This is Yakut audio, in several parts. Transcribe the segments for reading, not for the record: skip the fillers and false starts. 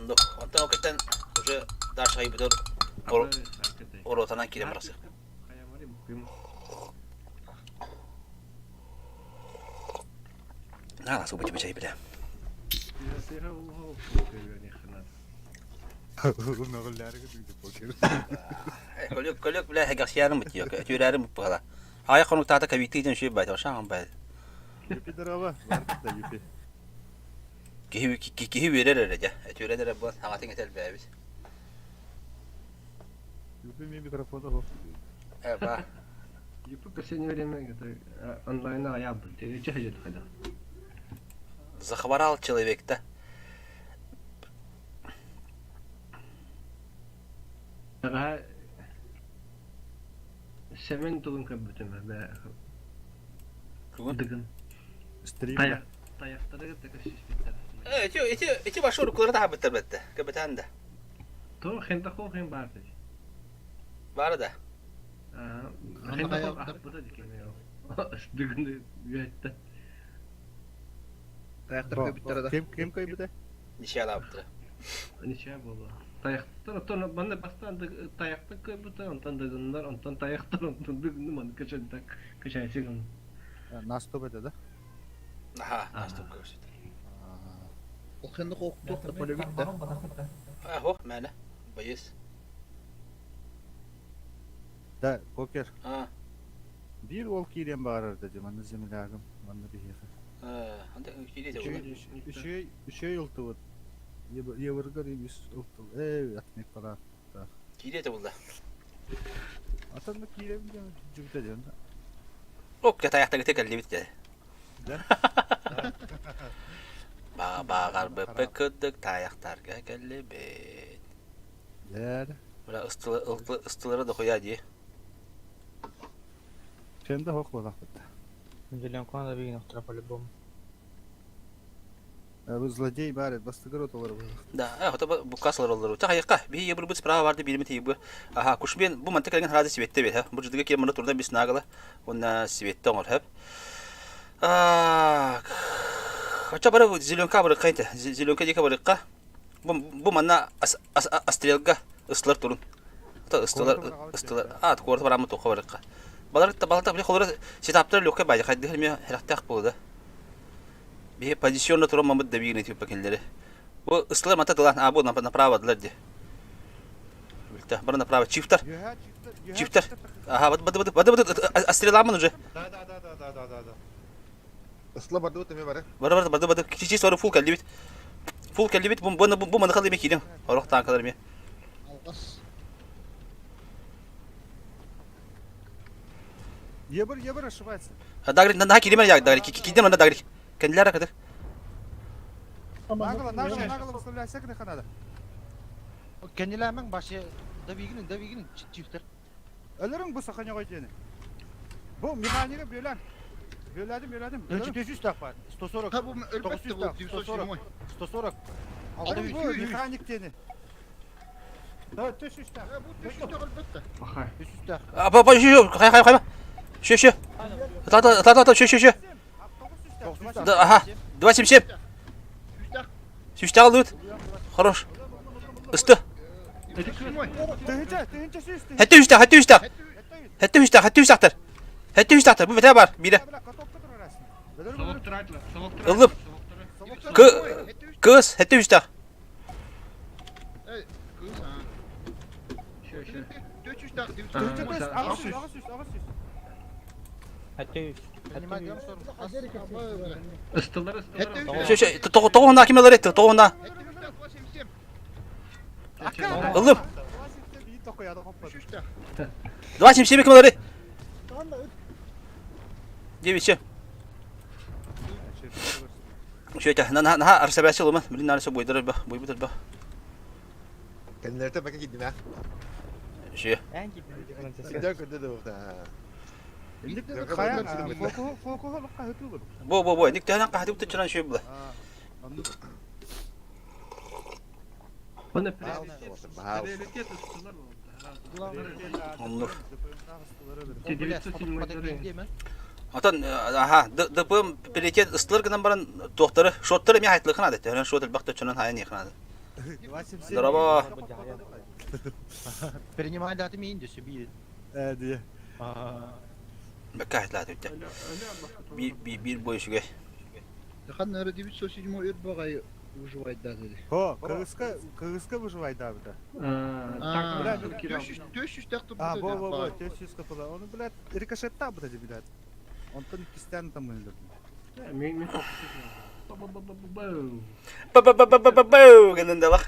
Оннук. Онтон ол кэттэн уже дальше айбытыр оротанан киирэн барасык. Наала субути бачай билэ. Көлөк көлөк билэ хэгахсиярым бит yok. Өтүрәрим бит быһала. Ая конуктаата кабитты ден шүй байт. Ошаң байт. Юпи здорово. Бар да юпи. Киһи киһи үөрэр эрэ дьэ. Өтүөрэн эрэ буолан саҥатын этэлбээбит. Юпи ми микрофон оһох. Э ба. Юпи в последнее время это онлайн аябы. Ты че ходит ходил? Захворал человек-то. Ага. Сэмэн тылын көрбүтүм бэ. Дыгын. Стрим. Таяқтары кытта көрсүспүттэр. Э, ити ити ити башы уруккулары таһабыттар бэтте. Кэбэтэн да. То хентахо хен баар дии. Баара да. Хентахо ахпыта дикеме. Дыгын үөттэ. Таяқтар көбүттэрэ да. Ким ким көйбүтэ? Ничьялаабыттара. Ничья буолла. Таяқтар оттон манна бастаан таяқтар көбүтэ, онтон дыгыннар, онтон таяқтар, онтон дыгынны маны көчөнтак көчәсик. Наступ это да? Аха, наступ көрсөт. Ол хенде хоқтуқ да полевик да. Ахо, мәне. Боец. Да, покер. А. Биир уол киириэн баҕарар да манна землягым, манна биһиэхэ. Үчүгэй үчүгэй ылтыбыт. Евргар үс ылтыл. Ээ, атмек пара. Киириэ булла. Атанна киирэбин диэн дьүгүтэ диэн. Ок, таяқтагыты кэллибит дэ. Да? Бааҕарбыппыт кырдык таайахтарга кэллибит. Дэр. Бля, ыстылары дохуя дии. Чем да хох буолахпыт. Зеленку надо выгнать по-любому. Бу злодей баар бастыгыр отолор буолах. Да, хото букка сылар Та хайыкка, биһи ебыр справа барды биримит ебы. Аха, кушбен бу манта кэлген харазы светте бит, Бу жыдыга кем мына турдан бис нагала. Онна светте оңор хөп. А, Хоча бары зеленка бары кайта. Зеленка дика барыкка. Бу бу манна астрелга ыстылар турун. Та ыстылар ыстылар. А, куорта барамы тоққа барыкка. Балар балар били холора сетаптар лөккө байды хайды херме херахтах болду. Биһи позиционно туран мамыт да биигин типа кинилэри. Бу ыстылар мата тылан, а бу направо дылар ди. Билте, бары направо. Чифтер. Чифтер. Ага, бады бады бады бады астреламын уже. Да, да, да, да, да, да, да, да. Ысла барды вот эме бары. Бары бары бады бады. Кичи сору фул кэллибит. Фул кэллибит. Бу бу бу маны халыме киирин. Орох танкалар ми. Алгас. Ебір, ебір ошибается. Дагри, на кириме я дагри. Кидем на дагри. Кендлер кадыр. Наголо, наголо, наголо выставляй, секреха надо. Кениләмең башы да бигин, да бигин чифтер. Өлөрүң бу саханя кой диэни. Бу механика бөлөн. Бөлөдүм, бөлөдүм. 400 так бар. 140. Ha bu ölбетте bu 907. 140. Өлөрүң бу механик диэни. Да, 300 так. Ha bu 300 ölбетте. Пахай. 300 так. А, па, па, еще, хай, хай, хай. Еще, еще. Та, та, та, та, еще, еще, еще. Да, ага. 277. Сүүстэх ыллыбыт. Хорош. Ысты. Тыһынча, тыһынча сүүс, тыһынча. Хэттэ үстээх, хэттэ үстээх. Хэттэ үстээх, хэттэ үстэхтэр. Хэттэ үстэхтэр. Бу бэтэ бар, биирэ. Ыллым. Кыз, хэттэ үстээх. Кыз ha. 400 так. Тыһынча көс, аҕыс сүүс, аҕыс сүүс, аҕыс сүүс. Ыстылар ыстылар. Еще, еще, тоҕуһуна ким ылар этти, тоҕуһуна. Ыллым. 277 ким ылар Девять семь. Еще это, на на арсабасы ылыман, блин, нарсы бойдар ба, бойбутар ба. Кенилерте бака киддим ha. Еще. Сидер көрдө да бу. Фокуһу, фокуһу лукка хытылыр. Бо бо бо, ник тәһәнән каһды бутты чынан шөй була. Оны приоритет ыстылар болду. Оннур. 907 Атан, аха, ДПМ приоритет ыстылар гынан баран тохтары, шоттары ми хайтлы хана дәтте. Шот элбак чынан хайын яхнады. Здорово. Принимай даты миин дөссө биир. Ээ дии. Бэккэ айтлаат үттэ. Биир бой үчүгэй. Ханна эрэ 907 өр баҕайы выживайдааты. Хо, кыргызка кыргызка выживайдаабыта. А, 400 А, бо бо бо, 400 капыла. Оны, блядь, рикошеттаабыта дии, блядь. Онтон иккистээн там өлөрдүм. Мен Ба-ба-ба-ба-ба-бау гынан далах.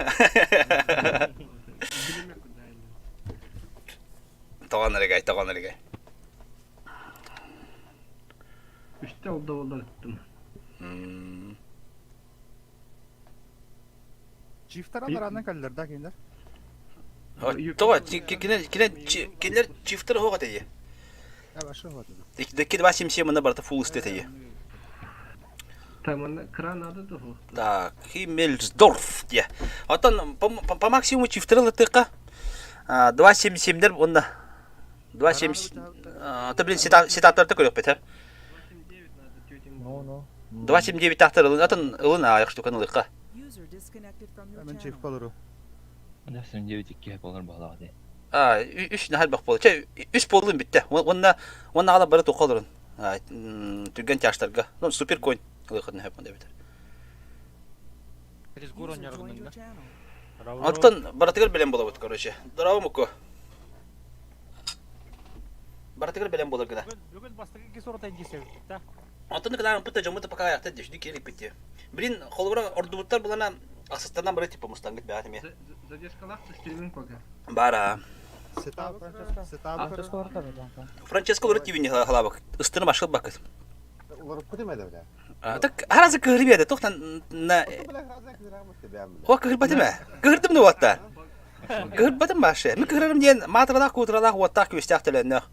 Тоҕон эрэгэй, тоҕон эрэгэй. Үстэ олда болдар ыттым. Чифтар анараанан кэллэр да кинилэр. Тоҕо кинилэр чифтер оһох этэ Дикки два семь мына барыта фул истэ этэ Там кран надо того. Так, Химмельсдорф диye. Оттон по, по, по максимуму чифтеры ылытыахха 2.77-дер уонна 2.7 то блин сетаптарда көрүөхпүт һэ. Ну, ну. 2.79 тахтар ылын атын ылын аайах штуканы ылыахха. Мен чиф болору. 79 икки болор буолаҕа дии. А, үс наһар бах буолла. Чэ, үс буоллун бүттэ. Уонна уонна аҕала бары туохха олорун. Түргэн тяжтарга. Ну, супер конь ылыаххытын сөп эбитэр. Оттон барытыгар бэлэм буолабыт, короче. Здорово, Муко. Барытыгар бэлэм буолар гына. Бүгүн бастакы кислород десебит да. Оттон кылаан пытта дьоммут пока аякта дешди келиппит дии. Блин, холобура ордубуттар булана асыстанан бары типа мустангыт бэҕэт эмиэ. Задержкалаах стриминг пока. Бара. Сетабы Франческо олору тибини халабак. Ыстыны башыл бакыт. Уларыппыт эмэ бля. Так харазы кыһыры биэрдэ тохтан на О кыһырбатым ээ. Кыһырдым да уотта. Кыһырбатым башы. Мин кыһырарым диэн маатыралаах куутуралаах уоттаах күөстээх төлөннөөх.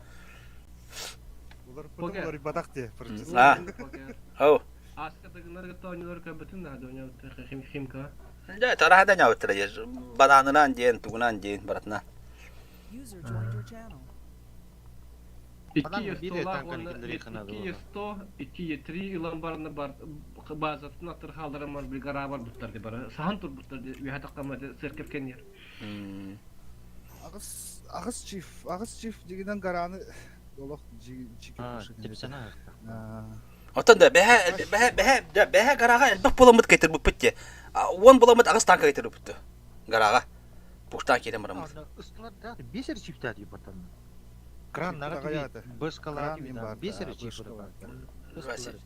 Уларыппытым уларыйбатах дии. А. Оу. Аска дыгыннар кытта оонньуулар көрбүтүн да оонньообуттар химка. Дьэ, тараһа да ньаабыттара дьэ. Бананынан диэн, тугунан диэн, баратына. Икки е столаах уонна икки е сто, икки е три ылан барана бар базатын аттар хаалларан бар bir гараа барбыттар ди бары. Сахан турбуттар ди үһэ тахтама церковь кэннир. Аҕыс аҕыс чиф, аҕыс чиф дигинен гарааны олох Типсана. Оттон да бэһэ бэһэ бэһэ да бэһэ гараага элбэх буоламмыт кэйтэрбиппит дии. Уон буоламмыт аҕыс танка кэйтэрбиппит гараага. Пуштаан киирэн бараммыт. Ыстылар да бесер чифтää дип батан. Краннага бышкалар бесер чиф.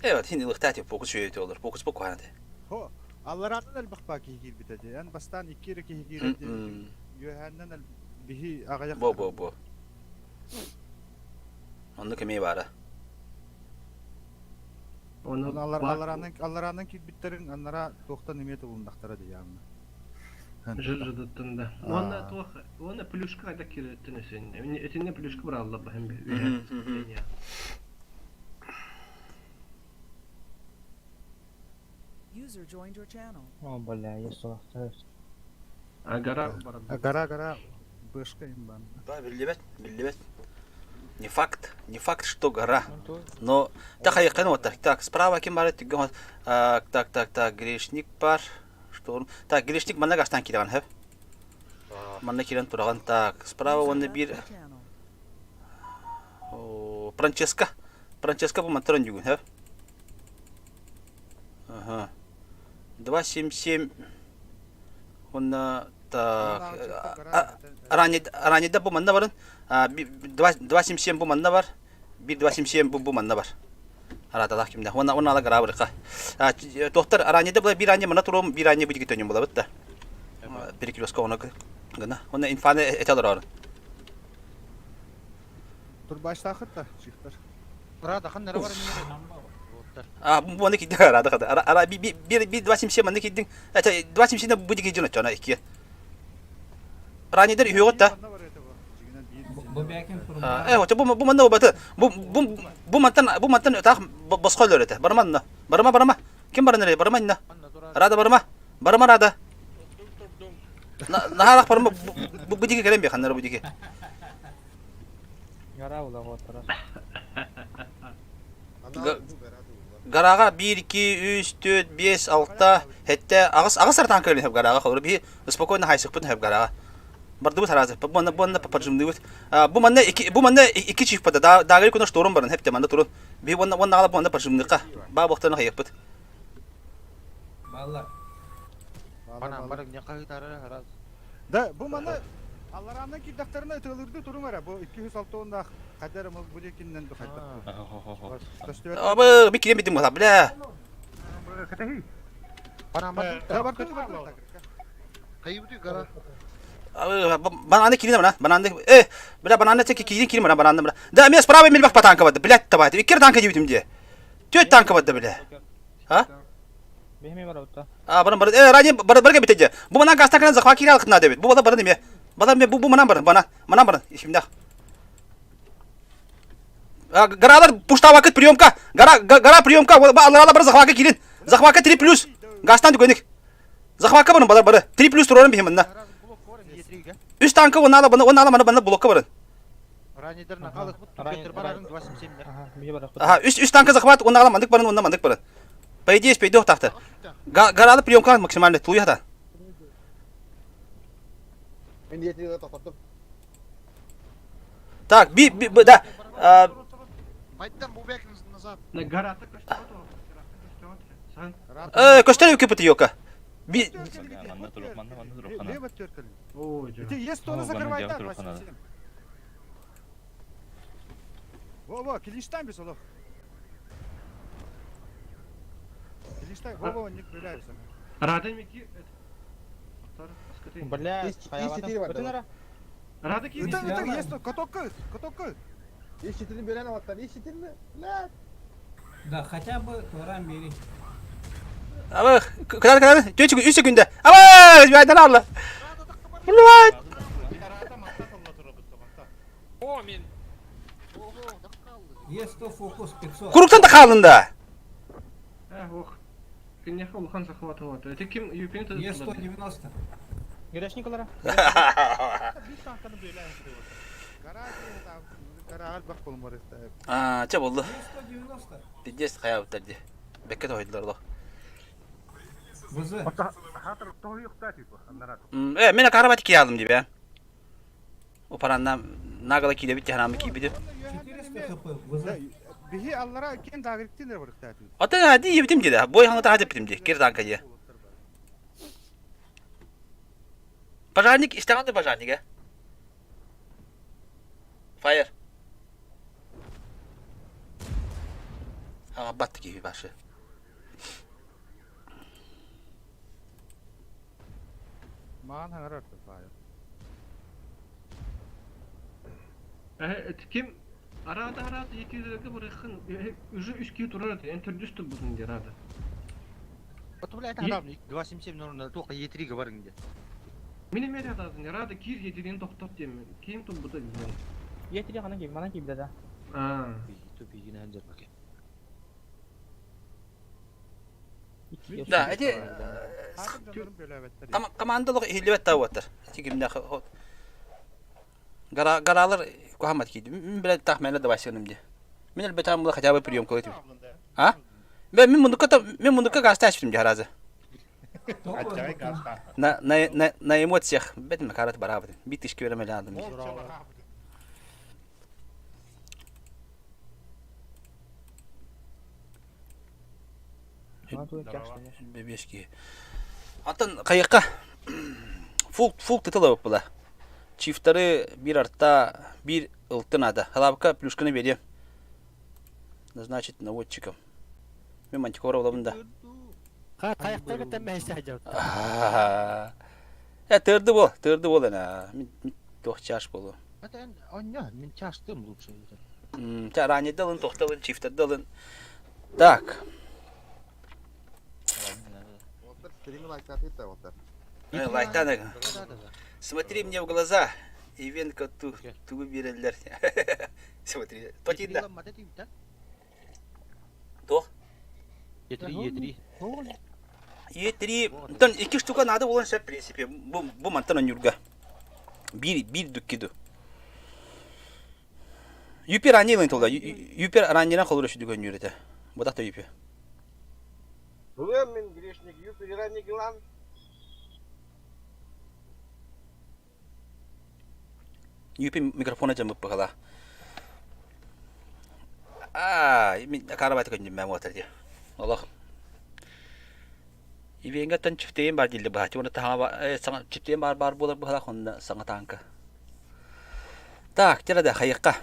Evet, хин ылыхтаа фокус шүйөтө олор. Фокус бу куһаанаты. Хо, аллараанан элбэх баа киһи киирбитэ дии. Эн бастаан икки эрэ киһи киирэр диэбитиҥ. Үөһээннэн биһи аҕыйах Бо бо бо. Оннук эмиэ баара. Оны аллараанан аллараанан киирбиттерин аннара туохтан эмиэ тулуннахтара дии Жыр-жыдыттан да. Уонна туох, уонна плюшка хайда кииреттен өсен. Этинне плюшка быралла баһын би. User joined your channel. О, бля, я солохтар. А гора баран. Гора гора бышка им бан. Да, биллибэт, биллибэт. Не факт, не факт, что гора. Но так хайыккан вот так. Так, справа ким бар түгөн так, так, так, так, грешник бар. Что Так, грешник манна гаштан кирен хэп. Манна кирен тураган так. Справа он бир Франческо. Франческо бу мантрон жүгүн хэп. Ага. 277 онна так ранеда бу манна барын 277 бу манна бар 1 277 бу бу манна бар араталах кимде онна онна ала гара Тохтар ранеда була бир ане мана турум бир ане бу дигитөнүм була битта перекрестка она гына онна инфаны этелер арын Турбаштаахыт да чифтер. Рада хан нара бар А, бу аны киддин арада када. Ара ара би би би 277 аны киддин. Это 277 бу диги жона чона икки. Ранидер үйөт да. Э, вот бу бу манна баты. Бу бу бу мантан бу мантан таах босхол өрөтө. Барма анна. Барма барма. Ким баран эрэ? Барма инна. Рада барма. Барма рада. Нахарах барма бу бу диги келем бе ханнара бу диги. Гора ула вот раз. Гарага 1, 2, 3, 4, 5, 6, 7, 8, 8 ар танка өлүн гарага холор би спокойно хайсыкпын хөп гарага. Бардыбыт харазы. Бу манна бу манна поджимдыбыт. Бу манна ики бу манна ики чиф пада дагы күнө шторм барын хепте манна турун. Би уонна уонна ала бу манна поджимдыкка. Ба бохтаны хайыппыт. Балла. Бана бар не кайытары хараз. Да, бу маны алларааннан киирдэхтэринэ ытыалыырдыы туруҥ эрэ, бу 206 хайда эрэ бу диэкиннэн ду хайдах. Абы, би кирен битим бля. Бананы кирин бана, бананы. Э, бля, бананы тек кирин кирин бана, бананы бля. Да, мен справа мелбах по танка бады, блядь, табайды. Иккер танка дебитим де. Төт танка бады, бля. А? Бехме бар отта. А, барын барын. Э, ранее бар барга битеде. Бу манан гастакан захват кире алкына дебит. Бу бала барын эме. Бала ме бу бу манан барын, бана. Манан барын. Ишимдә. Гаралар пушта вакыт приемка. Гара гара приемка. Алар бар захватка кирин. Захватка 3 плюс. Гастан дүкөнүк. Захватка барын балар бары. 3 плюс турарын бихим мында. Үс танка он ала баны он ала маны баны блокка барын. Ага, үс үс танка захват он ала мандык барын онна мандык барын. По идее, спейдох тахты. Гаралы приемка максимально тулуя Так, би, би, да. Э, көстөр үкү пытыёка. Би Есть то закрывай так, Во-во, Килиштан бис олох. Килиштан, во-во, не стреляйся. Рада мики. Бля, Рада ки. Это, это, есть то, каток, каток. Ищите берен алаттан, ищите Блядь. Да, хотя бы туран бери. Абы, кыдар кыдар, 4 3 секунда. Абы, байдан алла. Блядь. О, мен. Есть 100 фокус 500. Куруктан да қалында. Э, ох. Кинеха улахан захватывать. Это ким юпин то Е 190. Грешник олара. Аа, чэ болду. Е 190. Пиздец хаябыттар ди. Бекке тойдулар ло. ВЗ. Э, мен карабат ки алдым дип, э. Опаранна нагала киде бит ханамы кийбиди. 400 хп. ВЗ. Биһи аллара кем дагырыктын барыктаатын. Ата ди ебитим диде. Бой хаңы тахат битим ди. Кир танка ди. Пожарник истеган пожарник, э. Fire. Ага, батты киби башы. Маан хаңарар файл. Э, ким Арада арада 200 барыхын уже 3 ки турар, эн төрдүстү бутун дер ада. Вот, блядь, адам 277 нормально, только Е3 говорим где. Мен эме адазын, рада кир едирин токтот дем. Ким тул бута дем. Е3 хана кип, мана кип да. А. Тупи гина ханжар баке. Да, эти командалык иһиллибэт таабаттар. Ити кимнэх Гара гаралар кухамат кийди. Мин биле тах мене да басыным ди. Мин элбетам була хотя бы прием кылып. А? Бе мин мундука та мин мундука гаста ачтым ди харазы. На на на на эмоциях бетим карат барабы. Бит ишки береме алдым. Бебешки. Антон кайыкка фул фул тытылып була. Чифтары бир арта бир ылтын ада. Халабка плюшканы берем. Назначить наводчиком. Мен мантикора боламын да. Э, тырды бол, тырды бол ана. Мен тох чаш болу. Это он мен чаштым лучше. Ча ранее дылын, тохталын, чифтер дылын. Так. Лайктан. Смотри мне в глаза. Ивенко ту тугу берелер. Смотри. Тотинда. Тох. Е3, Е3. Е3. Тон iki штука надо болон в принципе. Бу бу мантан юрга. Бир бир дүккиду. Юпер ранее толда. Юпер ранее холор şu дүкөн юрете. Бу да юпер. Булуом мин грешник Юпитера Николан. Юпи микрофона дьаммыт быһала. Аа, мин акаарабайта көннүммэм уотар дии. Олох. Ивеҥҥэ чифтейин бар дииллэр быһааччы уонна таһаҥа саҥа чифтейин баар баар буолар быһалаах онно саҥа тааҥка. Так, дьэ да хайыахха.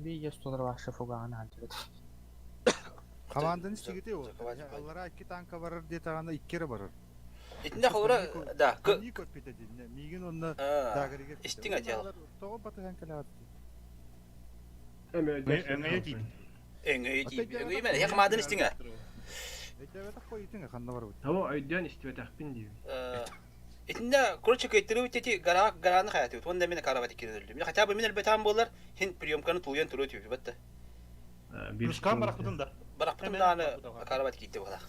Биир столар фугаҕын аһардыбыт. Хамаанданы истигити ол. Аллараа икки танка барар диэтэҕинэ икки эрэ барар. Итиннэ холура да Көннүү көрпүтэ динне. Миигин онно даагырыгар. Истиҥ отдел. Тоҕо батыһан кэлэҕит? Өҥөйө тиийбит. Өҥөйө тиийбит. Өҥөйө мен эһэ хамаанданы истиҥ ээ. Өйдөөбөтөх қойытыҥ ханна барбыт. Того өйдөөн истибэтэхпин диибин. Итиннэ короче кыайтырыбыт ити гараа гарааны хайатыбыт уонна мин карабат иккирин өлдүм. Хотя бы мин өлбөтөҕүм буоллар хин приемканы тулуйан туруо түбүбэт да. Плюскаан барахпытын да. Барахпытым даҕаны карабат киирдэ буолар.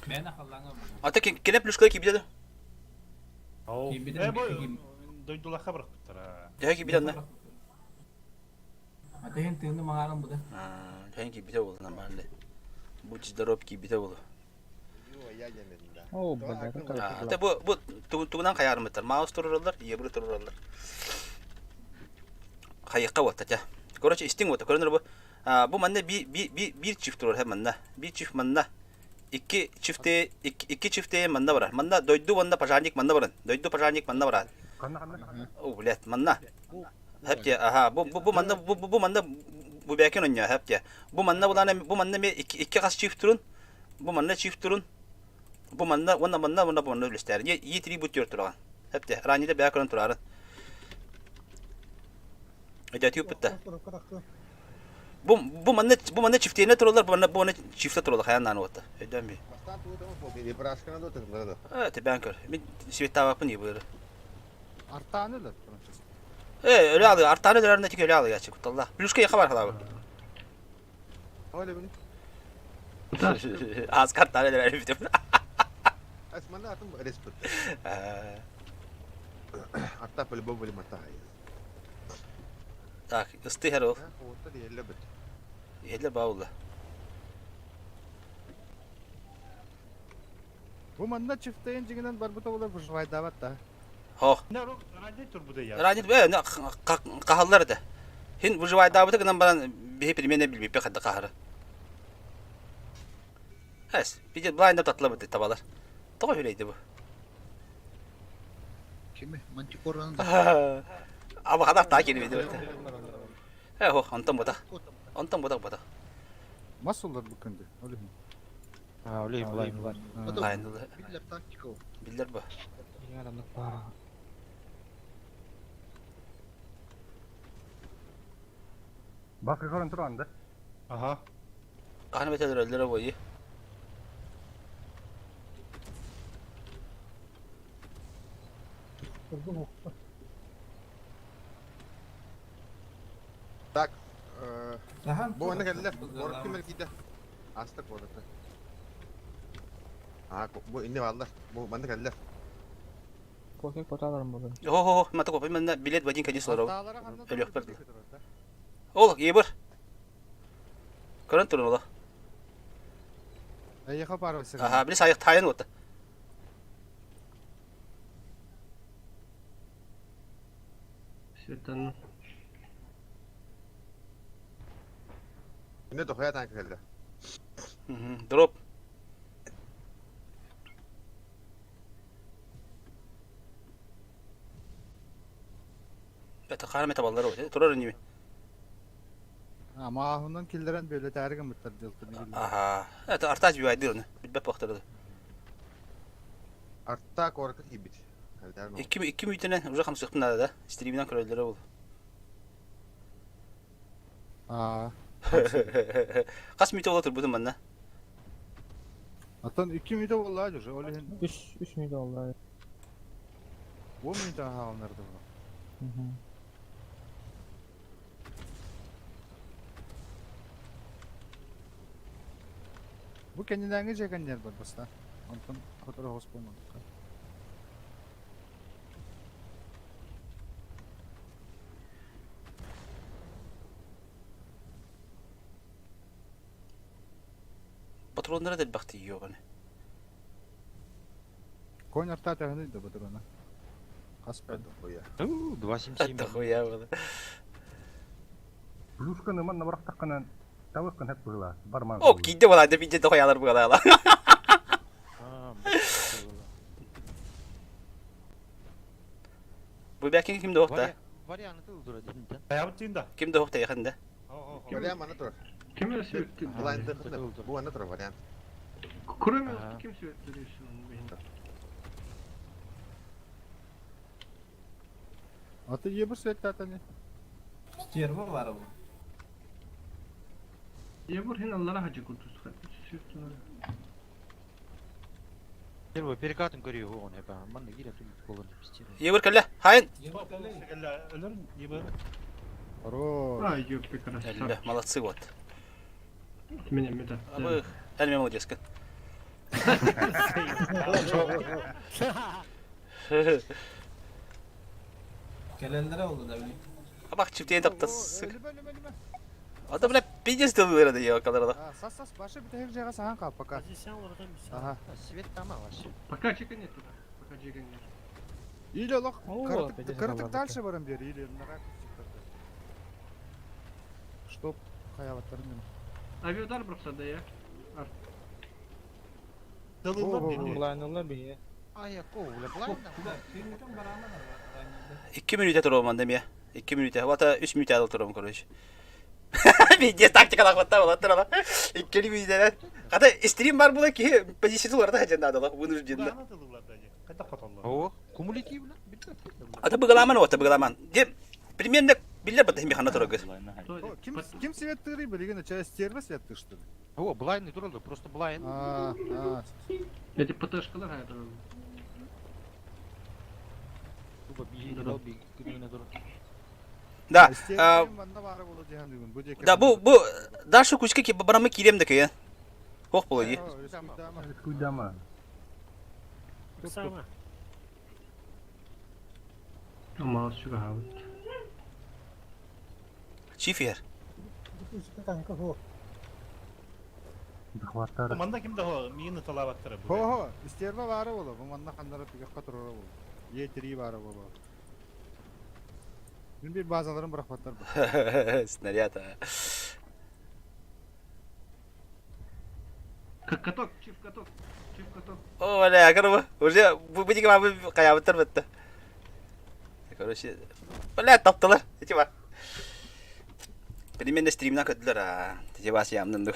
Мээнэ халлааҥа Ата кене плюска киирбитэ да? Э бу дойдулахха барахпыттара. Төһө киирбитэ онно? Ата иһин тыыны маҥааран буда. Төһө киирбитэ буолла нормально. Будь здоров киирбитэ буолла. Оо, бля, Ата бу бу тугунан хайаармыттар. Маус турураллар, евро турураллар. Хайыкка уотта тя. Короче, истиҥ уота. Көрөнөр бу бу манна би би би биир чиф турар манна. Биир чиф манна. Икки чифте икки чифте манна барар. Манна дойду уонна пожарник манна баран. Дойду пожарник манна барар. О, блядь, манна. Хэпте, аха, бу бу бу манна бу бу манна бу бэкин онньо хэпте. Бу манна булана бу манна ме икки икки хас чиф турун. Бу манна чиф турун. Бу манна уонна манна уонна бу манна үлэстээр. Е три бу түөрт тураҕан. Хэпте, ранньыда бэйэ көрөн турарын. Өйдөтүүппүт да. Бу бу манна бу манна чифтиэнэ тураллар, бу манна бу манна чифте тураллар хайаан нааны уотта. Өйдөөн би. Э, тебээн көр. Мин светтаабаппын ибыыры. Артааны өлөр. Э, өлө алыы, артааны өлөрөр тик өлө алыы ячы кутталла. Плюшка яха бар халабы. Аз картаны өлөрөр битим. Асмана атын респект. Арта по-любому Так, ысты хэр ол. Иһэллэр баулла. Бу манна чифтейин дьиҥинэн барбыта буолар выживайдаабат да. Хох. Ранит турбуда я. Ранит э кахаллар этэ. Хин выживайдаабыта гынан баран биһи перемене билбиппе хадда кахары. Эс, биде блайнда татлабыт табалар. Тоҕо хүлейди бу? Кими? Мантикораны да. Аба хадах таа кирбиди бу. Э, хох, онтон ботах. Онтон ботах ботах. Мас олар бу күндө. Ол иһин. А, олей, булай, булай. Блайнды. Биллер тактика ол. Биллер бу. Бакы көрөн туран да. Аха. Каханы бетелер өллөрө бойы. Так, бу аны кэллэ. Город ким киирдэ? Астык городта. Аа, бу инне бааллар. Бу манна кэллэ. Кофе поталарым буолан. Хо-хо-хо, мата копай манна билет в один конец олоров. Өлөхпөр. Ол, ебір. Көрөн турун ола. Эйеха бар Аха, били сайык тайын ота. Светан. Инне дохуя танк кэллэ. Дроп. Это хараме табаллар ол. Турар неме. Амааһынан киллэрэн бөлөтээри гыммыттар дьылтын. Аха. Это артаж бивайдыр. Билбеп бактырды. Арта корка киирбит. Икки икки мүйтенен уже хамсыктын да да. Стриминен көрөллөрө бол. Аа. Кас мүйтө бола турбутум манна. Аттан 2 мүйтө болла уже. Ол иһин 3 3 мүйтө болла. 10 мүйтө хаалнарды. Бу кэннинээҥи дьиэ кэннигэр бар бастаан. Онтон сотору оҕус буолматахха. Патроннара да элбэх тиийиэҕин. Конь артаа төһөнүй да патрона? Хас Дохуя. 2,77. Дохуя было. Плюшканы манна бырахтаххына табыккын хэп быһыылаах. Барман. О, киирдэ буолаа, да биирдэ дохуялар буолаала. Бу бэкин ким да да? Варианты ылдыра дедин Хаябыт тиин да. Ким да да яхында? Вариант манна турар. Ким сүөттү? Бу манна турар вариант. Кроме ким сүөттү Аты ебір светтатаны. Стерва бар bu. Ебур хин Аллара хачы куртус. Сүөттү. Первый перекатын көрүү оҕон эпа. Манна кире тут болон пистер. Ебір кэллэ. Хайын. Ебур кэллэ. Өлөр ебір. Хорош. Ай, ёп, прекрасно. Молодцы вот. Меня мета. Абы, әлме молодец. Кэлэллэрэ oldu да били. Абак чиптен таптас. Өлүмэ, өлүмэ, өлүмэ. Ата бля пиздец дылыра да ёкалар да. А, Сас, сас, башы бітер жайға саған қал, пока. Ага. Свет тама вообще. Пока чека нет туда. Пока чека нет. Или олох, О, кырытык пиздец, кырытык аллах. дальше барам бер, или на Чтоб хаялаттарын мен. Авиаудар бұрқса да я. Дылылар О, о, деді. Блайнылар бие. Ая, ковля, блайна. Фильмитен бараман 2 минута турам демия. 2 минута. Вата 3 минута ал турам, короче. Пиздец тактика лахватта болаттыр ала. 2 минута. Ката стрим бар була ки позицияларда хажан надо, вынужденно. Кудана дылылар да. Кайда котоллар. О, кумулятивно. Ата быгаламан ота быгаламан. Де примерно биллер бат хими хана турагы. О, Ким, ким свет тыры билеген, чай стерва свет ты, что ли? О, блайны туралды, просто блайн. А, а, Эти ПТшкалар хайда. Туба би, дал би, күнүнө тур. Да. стерва манна бары болу деген бүгін, бу деке. Да бу бу дальше кучка ки барамы кирем да кия. Хох болу ди. Кудама. Мал шуга хабыт. Чифер. Захваттар. Манда ким да миini талабаттыр. Хо, хо, стерва бары болу, бу манна хандара түгәк катыры болу. Е3 бары болу. Мен bir базаларын бырақпаттар бу. Снаряд. Каток, чиф каток. Чиф каток. О, бля, короче, уже бу бу диге бу каябыттыр битте. Короче, бля, таптылар. Эти бар. Примерно стримнан көттүлөр а. Тиже бас ямнын ду.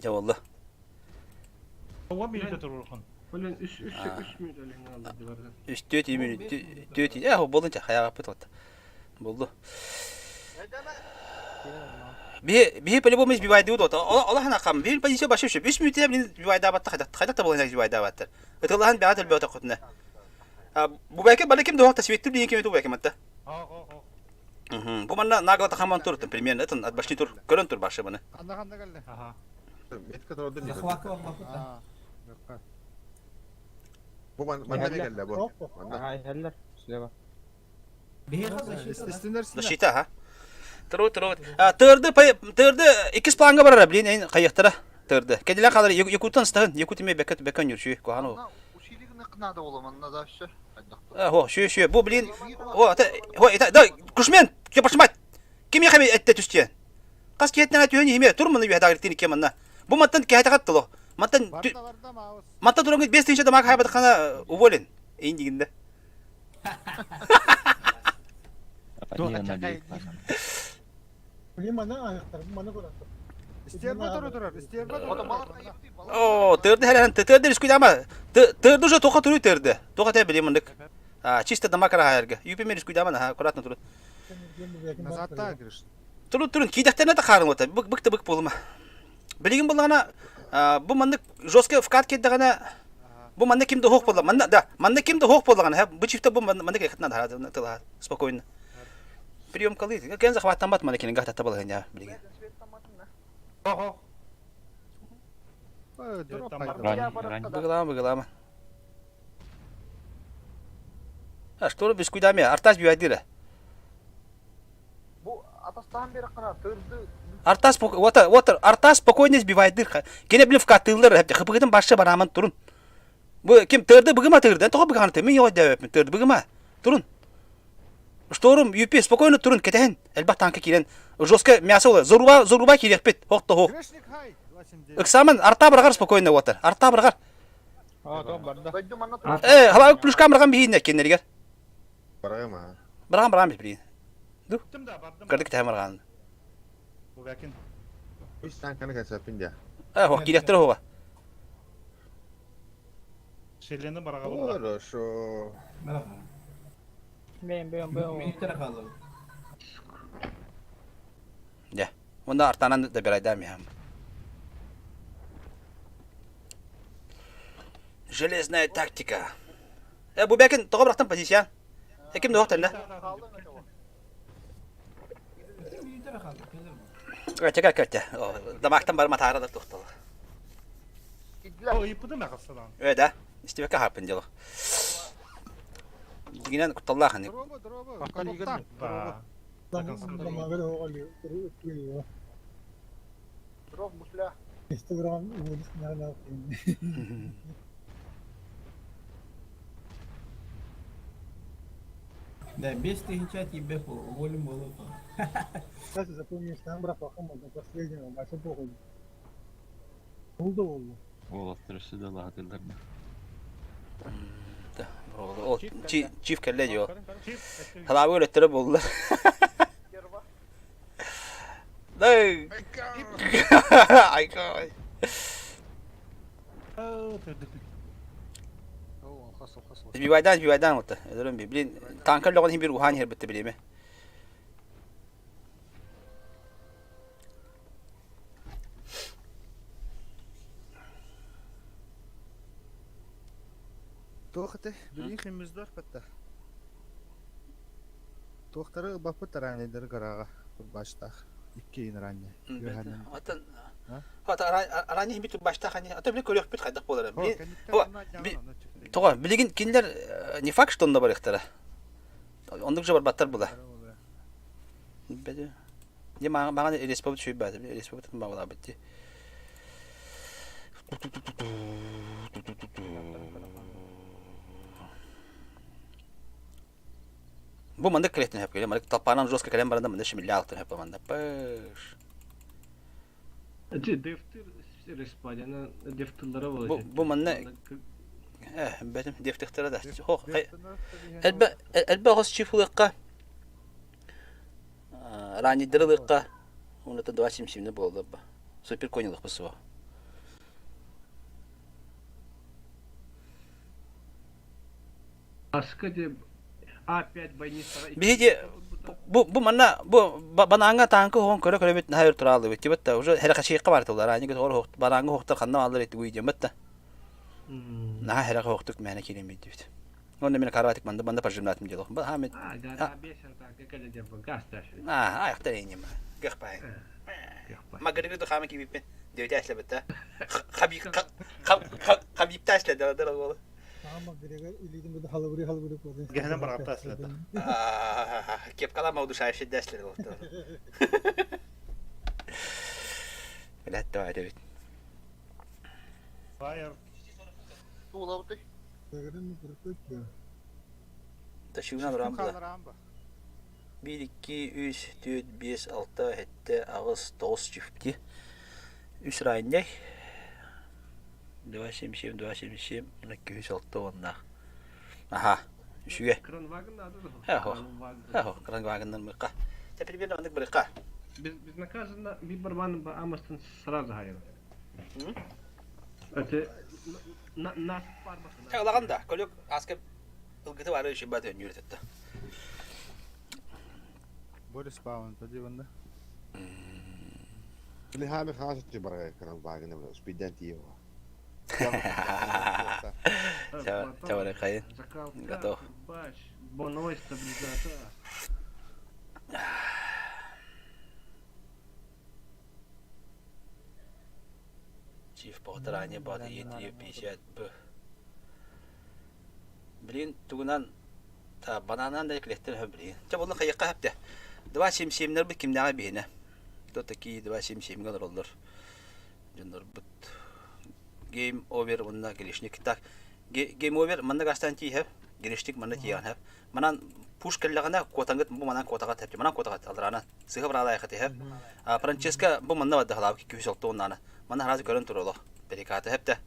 Жабылды. Ова минута турурхан. Блин, 3 3 3 минут әле алды барда. 3 4 минут 4 э болдунча хаяга бит вот. Болду. Би би по-любому избивай диут вот. Алла хана кам. Би позиция башы шөп. 3 минут блин бивайда батта хайда. Хайда та болгон бивайда баттар. Ытылахан бәгат элбе отак котна. Бу бәке бала ким дохта светтир дигән кем ту бәке матта. Хо хо хо. Бу манна нагла тахаман тур примерно это от башни тур көрөн тур башы мына. Ханда ханда кэллэ. Аха. Метка турар деді. Захватка бар А, бакка. Бу манна келді бу. Манна. Ага, хәлләр. Слева. Истинер сина. Защита, ха. Туру туру. А тырды тырды икис планга барар блин эн кайыктара тырды. Кедилер калар якутан стагын якут име бекет бекен юршү кохану. Усилигini кынады ола манна да все. А хо шү шү бу блин о ата хо это да кушмен ke пашмат. Ким яхами этте түстен. Кас кетнен атүн име тур муну бе дагыр тин кеманна. Бу маттан ке хатат толо. Маттан Барда барда маус. маттан турган 5 тинче дамак хайбат хана уволен. Эйн дигинде. Стерва туру турар, стерва туру. О, тырды хәлән тырды рискуй дама. Тырды уже тока туру тырды. Тока те билем мындык. А, чисто дома кара хайырга. Юпи рискуй дама, ха, аккуратно туру. Назадта кириш. Туру турун кидәхтәрне дә карың ота. Бык бык бык булма. Билген булгана, бу мындык жестко вкат кетте гана. Бу мында кимде хок була. Мында да, мында кимде хок булган, ха, бу чифте бу мында кетнә да тыла. Спокойно. Прием калы. Кен захваттан бат мында кен гата табыл я билген. Хо хо. Быгылаама, быгылаама. А что бискуйдами, Артас бүйайдыра. Бу атастаан береккана тырды. Артас вот вот Артас спокойно сбивайдыр. Кене блин вкатылар, хыпыгытын башы бараман турун. Бу ким тырды быгыма тырды, тоҕо быганы мин йой дэбэппин тырды быгыма. Турун. Шторм юпи спокойно турун кетehen. Элбэх танка киирэн жестко мясо ола. Заруба заруба киириэхпит. Хох то хох. Ыксаман арта бырагар спокойно отыр. Арта бырагар. Э, хала плюшка быраган биһиинне кеннеригер. Барагама. Быраган быраган бит Ду. Кырдык тәһә барган. Бу Үс танканы кәсәпин дә. Э, хох кириэхтер хога. Шелені бараға Хорошо. Бэм бэм бэм. Дьэ, уонна артанан да бирайдаам иһэм. Железная тактика. Э, бу бэкин тоҕо бырахтан позиция? Э, ким да тэннэ? Чека кәтте. Дамактан бар матаара да тухтала. О, ыйыппытым ахассалаан. Э, да. Истибекке хаппын дело. Дигинен кутталлаах ани. Да, без тысяча тебе уволим было. Сейчас запомнишь, там брат до последнего, большой похуй. Oldu oldu. Уолаттар өссө да лаһатыллар Ол чиф кэллэ дио. Халабы өлөттөрө буолла. Дай. Айка. Сбивайдан, сбивайдан вот. Эдерем би. Блин, танка логон хим бир ухан хер битте билеме. Туохты, билин химиздор патта. Туохтары баппыт раннедер гарага баштах. Икки ин ранне. Атын Ата ранне бит башта хани. Ата биле көрөх бит хайдах болар. Тоға, билигин кинилер не факт, что онда барыхтара. Ондук же барбаттар була. Беде. Не мага мага республика чүй бат, республика мага бит. Бу манда клетни хәп килә, манда талпанан жестко калем баранда манда шимилля алтын хәп манда. Пыш. Эти дефтер респадена дефтерлere Бу бу манна э бәтем дефтерлere да. Хох. Элбә элбә хос чифлыкка. Ранидерлыкка. Уны та 277 булды. Супер конилык бу. Аска де А5 бойница. Биһиги бу бу манна бу банааңа таанкы хоон көрө көрө бит нахайр туралы бит тибет уже хера кашыйкка бар тулар ани гор хох банааңа хохтар ханна алыр ит уйдем бит наха хера хохтук мәне килем бит бит. Онда мен карватик манда манда пожимнатым дело. Ба хамет. А, гара бешер танка кэлэ де газ таш. А, аяктар инем. Гахпай. Ма гыргы хама ки биппен. Девять ашлы бит. Хаби хабиб ташлы да да ол. Ama Gregor илидин bu halaburi halaburi kodu. Гехнен барапта аслата. Кеп кала мауду шайшы дәшлер болду. Билет давай бит. Fire. Туулабыты. Gregor'ın kırıklık Ташуна барам бу. 1 2 3 4 5 6 7 8 9 чифти. 3 райней. 2 7 7 2 7 7 2 6 онна. Аха, үшүгө. Кранваген надо. Эхо. Эхо, кранвагеннан мыкка. Теперь примерно андык бырыкка. Без безнаказанно бибарман ба амастан сразу хайыр. Это на нас парбасы. Лаганда, колек аска ылгыты бары үшү бат өнүрөтөттө. Борис Паун, тоди ванда. Ли хами хасты барга кран вагны спиден тиева. Чавары кайын. Готов. Бач, боной стабилизатор. Чиф полтора не бады Е3 50 Б. Блин, тугунан та бананан да клеттер хө блин. Чэ буолла хайыкка хапте. 277-лэр бит кимнээҕэ биһинэ. Кто такие 277-ге олороллор. Дьоннорбут Game over уонна грешник. Так, Game over манна гастан тииһэ, грешник манна тиийэн хэп. Манан пуш кэллэҕинэ куотаҥыт бу манан куотаҕа тэпти. Манан куотаҕа алраана. Сыһа быраалаайха тиһэ. А Франческо бу манна бадда халаабы күүс олту оннаана. Манна харазы көрөн туроло. Перекаты хэпте.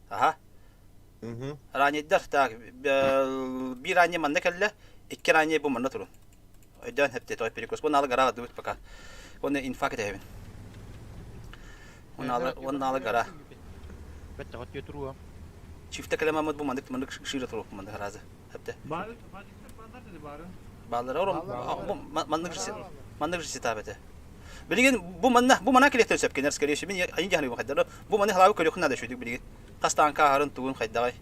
Аха. Ранейдар так биир ранее манна кэллэ, икки ранее бу манна турун. Өйдөөн хэпте той перекос. Бу налы гара дыбыт пока. Оны инфа кэтэһэбин. Он налы гара. Бэтте хот туруа. Чифте кэлэмамыт бу мандык мандык шире туруп мандык харазы. Хэпте. Бары базар dedi бары. Баллара ором бу маннык маннык ситабете. Билигин бу манна бу мана келектен сөп кенер скорее всего мен айын жаханы хайдары бу маны халабы көрөхүн надо шүйдүк билигин. Хастаанка ахарын тугун хайдагай.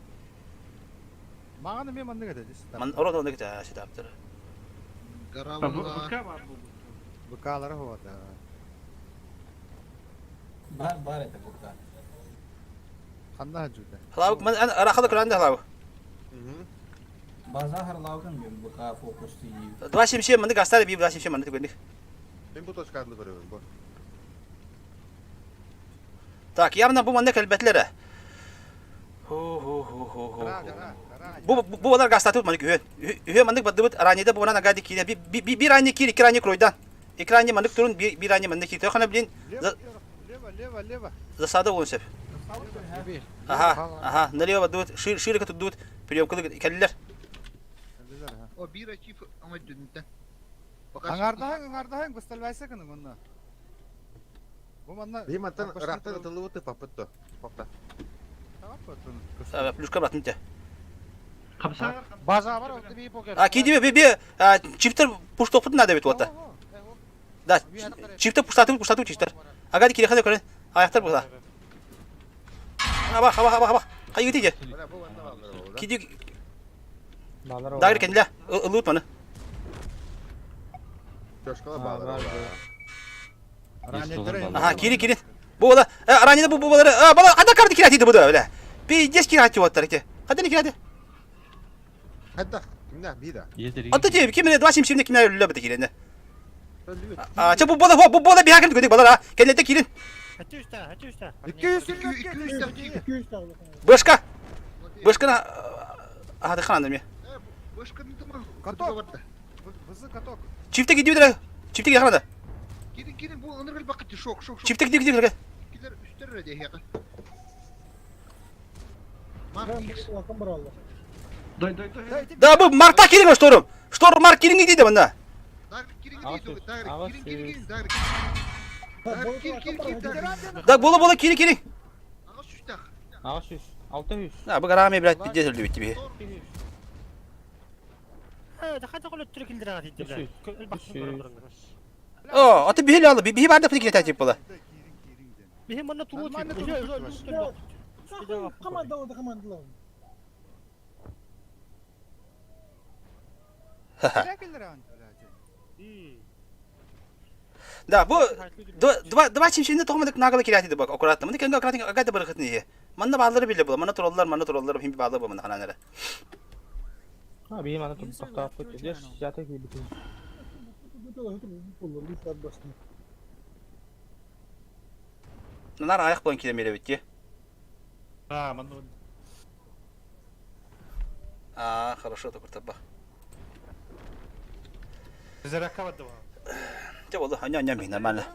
Маған мен маннык этэ. Ман орон онны кете ситаптыр. Гарабыла. Быка бар бу. Быкалары хуата. Бар бар это быка. Ханна хаджута. Халабы ман арахалы көрәндә халабы. База харлауган мен быка фокус тиий. 277 маннык астары би 277 маннык көрдүк. Мен бу точканы көрөбүн бу. Так, явно бу маннык элбетлere. Ху ху ху ху ху. Бу бу балар гастатып маннык үһөн. Үһөн маннык бадыбыт ранеда бу манан агади кире. Би би ране кир, ики ране кройдан. Ики ране маннык турун би би ране маннык кир. Хана блин. Лево, лево, лево. Засада болун сөп. Аха, аха, налево бадыбыт, шир шире тудут, приемкалы келлер. О, бир ачив аңа дүнтә. Аңардаһаң, аңардаһаң, бысталбайса кының онна. Бу манна Би мантан рахтан тылыбыты папытты. Папта. Плюшка братым те. Камса. База бар, ол би покер. А киди би би чиптер пуштопут надо бит вот. Да, чиптер пуштатып пуштатып чиптер. Ага кире хада көрен. Аяктар була. Аба, аба, аба, аба. Кайы тиже. Киди Дагыр кенде ылыт маны. Чошкала баалар. Аха, кири кири. Бу бала, ранена бу балары, бала, ада карды кирати бу да, бля. Пиздец кирати вот таки. Хада не кирати. Хадда, кимде бида. Ата те, ким 277 кимне өллө бит кирене. А, че бу бала, бу бала бихакын көдик балар, а. Кенете кирин. Хатюшта, хатюшта. 200 Бышка. Бышканы аха дыхан андыр Бышка не тамам. Каток. Бызы каток. Чифте кидип дре. Чифте кидип Кирин, кирин, бу ыныргыл бакыт шок, шок, шок. Чифте кидип кидип Килер үстер де хега. Дой дой дой. Да бу марта кирин шторм. Шторм марк кирин дейді мында. Дагыр кирин дейді, дагыр кирин кирин дагыр. Дагыр кир кир кир дагыр. Да бола бола кирин кирин. Ага сүстах. Ага сүс. Алты үс. Да бу гараме блядь пиздец өлдү бит тебе. О, аты бихи алды, бихи барды пики тәтип була. Бихи манна туру Команда команда. Да, бу два два чимшинде тохмадык нагалы кирати бак аккуратно. Мында кенге аккуратно агада бір хытны. Манна баллары биле була. Манна тураллар, манна тураллар хим баллар бу манна хананара. Ha бихи манна тур токтап койду. Деш жата ки битин. Нар аяк болон кире битти. А, манна. А, хорошо, то куртаба. Заракава да. Те болду, аня аня ми нормально.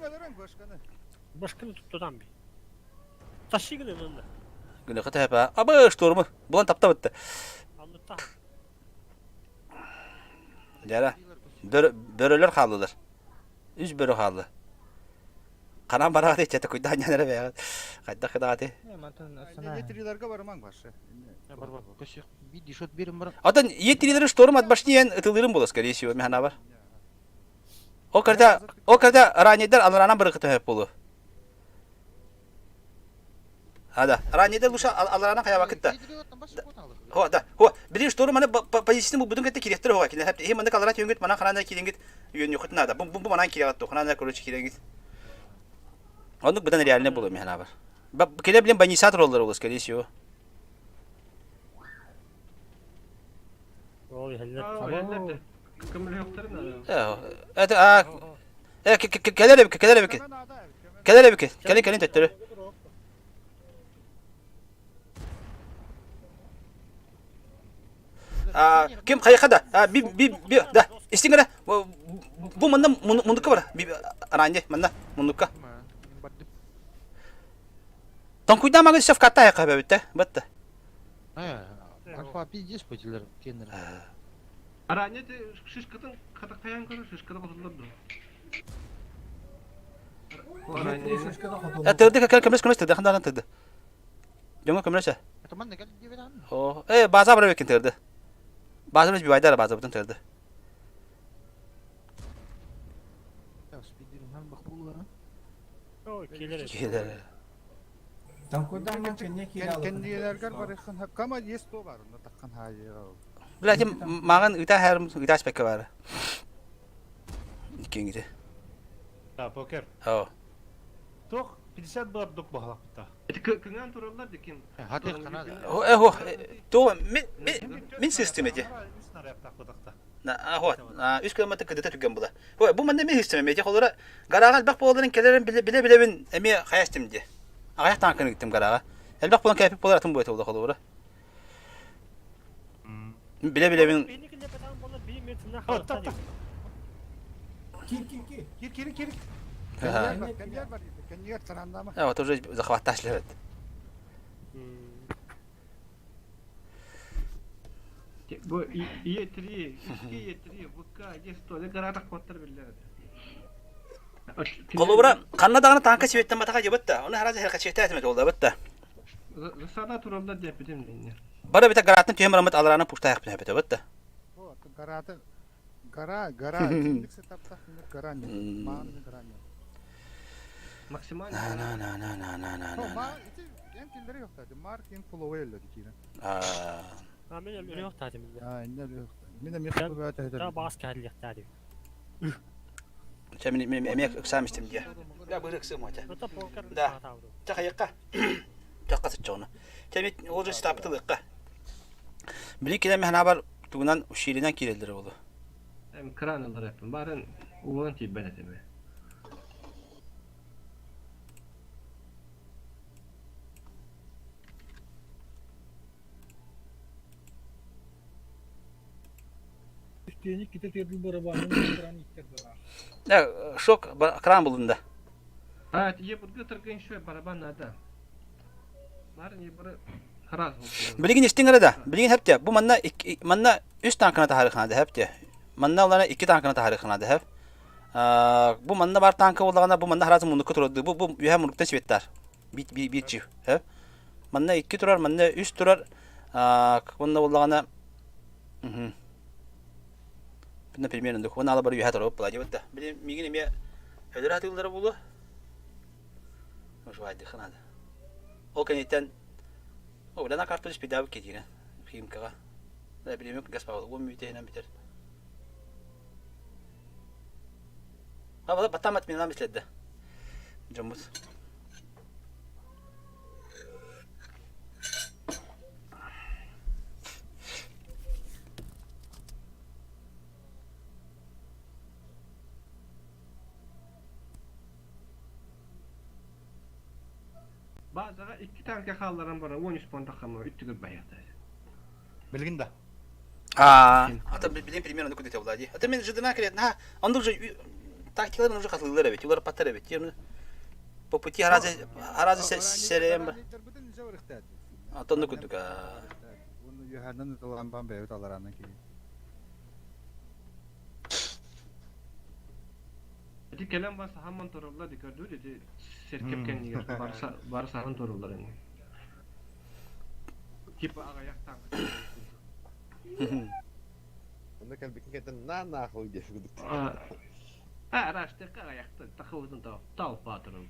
Башканы туттан би. Ташигын энде. Гүнө кыта ба. Абы штормы. Булан тапта битти. Анлытта. Жара. Бөрөлөр халдылар. Үч бөрө халды. Канан барага дейт жата куйда аня бе. Кайда кыдааты. Етрилерге бармаң башы. Бар бар. Көшө би дишот бирим бар. Атын етрилер шторм от башни ен ытылырым боло скорее всего механа бар. О когда, о когда ранедер алранан бір кыта хөп болу. А да, ранедер луша алранан кая вакытта. Хо да, хо, билин шторм аны позицияны бу будун кетте керектир хо. Кине хеп хем аны калрат йөнгөт мана ханана киренгит йөн юхут нада. Бу бу манан кирегат ханана короче киренгит. Ондук будан реально болу механа бар. Келе билен больница тураллар ол, скорее всего. Ол иһэллэр. Это а кэлэр эбиккэ, кэлэр эбиккэ. Кэлэр эбиккэ. Кэлин кэлин төттөрү. А, ким хайха да? А, би би би да. Истиң эрэ. Бу манна муннукка бар. Аранье манна муннукка. Тоҥкуйдаан магын все в катта айха бэбитте. Батта. Альфа пиздец потилер кеннер. Аранье шишкатын хатакаян көрөр, шишката хотуллар ду. Тырды көмөс көмөс тырды хандан тырды. Дьоҥҥо көмөлөсө. Оо, э, база бар эбиккин тырды. База біз бивайдар база бутун тырды. Килер. Кэнниэлэргэр барыххын кама есть то бар онно таххан хаайыга. Блядь, маған ыта хэрм ыта спекке бары. Иккиңите. Да, покер. Оо. Туох 50 бар дук баһалаппыта. Кыҥаан тураллар дикин. Э, то мин мин системете. Ахо, үс километр кыдыта түгэн була. Бу манна мин системем эти холора гарага элбэх буоларын келерин биле биле билебин эми хаястым ди. Аяк танкын гиттим гарага. Элбэх болан кәпип болар атын буйта холора. Биле билебин. Кир кир кир. Кир кир кир. Вот уже захватташлыбыт. Бу Е3, Е3, ВК, Е100, гаратак кваттар биллер. Холобура, ханна даҕаны таанка сибэттэн батаха дьыбытта, оны харазы хэрхачиэхтэ этимэт ол да бытта. Засада тураллар диэппитим динне. Бары бите гаратын түһэн бараммыт аларааны пуштаахпын эбитэ бытта. Гараты гора гора гора не мааны гора не. Максимально. На на на на на на на. Ма ити эн киллери йохтаати Марк ин фуловой элледи киирен. А мен өлүөхтаатым. А инне Мин эмиэ хатыбаата Та бас кэллиэхтаати. Чэ мин эмиэ ыксаам истим дии. Да быыр ыксыым уотэ. Да. Чэ хайыкка. Чакка сыччоҕуна. Чэ мин ол же стапыты ылыахха. Били килэми ханаабар тугунан ущельенан киирэллэр буолуо. Эм кран ылар эппин. Барын уолан тиийбэт этим. Үстүөнү ките тиэрдил барабанын кран иттер бара. Да, шок кран булунда. А, е бургы тыргын шөй барабан надо. Барын е бары хараз Билигин истиҥ эрэ да. Билигин хэптэ. Бу манна манна үс танкына таһарыхына хэптэ. Манна улана икки танкына таһарыхына хэп. Бу манна бар танка буоллаҕына бу манна харазы муннукка турарды. Бу бу үһэ муннуктан светтар. Бит биир чив. Хэп. Манна икки турар, манна үс турар. Онно буоллаҕына Например, онно ала бар үһэ турар була дебет. Били мигин эмиэ өлөр атыыллара буолуо. Ужвайдыха надо. Ол кэнниттэн Оглана картон спидабы кетире химкаға. Да билемек газ павыл он мүтеһинен битер. А бала батамат мен биследде. Жомут. Базаға икки танка хаалларан бара 13 понта хама үттүгөр баягда. Билгин да. А, ата билин примерно куда ты влади. Ата мен жидына керет, на, он уже тактикаларын уже хатылыр бит, улар паттар бит. По пути харазы харазы серем. Атонну күдүк. Оны юхандан ытылган бан бэйбит аларанан киһи. Ити кэлэн бар саһамман тураллар ди көрдүбүт ити серкеп кэннигэр бары саһан тураллар ини. Типа аҕыйах танка. Онно кэлбиккин кэнтэн на-нахуй диэх курдук. А, араштыкка аҕыйахтан тахыбытын тау паатырын.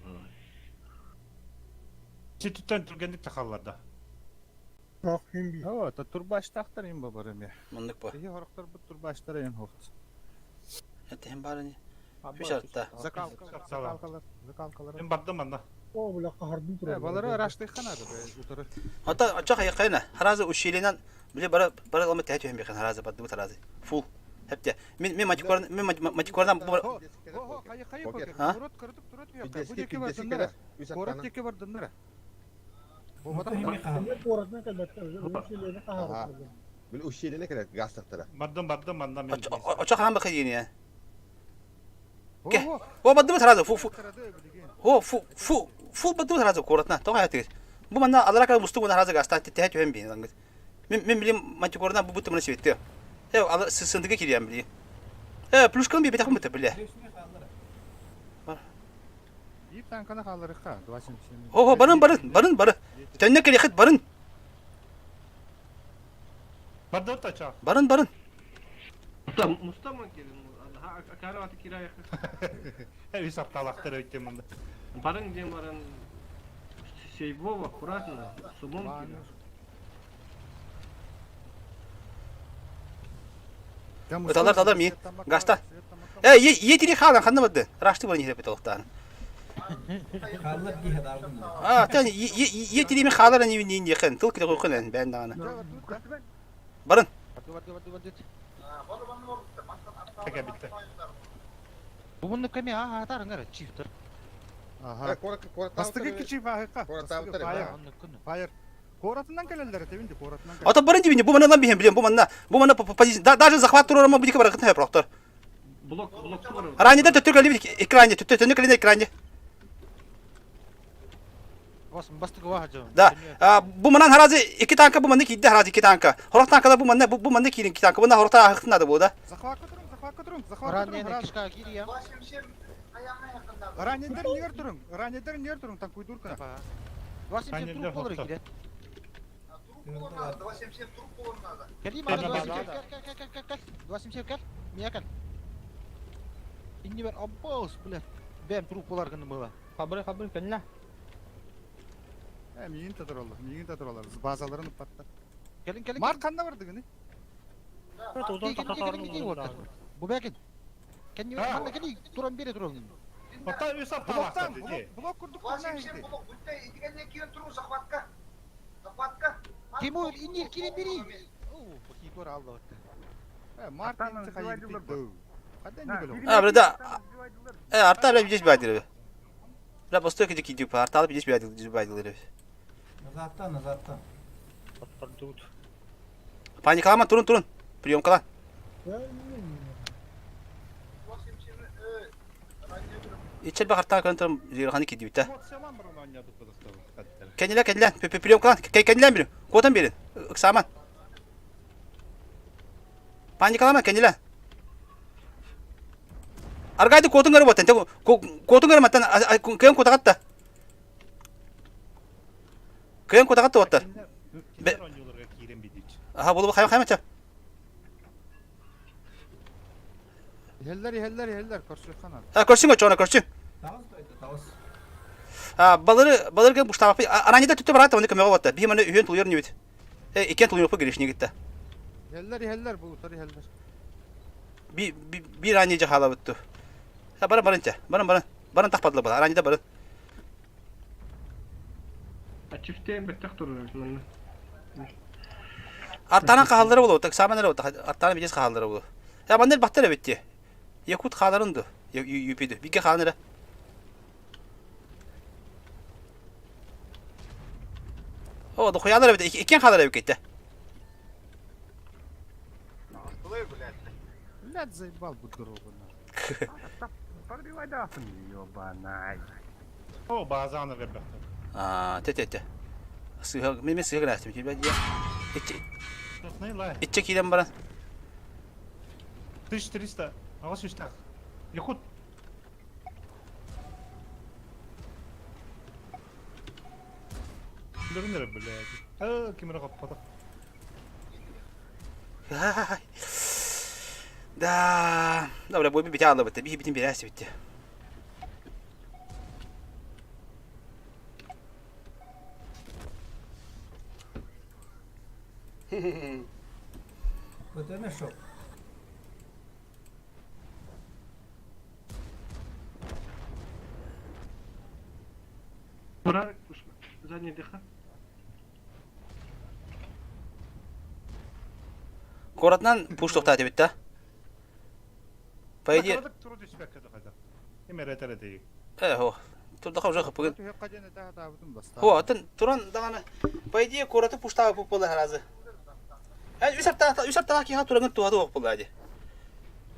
Чититтен түргенdik тахалларда. Ох, ким би. Оо, та турбаштахтар им бабар эме. Мындык бу. Киһи хорохтор бут турбаштар эм хохт. Это hem бары. Үш артта. Закалкалар, закалкалар, закалкалар. Мен бардым манна. О, бля, қаһардым турар. Балары араштыйхан ады, утары. Ата ача хайкайна. Харазы ущельенан биле бара бара ламы тәһә түһәм бекән харазы барды таразы. Фул. Хәптә. Мин мин матикорн мин матикордан бу Хо, хо, хайы хайы покер. Турот кырдык турот уякка. Бу деке бар дыннара. Корот деке бар дыннара. Бу Коратынан кэлбэттэр, ущельени хаһарбыттар. Бил ущельене керек гастактара. Бардым бардым манна мен. Оча хаан бакы дине. Ке. О барды таразы фу фу. О фу фу фу барды таразы коратна. Тоға хәтигез. Бу манна алара кара мусту гына харазы гаста тәһә түһәм бин лангыз. Мин мин билим матикордан бу бутымны светте. Э ала сындыгы кириям били. Э плюшканы би бетакым бите биле. Биир танканы хаалларыхха, 277. О, барын барын барын бары. Төннө келехит барын. Барды тача. Барын барын. Мустаман келин. Акара аты кирая. Эви сапталактар өйтем мында. Барын дем баран Сейвова аккуратно, сумом киря. Ыталар талар ми. Гаста. Э, етири халан ханна барды. Рашты барын хеп толықтан. Халлар дии хадардым. А, тен етири ми халар ни ни ни хэн. Тыл кире койкын бән даганы. Барын. Теке битте. Бу ками а атар чифтер. Ага. Бастыгы кичи фахыка. Файр. Коратынан келелер, тебинди коратынан. Ата барын дибини бу манна бихем билем бу манна. Бу манна позиция даже захват турарма бу дики баракын хеп проктор. Блок блок бар. Ранеда төттөр калиби экране төттөр төннө калина экране. Да. Бу манан харазы iki танка бу манна кидде харазы iki танка. Хорох танкада бу манна бу манна кирин iki танка. Бу хорохта ахтын ады бу да. Захватка турун, захватка турун, захватка турун. Кишка кирия. Ранедер нер турун, ранедер нер турун, танкуйдур кына. 277 труп болар кире. Кел, кел, кел, кел, кел. 277 кел. Мия кел. Инни бер аббос, блядь. Бэм труп болар гыны была. Хабыр хабыр кэннэ. Э, миин татыралар, миин татыралар. Базаларын упатта. Келин, келин. Марк канда барды гыны? Бу бәкин. Кенни ханна кели туран бере туран. Ата үс Блоктан, апталактар. блок курдук турна хейти. Тимур иннир кирен бери. О, бaki тур алды. Э, Марк инти хайы Кайдан не билем. А, бля, Э, арта бля здесь бадилы. Бля, постой, где киди, арта бля здесь бадилы, здесь бадилы. Назаттан, назаттан. Паникалама турун турун. Прием кала. Ичел бак арта кантам жирханы киди бит. Кениле кениле, прием кала. Кениле бирин. Котан бирин. Ыксаман. Паникалама кениле. Аргайды котун көрүп оттан. Котун көрүп аттан кыйын котагатта. Кыйын котагатта оттар. Аха, болу хайма хайма чап. Хеллер, хеллер, хеллер, көрсүк хана. А, көрсүң очоно көрсүң. Тағыз тойды, тағыз. А, балыры балырга буштап аранида түтү барат, оны көмөгө батта. Би маны үйөн тулур нибит. Э, икен тулур гириш нигитте. Хеллер, хеллер, бу утар хеллер. Би би рани жахала бутту. Ha баран барынча. Баран баран. Баран тахпадылы бала. Аранида баран. Чифтен беттек турар манна. Артанан кахалдары болу, так саманары болу, артанан бидес кахалдары болу. Я маннел бактар битти. Якут халарынды. Юпиди. Биге халаныры. О, дохуялар бит. Икен халары бит кетти. Блядь, заебал бу дорогу. О, базаны ребята. А, те те те. Сыга, мен сыга грастым, тебе я. Иче. Иче кидем баран. 1300. Ага, үстак. Якут. Лөрүнөр, блядь. А, кимре каппата. Да. Добре, бой бит алды битти. Би битин берәсе битти. Көтөмө шок. Турар задний дыха. Куоратынан пуш тохтаат эбит да. По идее... Кырадык туру түспэккэ да хайдах. Ким эрэ этэр этий. Э, хо. Турдаха уже хыпыгын. Түһүөххэ диэн этэ сатаабытым бастаан. Хо, атын туран даҕаны по идее куораты пуштаабы пуппалар харазы. Э, үс артаах үс артаах киһи турангын туһаты ох буолла ди.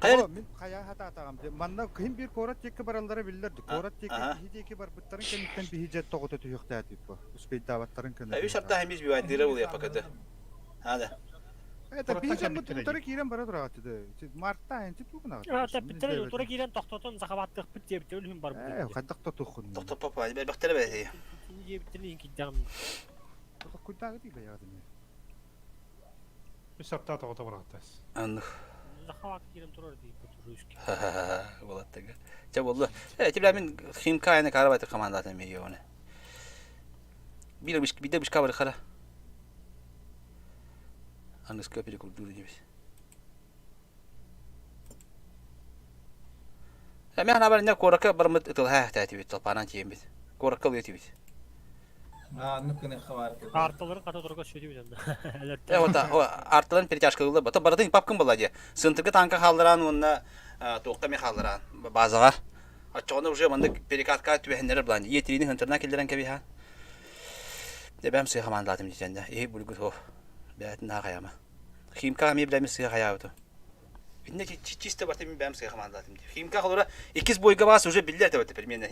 Хайа мин хайа хатаатаҕым дии. Манна киһим биир куорат диэки бараллара биллэр ди. Куорат диэки киһи диэки барбыттарын кэнниттэн биһи дьэ тоҕута түһүөхтээтик бу. Успейдаабаттарын көнө. Үс артаах эмиз бивайдыыра буолуя пока Ада. Это биһи дьоммут утары киирэн бара тураҕыт Марта энти тугунаҕыт. Тэппиттэрэ утары киирэн тохтотон сахабаттыахпыт диэбитэ үлүһүн барбыт. Ээ, хайдах тотуххун. Тохтоппоппа, элбэхтэрэ бэйэтэ. Диэбиттэрин иһин киирдэҕим. Тохтоккуйдааҕы дии бэйэҕит эмиэ. Үс артаах тоҕото бараҕыттас. Анных. Захават киирэн турар дии Петрушки. Болаттыга. Чэ болла. Э, тебя мин химка айны карабаты командатын мегионе. Биир биирдэ бышка барыхара. Аныска перекурдуур инибит. Эмэ анабар инне куоракка бармыт ытылһа тээтибит, толпаанан тиийэммит. Куоракка ылыа Арталарын хата турга сүдүбүт онно. Э, вот, арталарын перетяжка ылла. Бата барытын папкын была дии. Сынтырга танка хааллараан уонна туохха эмэ хааллараан базаҕа. Оччоҕуна уже маннык перекатка түбэһиннэрэр былаан. Иэтириини хынтырынан киллэрэн кэбиһээн. Эбэм сыа хамаандалаатым диэн да. Иһи булгут хоф. Бээтин наха хайама. Химка эмиэ билэмин сыа хайаабытым. Инне чисто барта мин бэм сыа хамаандалаатым дии. Химка холора иккис бойга баас уже биллэр этэ примерно.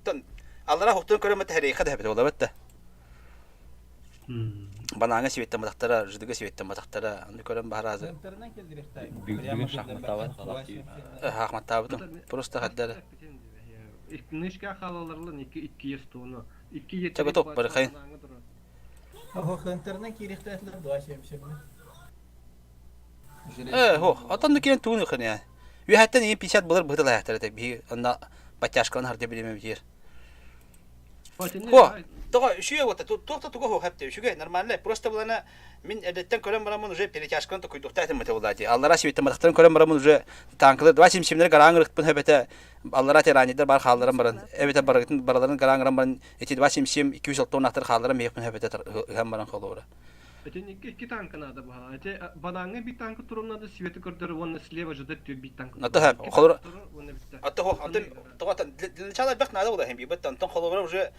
Тон аллара хоқтон көрөм это хэрейха да хэбит олабат да. Банааҥа сибиттэн батахтара, жидыга сибиттэн батахтара, аны көрөн баһараазы. Бүгүн шахматтаабат Шахматтаабытым. Просто хаддара. Нышка халаларлан икки икки естону. Икки Чэ готов, барыхайын. Хонтернан киириэхтээхлэр дуа семсемме. Э, хо, отон киирэн тугун ыхын я. Үөһэттэн ийин 50 былыр быһытылаахтар этэ. Биһи онно подтяжкалан хардя билимэ битир. Хо, тоҕо үчүгэй уота, туох да туга суох эптэ, үчүгэй, нормально. Просто булана мин эрдэттэн көрөн бараммын уже перетяжканы токуйдуохтаах этим буолла дии. Аллара сибиттэн матахтарын көрөн бараммын уже танкылар два симсимнери гараан ырыкпын эбэтэ аллара тиранидер бар хаалларан баран эбэтэ барыгытын бараларын гараан ыран баран эти два симсим 206 аттар хаалларан миэхпин эбэтэ ыһан баран холуора. Ити икки, икки танка надо было. Эти бананга бит танка турун надо, светы көрдөр, уонна слева ждет бит танка. Ата хэп, холор. Ата хо, антон тоҕо для начала элбэх надо было хем бит антон холобура уже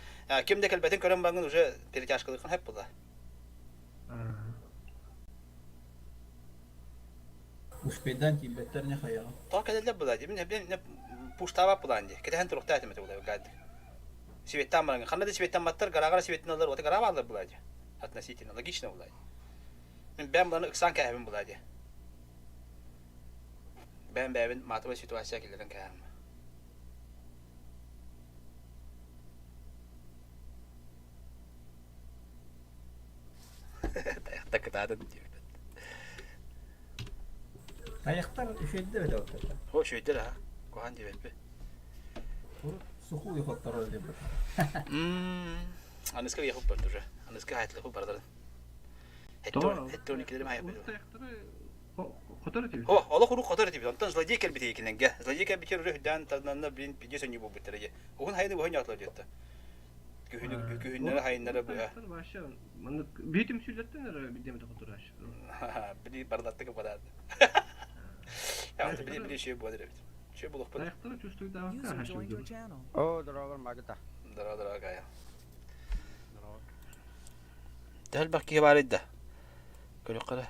ким да кэлбэтин көрөн баран уже перетяжкалыхан хэп була. Успейдан тиийбэттэр не хайаҕа. Тоҕо кэлэллэр була дии. Мин мин пуштаабат булаан дии. Кэтэһэн туруктаа этим этэ була гад. Светтан баран. Ханна да светтан баттар, гарагара светтен алар, ота гара баалар була дии. Относительно логично була дии. Мин бэм буланы ыксаан кээһэбин була дии. Бэм бэбин матовая ситуация киллэрэн кээһэм. Тайахта кытаатын диэбит. Тайахтар үчүгэйдэр этэ оттон. О, үчүгэйдэр аха. Куһаан диэбэппи. Урут сухую хотторор диэбит. Аныска уехал бард уже. Аныска хайтлаху бардарын. Хеттоникилерим хайаппыт. Хотор этибит. О, олох урук хотор этибит. Онтон злодей кэлбит икиненге. Злодей кэлбитер уже хүдээн тарнанна блин пиде сөньи буолбуттар эже. Уһун хайыны уһун ятлар диэтта. Күһүнү күһүннэри хайыннары быһа. Вообще, маннык биир түмсүүлэртэн эрэ биирдэ хотор аш. Били бардаттык бараат. Били били шөй буолар эбит. Шөй булукпут. Тайахтары чувствуйдаабакка О, здорово, Магита. Здорово, дорогая. Төһөлбөх киһи баар да. Көрүөххэ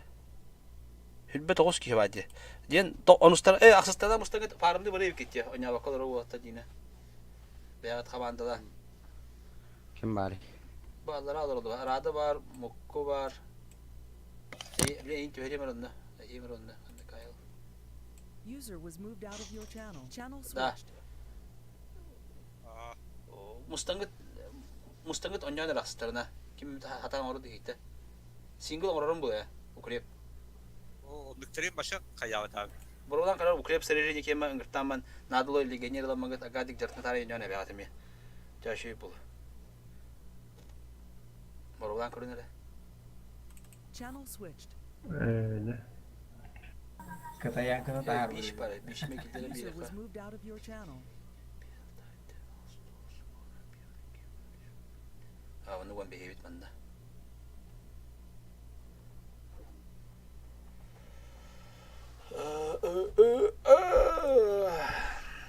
Хүлбэ тоҕус киһи баар дии. Диэн онустар э ахсыстарда мустаҥыт фаарымды бары эбиккит онньообокко олорор уолаттар диинэ. Бэйэҕит хамаандала. Ким баарый? Бааллара олороллор. Рада баар, Мукку баар. Били иин түһэриэм онно. Иим онно. Онно Кайл. User was moved out of your channel. Channel Да. switched. Мустаҥыт мустаҥыт онньоон арахсыстарына ким хатаан оҥорор диһийтэ. Сингл оҥорорум буолуо укреп. Оннуктарын баша хайаабатаабыт. Боруолан карар укреп сэрэрини кема ыҥыртаамман наадылой легионер ыламмагыт агадик жартын таара өньөөн эбэҕит эмиэ. Чаашүй бул. Боруолаан көрүн эрэ. Channel switched. Кытайаакыны таһаарбыт. Биш бар, биш мекилдерин User was биэрэхэ. moved out of your channel. Аны уон биһиэбит манна.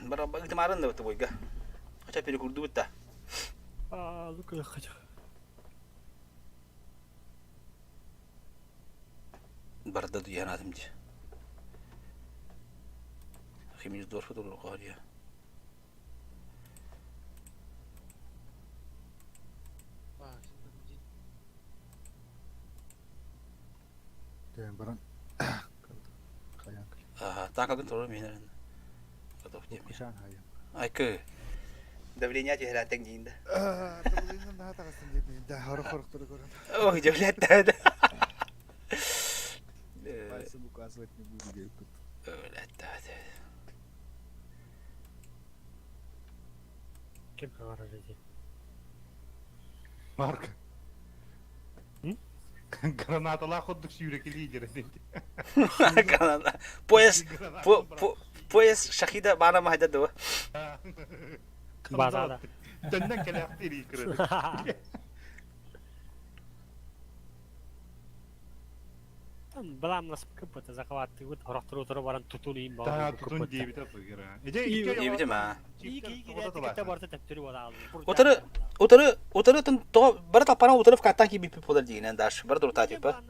Барабагытымаарын да бойга. Хотя перекурдубут да. Лука хотя. Барда дуйанаатым дии. Химиздорфа турурга дии. Тээн баран хайаан Таакагын турар миэнэрин. Готов диэм. Кушаан хайан. Айкы. Давление түһэрээтэҥ диин да. Давление наһаа таҕыстым диэн да хорох-хорохтору көрөн. Ой, дьөлэттэ. Пальцем указывать не буду диэбиппит. Өлэттэ. Ким хаҥарар эти? Марк. Гранаталаах курдук сүүрэкилии дьэрэ Граната. Пояс пояс Шахида баана маһайда дуо? Базада. Төннөн кэлээхтиир икры. Балаамнаспыккыт захваттыыбыт хорохтору утары баран тутун иин Да, тутун диэбитэ быгыра. Диэбитим аа. Барыта төптөрү барааллар. Утары утары утары тун тоҕо бары таппана утары вкаттан киирбиппит буолар диинэн даш бары турутаа типа.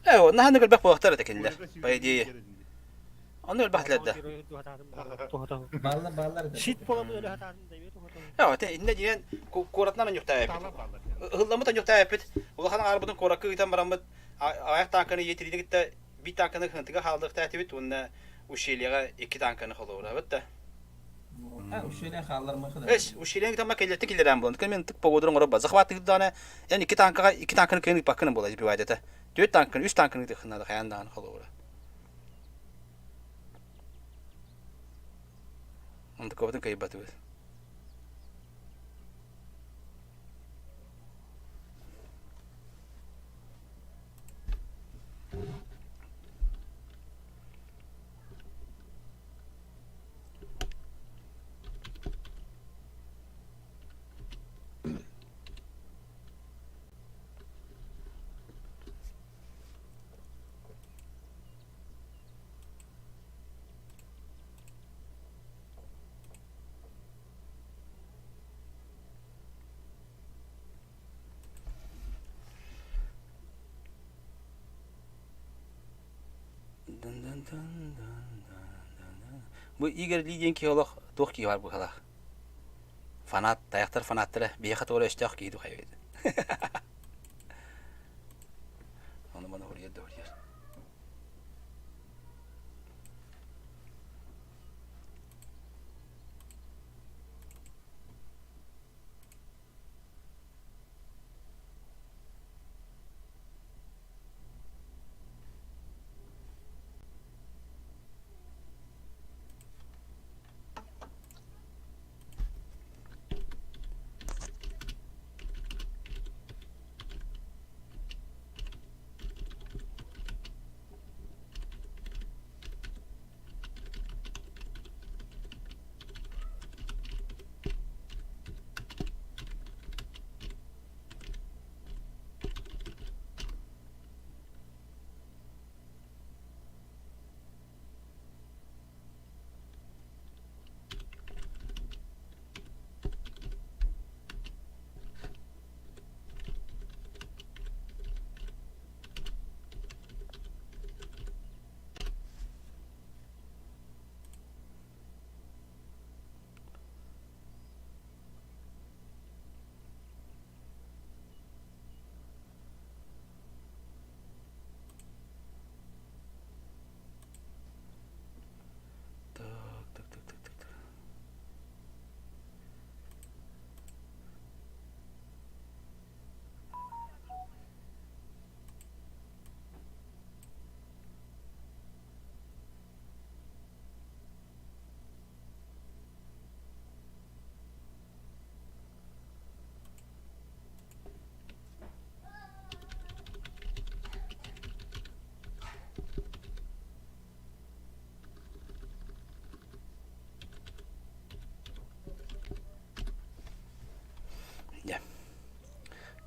Э, наһаны көрбөх буолуохтар этэ кинилэр, по идее. Ону өлбөх да. Баллар баллар. Щит буоламын өлө хатаатын Э, те инне диэн куоратынан онньуктаайаппыт. Ыһылламмыт онньуктаайаппыт. Улахан аарбытын куоракка ыытан бараммыт аяк тааҥканы иэтириини кытта биир тааҥканы хынтыга хааллыахтаатыбыт уонна ущельеҕа икки тааҥканы холобураабыт да. А, ущелье хааллармаха да. Эс, ущелье тамма келлетти киллерэн буолан. Мен тык погодурун оро захватыгдаана эн икки тааҥкаҕа икки тааҥканы кыайан ыппаккын буола сбивать это. Түөрт тааҥканы, үс тааҥканы тыхыннада хайаан даҕаны холобура. Онтукабытын кыайбатыбыт. Бу Игорь Ли диэн киһи олох туох киһи бар быһалаах. Фанат, тайахтар фанаттара биһиэхэ туора өстөөх киһи духайбыт. Ону маны хоруйар да хоруйар.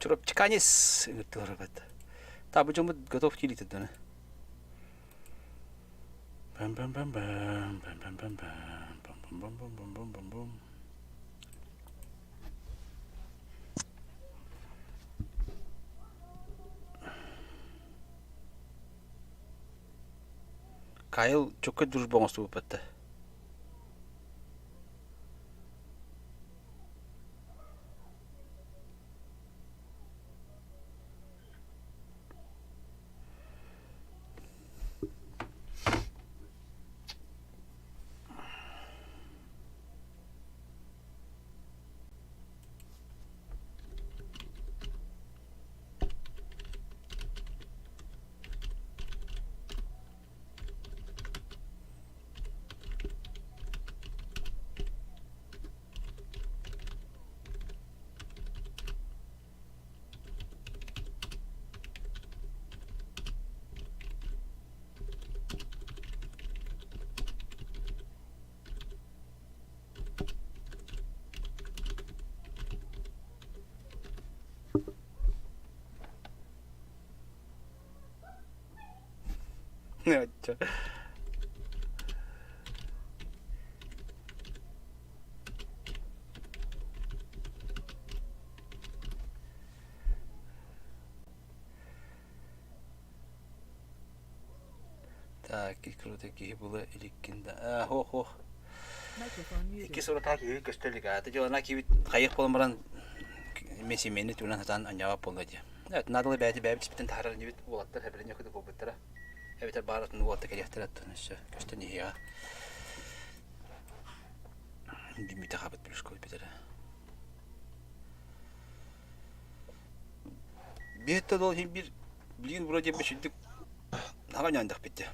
Чурапчыканец ыҥыртылар эбит. Та бу дьоммут готов кииритэ дана. Бам бам бам бам бам бам бам бам бам бам бам бам бам бам. Кайл чокка дружба оҥостубуппатта. Так, круто киһи була иликкин да. Хоох хоох. Икки сурата киһи көстө илик. Аты дьылана киһибит хайых буолан баран месимени туунан сатаан анньаабат буолла дии. Надо бэйти бэйбит испитин таһаарар инибит уолаттар хэбилин кыты буолбуттара. Эбэтэр баар атын уолатта кэлиэхтэрэ оттон өссө көстөн иһиэҕэ. Димитэ хабыт плюска бүтэрэ. Биэттэ дол хин бир билигин вроде бы сүрдүк хаҕа ньаандах битте.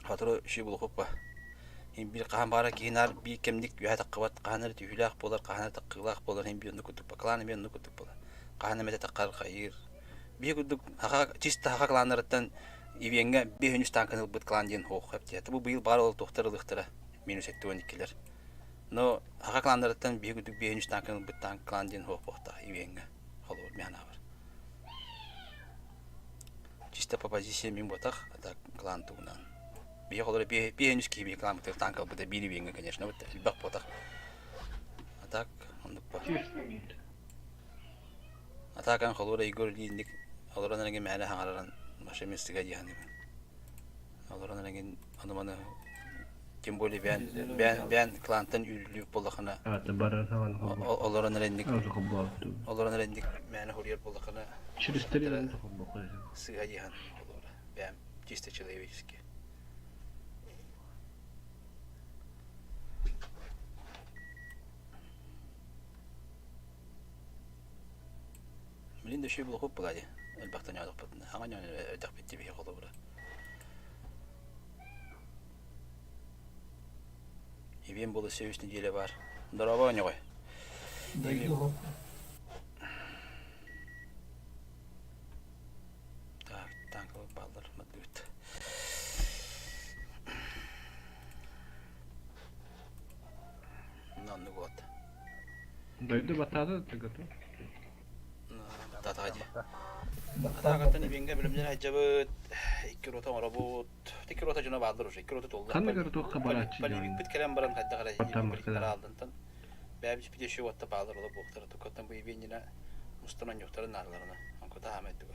Хатору ши булухуппа. Хин бир хаһан баара киһи наар биир кэмник үөһэ таххыбат, хаһан эрэ түһүүлээх буолар, хаһан эрэ таххыылаах буолар, хин биир оннук курдук баклаан эмиэ оннук курдук буолар. Хаһан эмэтэ таххар хайыыр. Биһи курдук хаха чисто хаха кланнарыттан Ивеҥҥэ биэс тааҥканы ылбыт клан диэн суох эбит. Бу быйыл баар ол туохтар ылыахтара минус 72-лэр. Но хаха кланнарыттан биһи курдук биэс тааҥканы ылбыт танк клан диэн суох буолуохтаах Ивеҥҥэ. Холобур мин санаабар. Чисто по позиции мин буотах, а так клан тугунан. Биһи холоро биэс киһи биһи клан танк ылбыта биир Ивеҥҥэ, конечно, вот элбэх буотах. А так оннук ба. Атаакан холуура Егор Ильинник олорон эрэгин мээнэ хаҥараран вообще миэстэгэ дии саныыбын. Олорон эрэгин ону-маны тем более бэйэн бэйэн бэйэн клантан үүрүллүү буоллахына олорон эрэнник олорон эрэнник мээнэ хоруйар буоллахына сыыһа дии холуура бэйэм чисто человечески. Билин да үчүгэй буолуохпут буолаа дии. Элбэхтэн ньоодохпутуна. Хаҥа ньоон эрдэхпит дии биһи холобура. Ивен буола сүүс неделя бар. Здорово, ньоҕой. Дойду Так, танковый баллар мадыбыт. Оннук вот. Дойду батаада ты готов? Татаҕа дии. Атаакаттан ибиҥҥэ бөлөмнөр сылдьабыт. Икки рота оҥоробут. Икки рота дьоно бааллар уже. Икки рота толла. Ханна көрө туохха барааччы Полевикпит кэлэн баран хайдах эрэ аалдантан бэйэбит еще уотта бааллар ола буохтара туккаттан бу ибиэнньинэ мустан онньуктарын наадаларына онкута хаамай туга.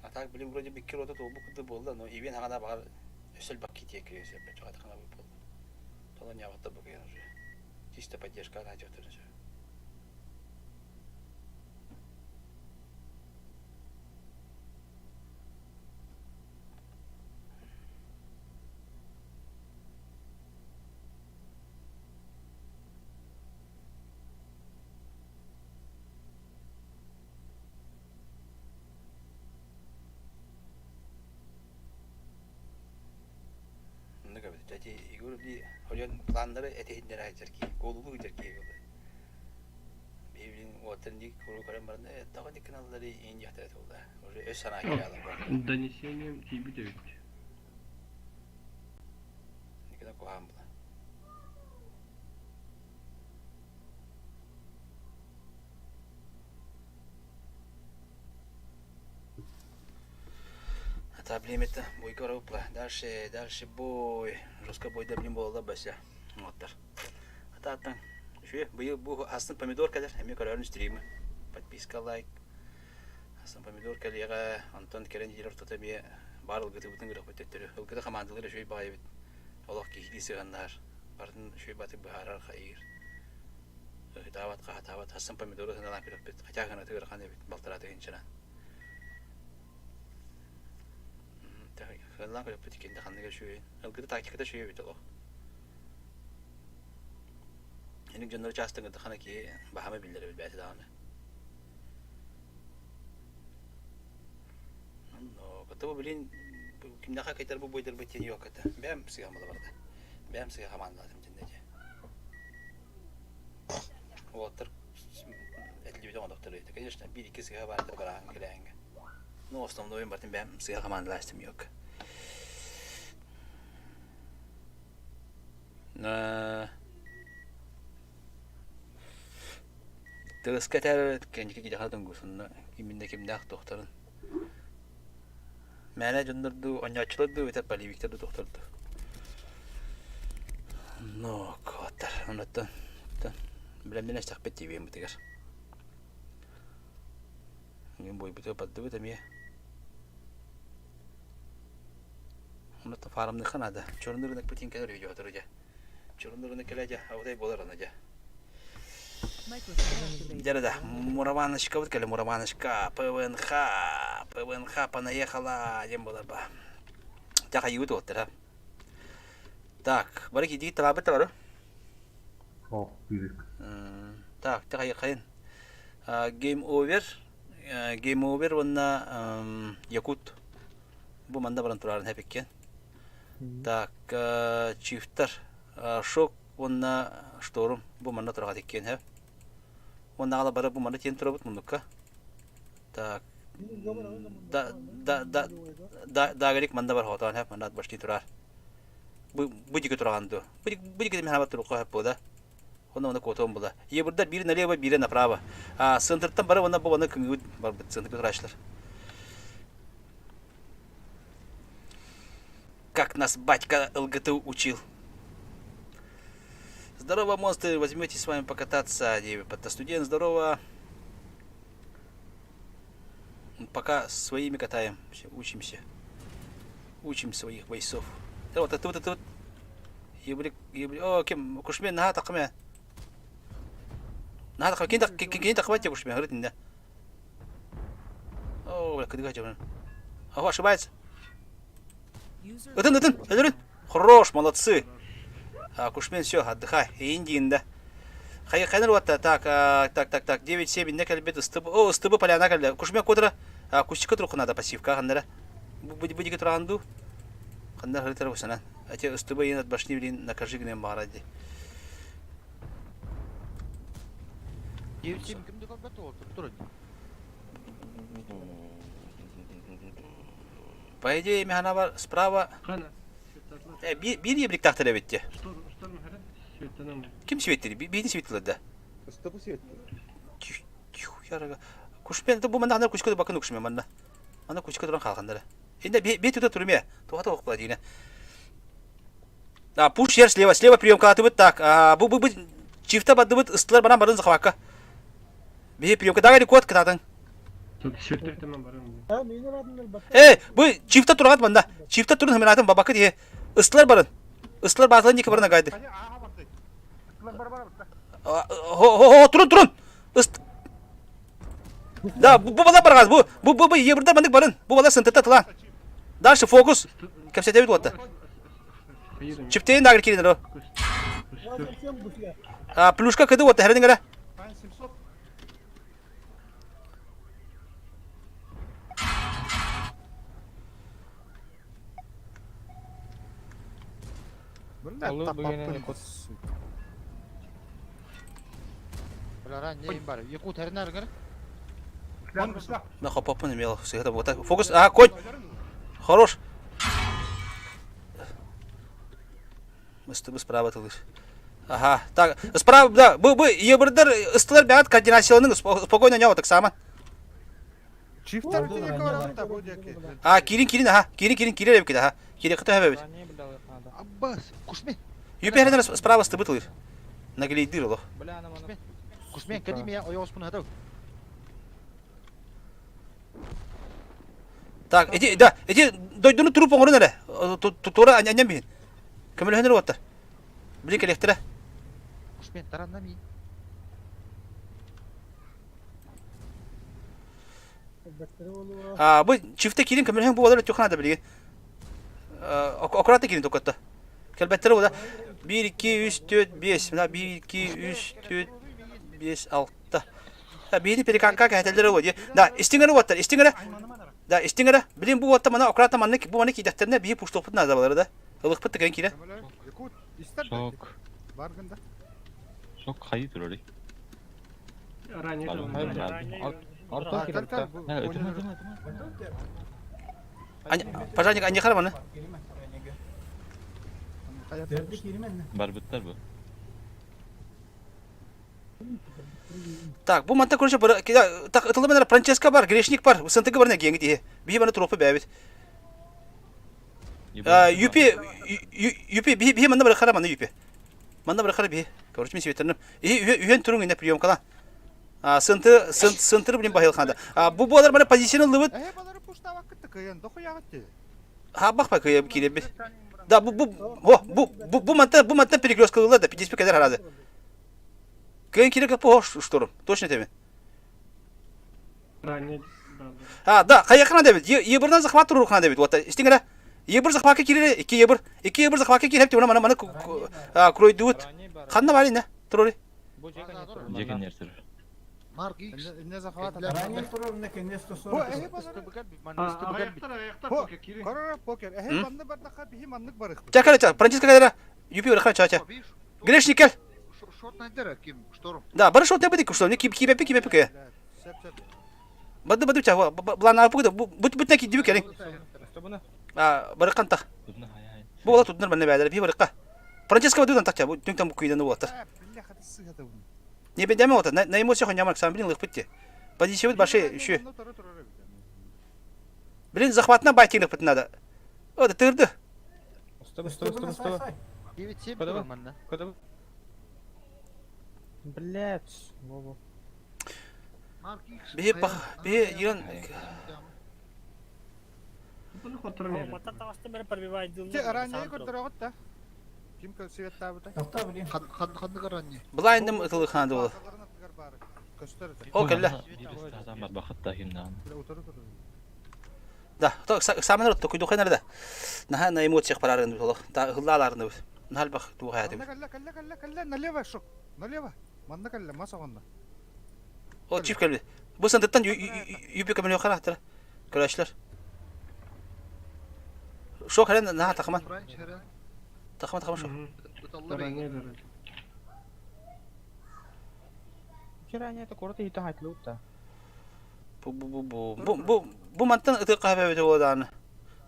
А так, блин, вроде бы икки рота туолбут курдук буолла, но ивен хаҕана баҕар өссө элбэх киитиэ кириэн сөп, чаҕатахына буолла. Тоҕо ньаабатта бу киһи уже. Чисто поддержка анаачыктарын сөп. Оннук эбит. Эти Егор Ильич хойон планнары этиһиннэрэ сылдьар киһи, куолулуу сылдьар киһи буолла. Биһи уоттан дии куру көрөн баран э тоҕо дик гыналлар иин диэхтэрэ туолла. Уже өс санаа киирэ Донесением тиийбит эбит. куһаҕан буолар. Это блин это бойга барабыпла. Дальше, дальше бой. Жестко бойда блин буолла бася. Оттар. Атааттан. Үчүгэй. Быйыл бу астын помидор кэлэр. Эмиэ көрөөрүн стримы. Подписка, лайк. Астын помидор кэлиэҕэ. Онтон кэлэн иһэр ортото эмиэ баар ылгытыбытын гырахпыт төттөрү. Ылгыты хамаандалар үчүгэй баҕайы эбит. Олох киһилии сыһыаннаһар. Барытын үчүгэй батык быһаарар хайыыр. Ыһытаабат, хаһатаабат. Астын помидору сыналаан көрөхпүт. Хотя гынаты ыарахан эбит. Балтараа тыһыынчанан. Сыаллаан көрөппүт иккинде ханнык үчүгэйин. Ылгыты тактиката үчүгэй эбит олох. Эник дьоннору чаастан гынтахана киһи баһама биллэр эбит бэйэтэ даҕаны. Онно кытта блин кимнэхэ кайтар бу бойдарбыт диэн yok это. Бэм сыһа мала барда. Бэм сыһа хамаандалатым дьинде дьэ. Уолаттар этилибит оҥодохтор это. Конечно, биир-икки сыһа баар бараан кэлээҥҥэ. Ну, основной бартын бэм сыһа хамаандалаастым yok. Тыаска этэр кэнники кидэхэ тунгусунна киминнэ кимнээх туохтарын мээнэ дьоннор дуу оонньооччулар дуу эбэтэр полевиктар дуу туохтар дуу но куоттар онуттан бэлэмнэнэ истэхпит тиийбитигэр буойбутугар бардыбыт эмиэ Онно фаарымныахха наада. Чорунду гына путин кэлэр видеотору дьэ. Чорунду гына кэлэ дьэ, абытай буолар ана дьэ. Дьэ да, Мураваночка вот кэлэ Мураваночка, ПВНХ, ПВНХ понаехала диэн буолар ба. Дьэ хайыыбыт уоттара. Так, бары киирдигит табаабыт да бары? Ох, киирик. Так, дьэ хайын. Game over, Game over уонна Якут Бу манна баран турарын хэпиккен. Так, чифтар, шок уонна шторм бу манна тураҕа тиккиэн хэп. Уонна аҕала бары бу манна тиэн турабыт муннукка. Так, да да да да дагерик манна бар хотоон хэп манна башти турар. Бу бу диги тураҕан ду. Бу бу диги мехабат турукка хэп бу да. Онно онно куотуом була. Ебурдар биир налево, биирэ направо. А центртан бары онно бу онно кыҥыыбыт барбыт центрга турааччылар. Как нас батька ЛГТ учил. Здорово, монстры, возьмете с вами покататься. Студент, здорово. Пока своими катаем, учимся. Учим своих бойцов. Вот это вот это вот. Ебрик, ебрик. О, ким, кушмен, наха тақме. Наха тақме, кин так, кин тақмат кушмен, говорит, да. О, бля, кыдыга жабын. Ага, ошибается. Ытын, ытын, өлөрүн. Хорош, молодцы. А, Кушмен, все, отдыхай. Индиин да. Хайа хайнар уатта. Так, так, так, так. 9-7 инне кэлбит ыстыбы. О, ыстыбы поляна кэллэ. Кушмен кодра. Кустика турук надо пассивка ханнара. Бу туран ду. Ханнар хырытар усанан. Эти ыстыбы ен от башни блин накажи гнем багаради. 9-7 кимди көрбөт ол тур. По идее, механа бар справа. Э, биир ебриктахтар эбитти. Ким светили? Биини светилер да. Ыстыбы светти. Ярага. Кушпен бу манна кушка бакын укшме манна. Ана кушка туран халхандара. Инде бе тута турме. Туата окла дигне. А, пуш ер слева, слева приемка атыбыт так. А, бу бу бу чифта бадыбыт ыстылар баран барын захвакка. Бии приемка дагали кот кытатын. Э, бу чифта турагат манда. Чифта турун хаминатын бабакы дие. Ыстылар барын. Ыстылар баатылан дики барын агайды. Хо хо турун турун. Ыст Да, бу бала баргаз, бу бу бу бу ебурда мандык барын. Бу бала сынтыта тыла. Дальше фокус. Кепсетебит уотта. Чиптейин дагыр кирин А, плюшка кыды уотта хердин гара. Аллы бүгүн Якут. Бля, не бар. Якут хернер гэр. На хопопын имел. Все вот так. Фокус. А, конь. Хорош. Ыстыбыс справа тылыр. Ага, так, справа, да, бу, бу, ебырдар ыстылар бэҕэт координацияланың спокойно ньоо так саман. Чифтер диэки барабыт да бу диэки. А, киирин, киирин, аха, киирин, киирин, киирэр эбиккит, аха. Киирин кыта хөбөбүт. Аббас, Кушмен. Юпи справа ыстыбыт ылыр. Наглейдыр олох. Кушмен, кэли меня ойооспун хатау. Так, эти, да, эти дойдуну туруп оҥорун эрэ. Туора анньан биһин. Көмөлөһөн уоттар. Били кэлиэхтэрэ. Кушмен, таранна ми. А, бу чифте киирин көмөлөһөн бу олар өтү ханада билигин. Аккуратно киирин токотто. Кэлбэттэрэ буда. 1 2 3 4 5. Мына 1 2 3 4 5 6. Биһини переканка кэһэтэллэр ол дии. Да, истиҥ эрэ уоттар, истиҥ эрэ. Да, истиҥ эрэ. Билин бу уотта мана аккуратно маннык бу маны киидэхтэринэ биһи пуштуохпут наада балары да. Ылыхпыт тыгын киирэ. Шок. Шок хайы турар. Пожарник аньыхара маны. Барбыттар бу. Так, бу манта короче так ытылы Франческо бар, грешник бар, сынтыгы бар геңи тиhe. Биһи баны туруоппа бэбит. Юпи юпи биһи биһи манна барахара манна юпи. Манна барахара биһи. Короче, мен светерним. И үһен туруң инне приемкала. Сынты сынтыры блин бахил ханда. Бу буолар бары позицияны ылыбыт. Э, балары пуштабаккыт кыйын, дохуягыт ти. Хабах па кыйын киребит. Да, бу бу бу бу бу манта бу манта перекрестка ылла да 50 кедер харады. Кыйын кире капы шторм. Точно теме. А, да, хайакына дебит. Ебырдан захват турухна дебит. Вот, истиңера. Ебыр захватка кире, ики ебыр, ики ебыр захватка кире, хеп мана мана кройдуут. Ханна бар ине, турори. Жекен нерсер. Марк Икс. Не захват. Ранее турор наконец-то 40. Корора покер. Эхе манны бардаха биһи маннык барых. Чакара ча, Франческо кадара. Юпи бараха ча ча. Грешник кел. Шот найдера ким шторм. Да, бары шот не что, не кип кипепи кипепи ке. Бады бады ча, блана апугда, бут бут наки дибик келин. А, бары канта. Бу ола туднар манна бәдәр, би барыкка. Франческо бады тахча, бу түнтан бу күйдән булаттар. Не бедәме ота, на эмоциях нямар сам блин лыхпытте. Позиция баше еще. Блин, захватна байтинг пыт надо. О, да тырды. Стоп, стоп, стоп, стоп. 9-7 турар манна. Блять, Вова. Бе пах, бе иран. Те ранее көрдөрөгөт да. Ким светтабыта? Ханны ранее. Блайндым ытылыханды ол. О, кэллэ. Да, то самын рот куйду хэнэр да. Наха на эмоциях парарын болох. Та хыллаларны. Нахал бах туха Манна кэллэ кэллэ кэллэ кэллэ налево шок. Налево. Манна кэллэ мас оҕонно. О, чип кэлбит. Бу сандыттан юпи көмөлө харахтар. Көрәшләр. Шок хәрен наха тахман. Тахман тахман шок. Вчера они это коротко и там да. Бу бу бу бу бу бу мантан ытык кахабе бит одан.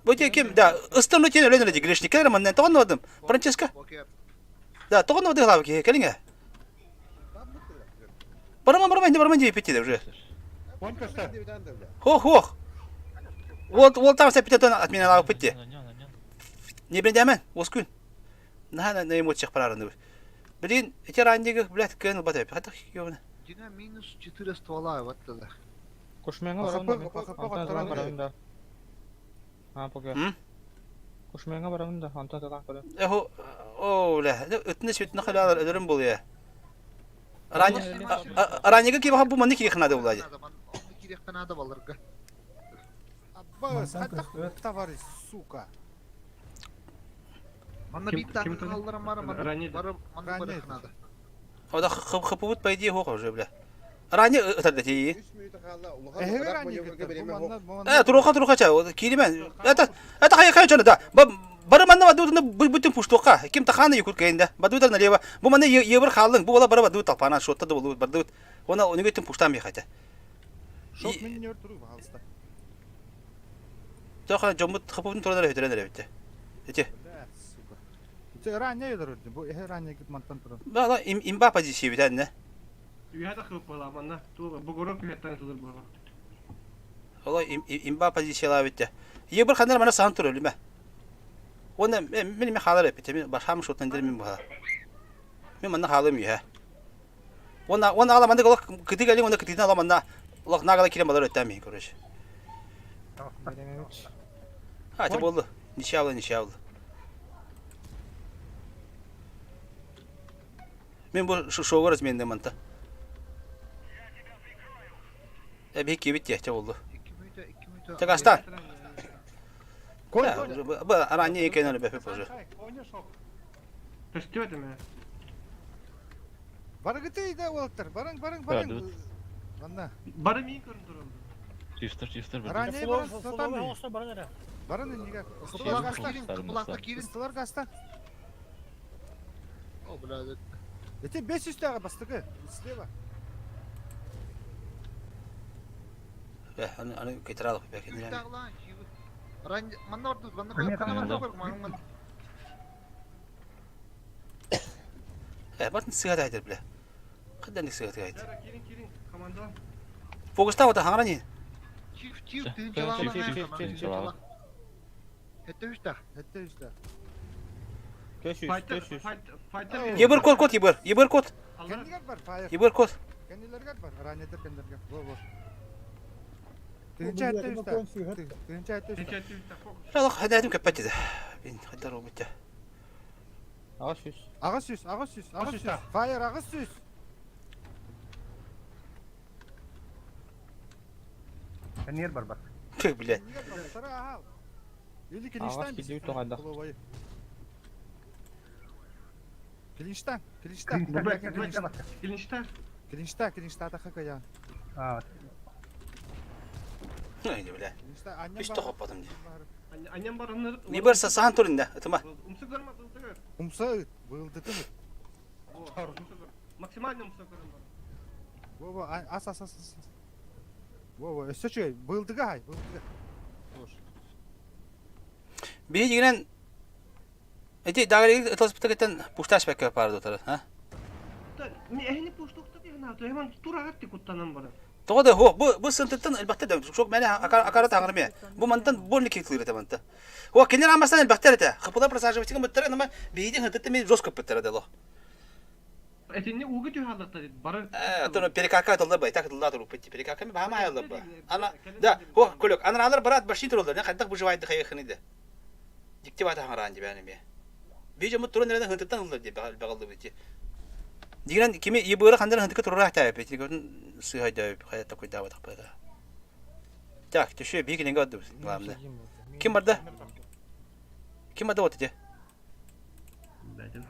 Бу те ким да ыстын үтен өлөн эле грешник кэлэр манна тоҕон одым. Франческо. Да тоҕон оды хлабы ки кэлиңе. Бараман бараман не бараман деп петти уже. Хох хох. Вот вот там все питетон от меня лавы петти. Не бендемен, оскүн. На на на эмоциях парарны. Блин, эти раннигах, блядь, кэн батап. Хата ёбана. Дина минус 4 ствола вот тогда. Кушменга барамын да. Барамын да. А, пока. Кушменга барамын да, антон татан көрө. Эхо, о, бля, өтүнө сүтүнө халалар өлөрүм бул я. Раннига ки баха бу манны кири ханады булади. Надо балырга. Аббас, товарищ, сука. Манна бит алларым бар, манна манна барых надо. Ода хыпыбыт по идее хох уже, бля. Ранее это ти. Э, туруха туруха ча, киримен. Это это хай хай чона да. Бары манна баду бүтүн пуштука. Ким таханы юкут кейинде. Баду налево. Бу манна ебір халың. Бу ола бары баду талпана шотта да болу баду. Она онугетин пуштан бихата. Шок мен не туру пожалуйста. Тоха жомут хыпыбын туралар өтөрөн эле битте. Эти. Сука. Ранее олорор бу эһэ ранее мантан туран. Да, имба позиция бит Үһэ да кылып буола манна. Бугуру күһэттэн тылыр буола. Ола имба позициялаа битте. Ебір хандар мана сахан тур өлүмэ. Уонна мин мен хаалар эппите. Мин башам шотан дер мин буха. Мин манна хаалым үһэ. Уонна уонна ала маннык олох кытыы кэлиҥ уонна кытыытын ала манна олох наагала киирэн балар өттөөн миһин короче. А, это болды. Ничья ничья болды. Мин бу шоуга разменде манта. Э, биһи киэбит диэхчэ болду. Чагастан. Бу ранее екенен бэпэ позже. Көстүбэт эмэ. Барыгыты да уолаттар, барың, барың, барың. Манна. Бары миин көрүн тураллар. Чистер, чистер. Ранее баран, сатан бий. Баран инниге. Кылаакта киирин. Ыстылар гаста. О, бля. Эти 500 тага бастыгы. Слева. Бе, аны аны кетиралык бе кендилер. Ран манна ордук, манна көр, манна. Э, бартын сыга дайдыр биле. Кайдан сыга дайдыр. Кирин, кирин, команда. Фокуста ота хаңара не? Чиф, чиф, тыынчалаа. Это үстә. Это үстә. Файтер, файтер. Ебір код код ебір, ебір код. Кендилер бар, фаер. Ебір код. Кендилерге бар, ранетер кендилерге. Во, во. Тыынча это үстә. Тыынча это үстә. Аллах хададым кеппет деді. Мен хадар ол бітті. Ағаш сүз. Ағаш сүз, ағаш сүз, ағаш сүз. Фаер ағаш сүз. Кеннер бар бар. Тек биле. Или Клинштайн. Ағаш кидеу тоғайда. Клинштайн, Клинштайн. Клинштайн. Клинштайн, Клинштайн таха кая. А. Не биле. Үш тоқып бадым де. Аннем барыныр. Не барса сахан турында, атыма. Умсы көрмө, умсы көр. Умса быылдытым. Максимально умсы көрөм. Во, во, ас, ас, ас, ас. Во, во, өссө чөй, быылдыга хай, быылдыга. Биһи дигинен Эти дагы ытылыспытыгыттан пушташ бәккә парды утары, а? Эһини пуштукта дигән аты, hemen турагат ди куттанан бара. Тоҕо да хо бу бу сынтыттан элбэхтэ да шок мәне акара таңырме. Бу мантан больно китлыр это манта. Хо кинер амастан элбэхтэр это. Хыпыла просаживать быттара нама биидин хытытты мен жестко быттара дало. Этини угы түһаллата бары. Э, тоно перекака тылда бай, так тылда туруп битти. Перекака ми бама аялла ба. Ана да, хо колек аналар брат башни турулдар, не хаддак выживает хайхны да. Дикте бата хаңаран дибәне ме. Бижа мут турун нерден хытыттан ылдар ди багалды бити. Дигрен кими ебыра хандан хытыка турура тәп бити. Көрдүн сыйхай дәп хая такой дава такпада. Так, түшө бигинен гадды главное. Ким барда? Ким барда вот эти? Бәдим.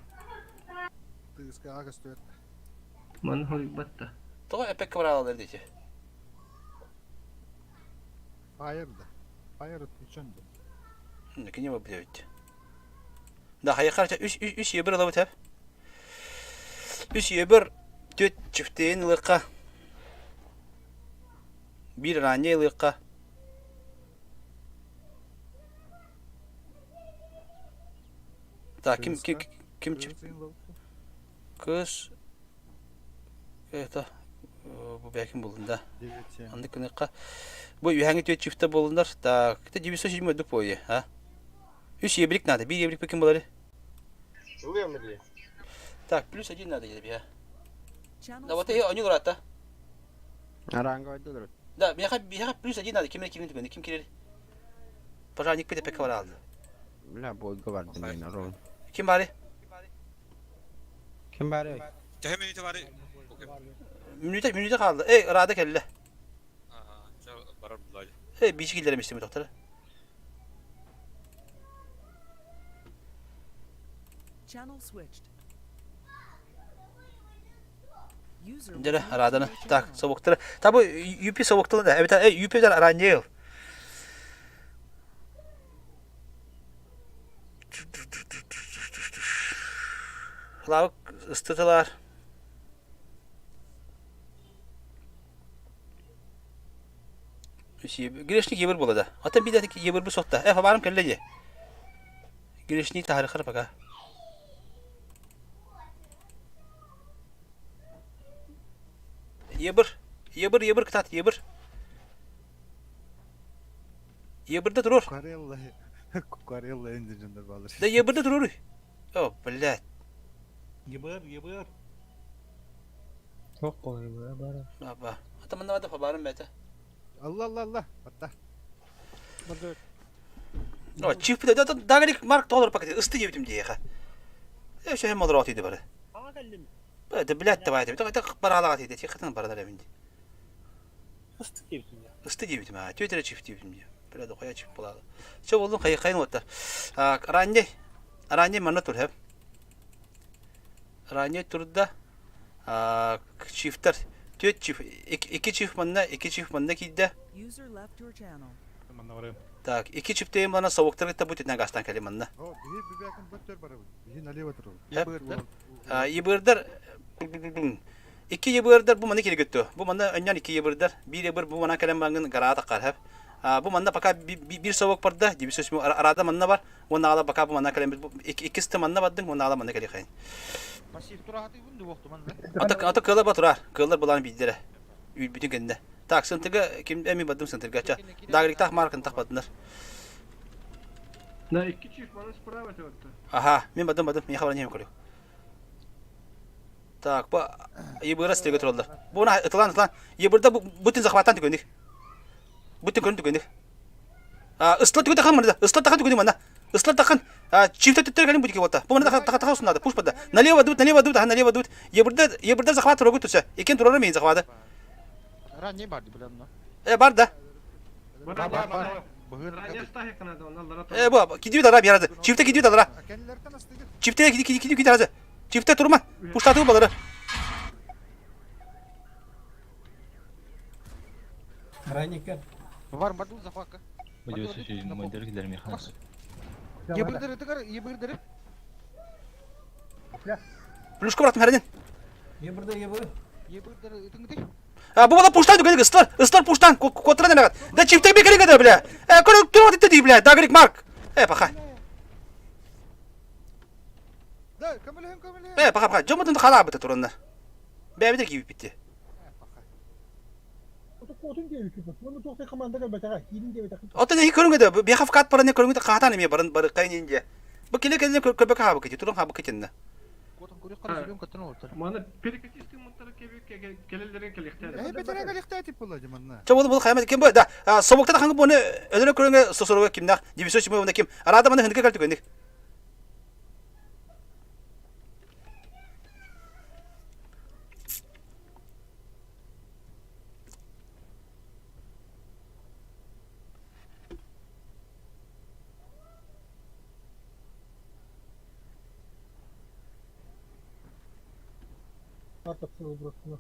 Тыска агас төт. Ман хой батта. Тоға эпек баралар дейти. Фаер да. Фаер отключен да. Кини бу бит. Да, хайхар үш үш үш ебір алып тәп. Үш ебір төт чифтейін лыққа. Бир ранее лыққа. Так, ким ким ким чифт? Кыз это бу бәкин булдun да. Андык кыныкка. Бу үһәңи төт чифте болундар. Так, это 907 өдүк бойы, а? Үч ебрик надо. Бир ебрик ким болары? Так, плюс один надо где-то, я. Да вот я они говорят, да? Аранга ойдулар. Да, меха плюс один надо. Ким ким ким ким кирер? Пожарник пите пек алды. Бля, бойга барды мен арон. Ким бары? Ким бары? Төһө минута бары. Минута минута kaldı. Ey, rada kelle. Барар булай. Ey, bir şey ilerlemiştim doktora. Channel switched. User was Dere moved to radana. your Так, channel. soğuktara. Tabi UP soğuktala da. Evet, ey UP der aranjel. Lavuk ısıtılar. Грешник ебір болады. Ата bir de ебір bu sokta. E, haberim kelle Грешник tarihı пока. Ебыр. Ебыр, ебыр кытаат, ебыр. Ебырда туруор. Кукарелла. Кукарелла энди дьоннор баалар. Да ебырда туруоруй. О, блядь. Ебыр, ебыр. Суох буолар бара. Аба. Ата манна бада фабарым бэта. Алла, алла, алла. Атта. О, чип да да дагарик марк доллар пакет ысты диэбитим диэхэ. Э, шөһөм олороо тиийди бары. Аңа кэллим. Да, блядь, давай, это это баралаға тиийди. Тихотын баралар эбин. Ысты диэбитим я. Ысты диэбитим, а, түөтэрэ чип диэбитим дии. Бля, дохуя чип буолаады. Чэ, болдун хайы хайын уоттар. А, ранний, ранний манна тур, хэп. Ранний турда. А, чифтер. Түөт чиф, икки чиф манна, икки чиф манна киирдэ. User left your channel. Манна барыам. Так, икки чифтейм манна совуктар кытта бу титнэн гастан кэлин манна. О, биһи бүбээкин бөттөр барабыт. Биһи налево турабыт. Хэп. Ебырдар икки ебырдар бу манна кииргөттө. Бу манна өннөн икки ебырдар. Биир ебыр бу манна кэлэн бангын гараата кархап. Бу манна пока биир совок барда, дибисөс арада манна бар. Уонна ала пока бу манна кэлэн иккисте манна бардың, уонна ала манна кэлиэхэйин. Пассив тураһатыыбын дуохту манна. Ата ата кыалар ба турар. Кыалар булан биирдэрэ. Үүрбүтүн кэннэ. Так, сынтыга ким эми бардым сынтырга. Ча, дагриктах маркын тах бардынар. На икки чиф маны справа өттө. Аха, мен бардым бардым, мен хабар нем көрүк. Так, бу ебыра стеге тураллар. Бу на ытылан ытылан. Ебырда бүтүн захваттан түгөнүк. Бүтүн көрүн түгөнүк. А, ысла түгө тахан мында. Ысла тахан түгөнүк манда. Ысла тахан. А, чифте түттер кэлин бүтүк болта. Бу мында таха таха надо. Пуш бада. Налево дут, налево дут, аха налево дут. Ебырда ебырда захват турагы түсө. Экен турары мен захваты. Ранний бар билем но. Э, бар да. Бар Бар бар. бар. Быһын Ранний стахи канада, онна Э, бу кидиби дара биярады. Чифте кидиби дара. Кэннилэртэн астыгыт. Чифте киди киди киди киди Чифте турма. Пуштаты балары. Ранникер. Бар бар захватка. Бу дебесе модер килер механ. Ебырдыры тыгар, ебырдыры. Плюшка братым хәрден. Ебырда ебыр. Ебырдыры ытыңды. А, бу бала пуштан түгән ыстар, ыстар пуштан, котра нәгәт. Да чифте бекер гәдә бля. Э, көрө туры дип ди бля, дагрик марк. Э, паха. Да, көмөлөһүн көмөлөһүн. Э, паха, паха. Жомутун хала бит турыннар. Бәбидер киби битти. Отун диэбит Оны туохтай команда кэлбэтэҕэ, киирин диэбэтэххин. Оттон эһи көрүҥ бихав кат баран көрүҥ хаатан эме барын бары кайнин же. Бу келе келе көбөк хабы кити, турун хабы китинне. Котон көрүк кара сүрүн көттөн олтар. Маны перекатисты муттары кеби келелерге келихтер. Э, бетере кэлихтээ тип була диманна. Ча болу бул хаймат ким бу? Да, собукта хангы буны өлөрө көрүҥ сосоруга кимнах, дибисө чимы уна ким. Арада маны хындыка калты көндик. Карта броскуна.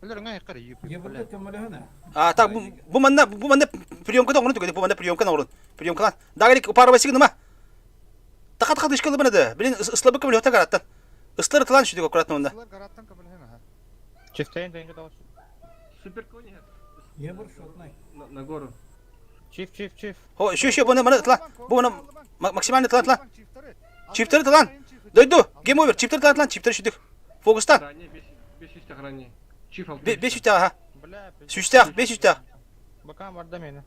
Билер ыңай кара еб. Ебырда көмөлөһүнэ. А, так, бу манна, бу манна приемка оңрун түгән, бу манна приемка оңрун. Приемкалан. Дагрик упарбасыгы ныма. Така така дышкалы бана да. Блин, ыслабы кем лёта гараттан. Ыслар тылан шүдүк аккуратно онда. Ыстылар гараттан көмөлөһүн аха. Чифтейн тенге дал. Супер кони. Ебыр шотнай. На гору. Чиф, чиф, чиф. Хо, еще еще буны мана тылан. Бу мана максимально тылан тылан. Чифтери тылан. Дойду. Гейм овер. Чифтери тылан тылан, чифтери шүдүк. Фокустан. Ранее 500 ранее. Чиф алты. 500 аха. Бля. Сүүстээх, 500 Бака барда мени.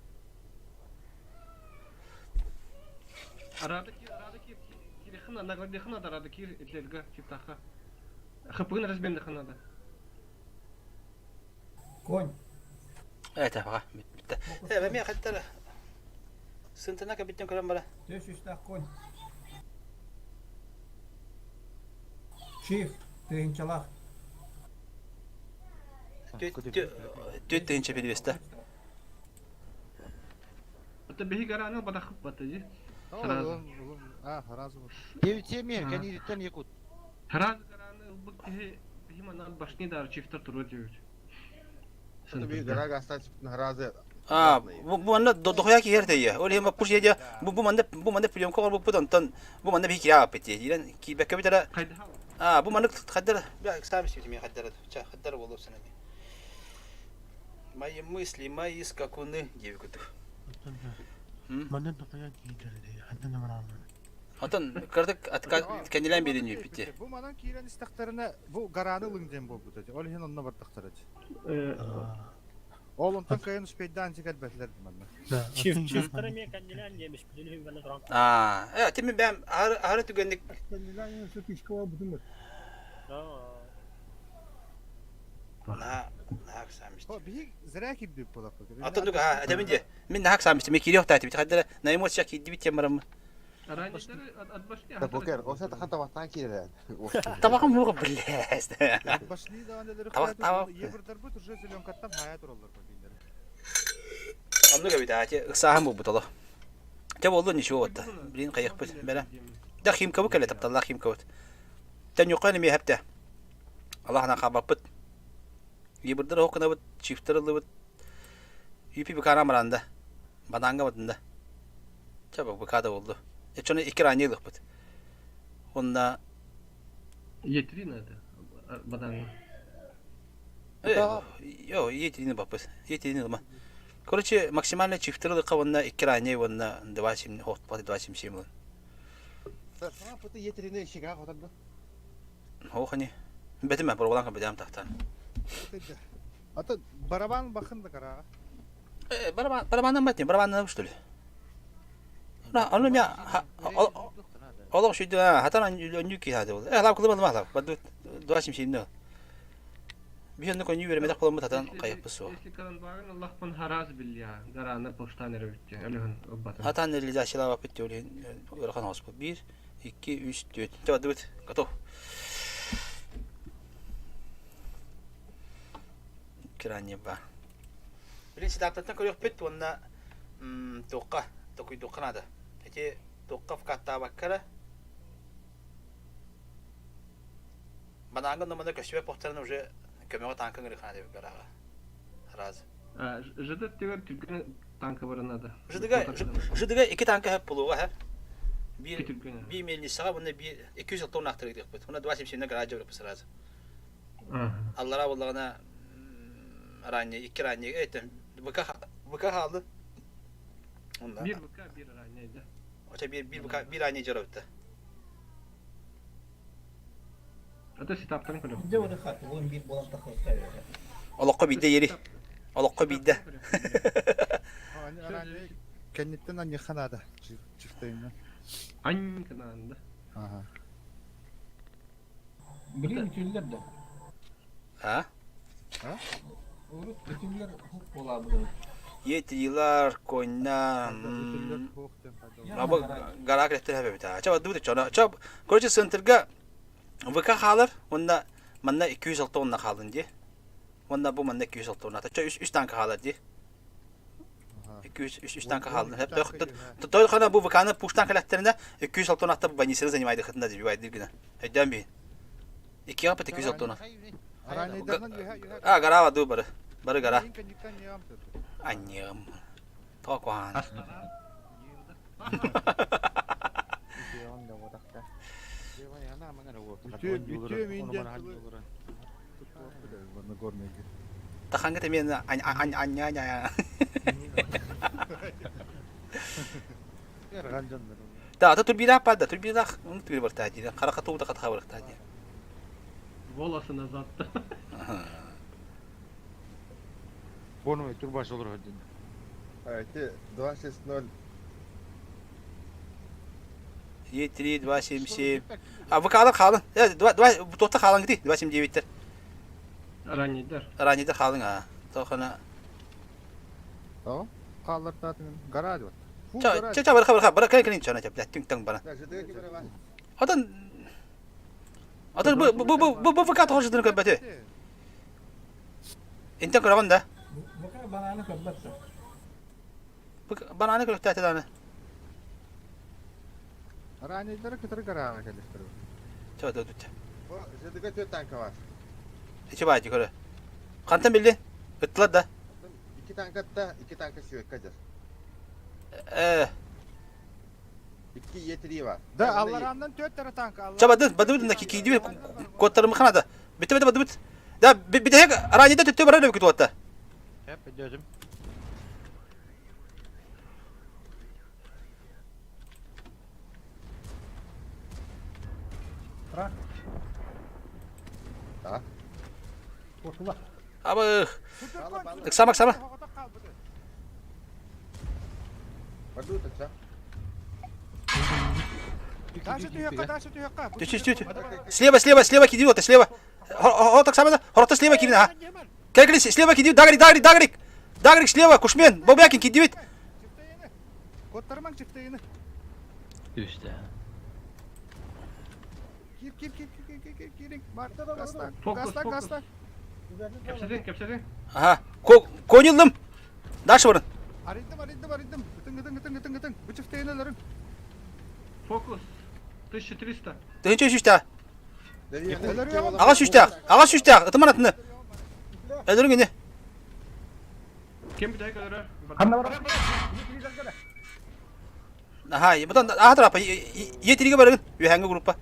Арада кир, арада кир, кир хына, наглады хына да арада кир, этлерге чифтаха. Хпын разбен хына да. Конь. Это, ага, битте. Э, мен хаттар. Сынтына капитан көрөм бара. Төс үстәк конь. Чиф. Тыгынчалах. Төт тыгынча перевеста. Это беги гарана бадахып баты, Сразу. А, сразу. 9 мер, кэнидиттен якут. Сразу гараны ылбык киһи биһи манан башни дар чифтер туруа диэбит. Би гарага остаться разы. А, бу бу манна дохуя ки ерте я. Ол хема пуш еде бу бу манна бу манна приемка бу бу онтон бу манна би кира аппет. Ирен ки бекке битера. А, бу манна хаддар. Бя сам сибит мен хаддар. Ча хаддар болуп сенеме. Мои мысли, мои скакуны, девикутых. Манна дохуя киирдэр ханна намараамын. Отон кырдык кэннилээн биэрин үппүтэ. Бу манан киирэн истэхтэринэ бу гарааны ылыҥ диэн буолбута. Ол иһин онно бардахтара. Ол онтон кыайан успейдаан кэлбэтилэр манна. Чифтара эмиэ кэннилээн диэмиш бүтүн үһүн туран. Аа, э, тими бэм аһары аһары түгэнник Кэннилээн сөпишка бар бүтүн бит. Наһаа наһаа ыксааммыт. Биһи зря киирдибит буолаппыт. Атын дуга ха, этэмин дии. Мин наһаа ыксааммыт. Мен киириэх таатыбит. Хайдара на эмоция киирдибит тем бараммын. Да покер, оса тахан табақтан киирэр. Табаҕым муоға блядь. Башни даҕаны Табах табах. Ебырдарбыт уже зеленкаттан хайа тураллар бу Оннук эбит аати ыксааһын буолбут оло. Те болду ничего вот. Блин хайыхпыт бэрэ. Да химкабыт кэлэ тапталлаах химкабыт. Те ньукка эмиэ хэпте. Аллахынан хаабаппыт. Ебырдар оһох гынабыт, чифтер ыллыбыт. Юпи быкаана баранда. Бананга батында. Чэ быка да болду. Эчону икки ранее ылыхпыт. Онна Е3 надо. Баданга. Йо, Е3 баппыт. Е3 ылма. Короче, максимально чифтер ылыкка уонна икки ранее уонна 2 хот 2 7 ылын. Сана пыты Е3-ни шига хотарда. Хоохани. Бэтиме барабан кабедам тахтан. Ата барабан бахын да карага. Э, барабан барабандан баттин, барабандан что ли? На, аны мя Олох шүйді, хатан өнүү ки хады бол. Э, лав кылы балма лав. Баду дуашим шимне. Бихенне конью бермедек боламы татан кайыппы су. Если каранбагын Аллахпан хараз билля, гарана поштан эребитте. Өлүһүн ыббатын. Хатан реализация лава питте олин ырахан хоспу. 1 2 3 4. Ча бит. Готов. Крайне ба. Билин ситаптаттан көрүөхпүт уонна туохха токуйдуохха наада. Ити туохха вкаттаабакка Банааҥҥа номана көстүбэт буохтарына уже көмөҕө танка ыҥырыахха наада эбит Раз. ЖД тигэр түргэн танка бара надо. ЖДга ЖДга икки танка хөп булуга хөп. Биир биир мельницаҕа уонна биир 200 тонна ахтарыгдыахпыт. Уонна 277 гаража барыппыт сразу. Аллара буоллаҕына ранее икки ранее этим ВК ВК хаалды. Онда. Биир ВК биир ранее да. Оча биир биир ВК биир ранее жарабытта. Это сетаптан көрөм. Дьэ оны хат, ол биир буолан тахсыбыта. Олоххо биирдэ ери. Олоххо биирдэ. Кэнниттэн анньыха наада. Чифтайынан. Анька наада. Ага. Блин, үтүллэр да. А? А? Урут үтүллэр хук буолаабыт. Етилар, коньна, Аба гара кэлэттэр хэбэбит. Ча бадыбыт чона. Ча, короче, центрга ВК хаалар, уонна манна 206 онна хаалын дии. Уонна бу манна 206 онна. Ча үс үс танка хаалар дии. 200 үс үс танка хаалын. Той хана бу ВК-ны пуштан кэлэттеринэ 206 онна больницаны занимайдыхытында дии байды гына. Өйдөөн биин. Икки апат 206 онна. А, гара ду бары. Бары гара. Аньям. Тоқуан. Таханга темен ань ань ань ань ань. Да, ата турбина пада, турбина он турбина бартади. Каракату да катха бартади. Волосы назад. Бону турбаш olur hadi. Эти 260. Е3 277. А ВК-лар хаалын. Э, 2 2 тохта хаалын гити 279-тер. Раннийдар. Раннийдар хаалын а. Тохана. О, хаалар таатын гараж вот. Ча ча ча барха барха бара кэлин кэлин чана ча блядь түҥ таҥ бара. Отон Отон бу бу бу бу бу ВК тоҕо көрбөтү. Интен көрөҕүн да? ВК бананы көрбөт да. Бананы көрөхтөөтө дааны. Раннийдары кытары гарага кэлистер. Ча да тут. ЖДГ төрт танка бар. Ичи баайы көрө. Хантан билли? Ыттылар да. Икки танкатта, икки танка сүйөккө дьэр. Э. Икки Е3 бар. Да, аллараннан төрт тара танка. Ча бады бады бады кийдиби коттарым ханада. Бите бите бады бит. Да бите раннийда төттө барар өкүт уотта. Hep ödüyorum. А? Да. Кошула. Абы. Ыксама, ыксама. Пойду так, Түс, түс, түс. Слева, слева, слева киди, вот, слева. О, так самое, хорото слева киди, а. Кэл, слева киди, Дагрик, Дагрик, Дагрик. Дагрик слева, Кушмен, Бобякин кидибит. Коттармаң чифтейini. Түстэ. Кир, кир, кир, кир, кир, кир, кир, Бар, гаста, Фокус, гаста, фокус. гаста. Кэпсэтиҥ, кэпсэтиҥ. Ага. Конюллум. Дальше барın. Арыйдым, арыйдым, арыйдым. Ытыҥ, ытыҥ, ытыҥ, ытыҥ, ытыҥ. Бу чифтейini өлөрүҥ. Фокус. 1300. Тыһыынча сүүстээх. Өлөрүөҕүм. Аҕа сүүстээх. Аҕа сүүстээх. Ытыман атыны. Өлөрүҥ ини. Ким бүтэһик өлөрөр? Ханна барар? Аха, бутан аха тарапа. Е тириге барыгын. Үһәңге группа.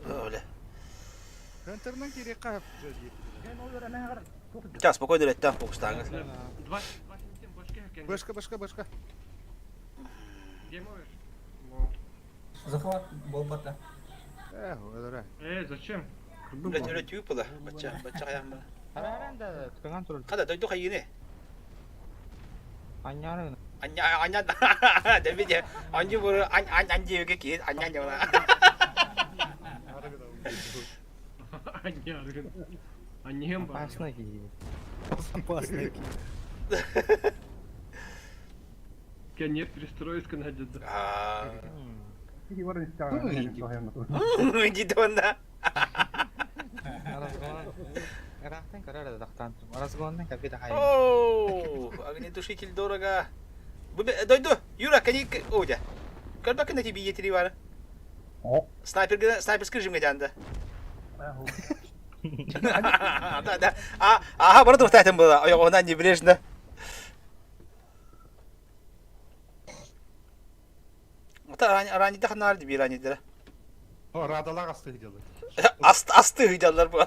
Öyle. Хөнтөрүнэн кириэххэ Сейчас, спокойно реттен фокустаңыз. 277 башка экен. Башка, башка, башка. Game over. Захват болбата. Э, өлөрө. Э, зачем? Үлэ үлэ түү була. Бачча, бачча хаям бара. Араран да ткаган турар. Хада дойду хайыны. Анньаары. Аня аня дебиде. Анжы бу ан ан анжы ки аня жана. Анне аргын. Аннем бар. Опасный киһи. Опасный. Конец перестроить надо. Аа. Киһи баран истэҕин. Дидонна. Разгон. Ыраахтан көрөр да тахтаан. Разгоннан кэлбит ахай. Оу, огнетушитель дорого. Дойду, Юра, кани оудя. Көрбөккүн да тебе етери бар. Снайпер, снайперский режимге жанды. Да, да. А, ага, бары тухтайтын было. Ойоғынан небрежно. Ата ранида ханар би ранида. О, радалар асты делают. Аст асты хыдалар бу.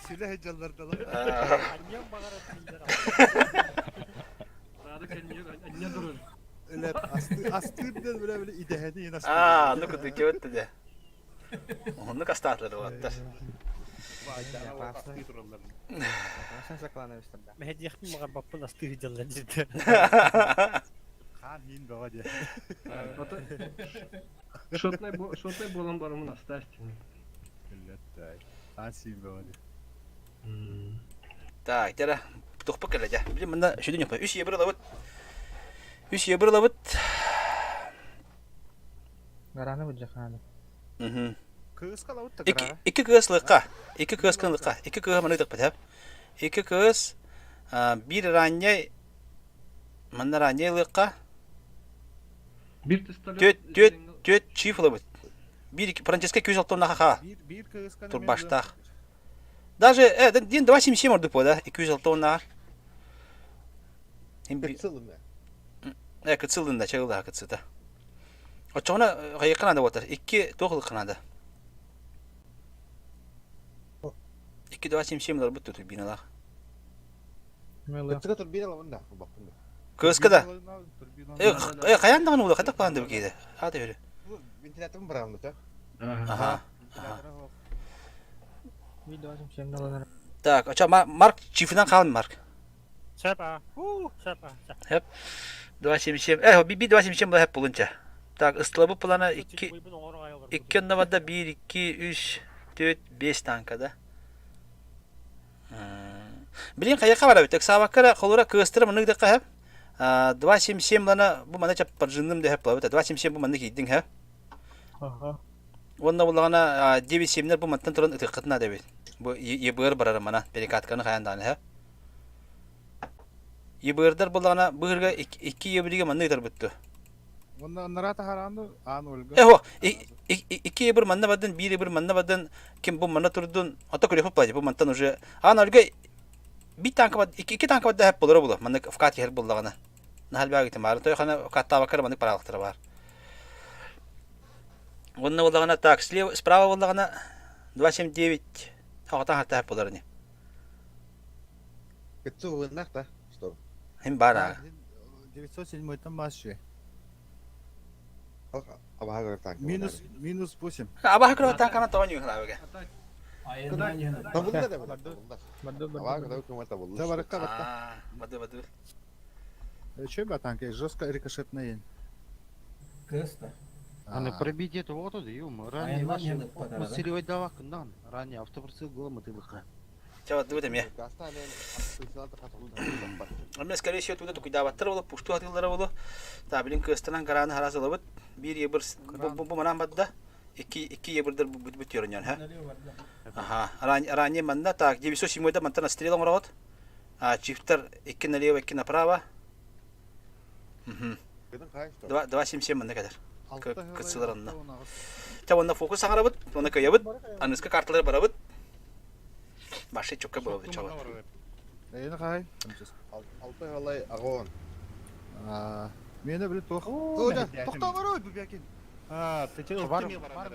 Сүлэ жаллардалар. Рада конец, анне дурur. Өлөр, асты, асты ден биле биле идэһэни ин асты. А, ну куды кебетти де. Онну кастатлар ваттар. Опасный. Опасный заклановичтар да. Мәһәдиэхпин мага баппын астыы дьаллар дьиттэ. Хан хин баҕа дии. Шотный шотный болан барымын астасти. Хан син баҕа дии. Так, тера тухпа кэлэ Билим мында шүдүн юпа. Үс ебір лабыт. Үс ебір лабыт. Гараны быдьахааны. Мгм. Кыыс калабыт та Икки икки кыыс лыкка. Икки кыыс кын лыкка. Икки кыыс маны тыкпыт хап. Икки кыыс бир ранняй манна ранняй лыкка. Бир пистолет. Төт төт төт чиф лабыт. Бир Франческо 206 наха. Бир бир кыысканы Турбаштах. Даже э дин 277 ордук по да 206 наар. Кытсылым Э кытсылдын да чагылда кытсыта. Очоғына кайыкканада отар. Икки тоқылық канада. 2 2 7 7 лар бут турбиналар. Кытсыга турбина лабын да, бакпын. Кыска да. Э э каян даган ула катак баган деп кейде. Ата бери. Вентиляторын барамын да. Аха. Видео чем наланар. Так, ача Марк чифинан калын Марк. Сапа. У, сапа. Хеп. 2 7 7. Э би 2 7 7 хеп булунча. Так, ыстылабы плана 2 2 навада 1 2 3 4 5 танка да. Билин каяка бара бит. Сабаккара холура кыстыра мынык да кахап. 277 лана бу мана чап паржынным да хеп лабыт. 277 бу маны кийдиң хеп. Ага. Онна булагана 97 бу мантан туран ытыккытна дебит. Бу ЕБР барар мана перекатканы хаянданы хеп. ЕБРдар булагана быгырга 2 ЕБРге маны ытар бүттү. Онна нарата харанды ан өлгө. Эхо, 2 ЕБР манна бадын, 1 ЕБР манна бадын, ким бу манна турдун, ата көрөп плати бу мантан уже ан өлгө би танка бад, 2 танка бад хеп болор була. Манна вкат хер булагана. Нахал багы тамар, той хана катта бакар манны паралыктар бар. Онна булагана так, слева, справа булагана 279 хагата хата хеп болор не. Кытсы уыннах да, что? Хим бар. 907-тан баасчы. Абаһа көрөр танка. Минус, минус 8. Абаһа көрөр танканы тоҕо ньуһалаабыга. Табылла да табылла. Абаһа көрөр көмө табылла. Да барыкка барта. Бады бады. Че ба танка жестко рикошетный. Кыста. Аны пробитие того то да юм. Ранее ваши усиливать давак нан. Ранее автоприцел было мотылыка. Ча бады эмиэ. Эмиэ скорее всего туда тукуйдаабаттар боло, пушту атыылара боло. Та билин кыстанан карааны харас ылабыт. Биир ебір бу манан бадда. Икки икки ебірдер бүт көрүнөн, ха? Аха, ранее манна так 907-да мантан стрела оҥоробут. А чифтер икки налево, икки направо. Мгм. Два два семь семь манна кэлэр. Кытсылар онно. Та онно фокус саҥарабыт, онно кыйабыт, аныска карталары барабыт. Баши чокка буолбут чабат. Эйни хай. Алты халай агон. Мені біліп тоқ. Тоқтаңыр ой, бәкин. А, ты че Бар бар.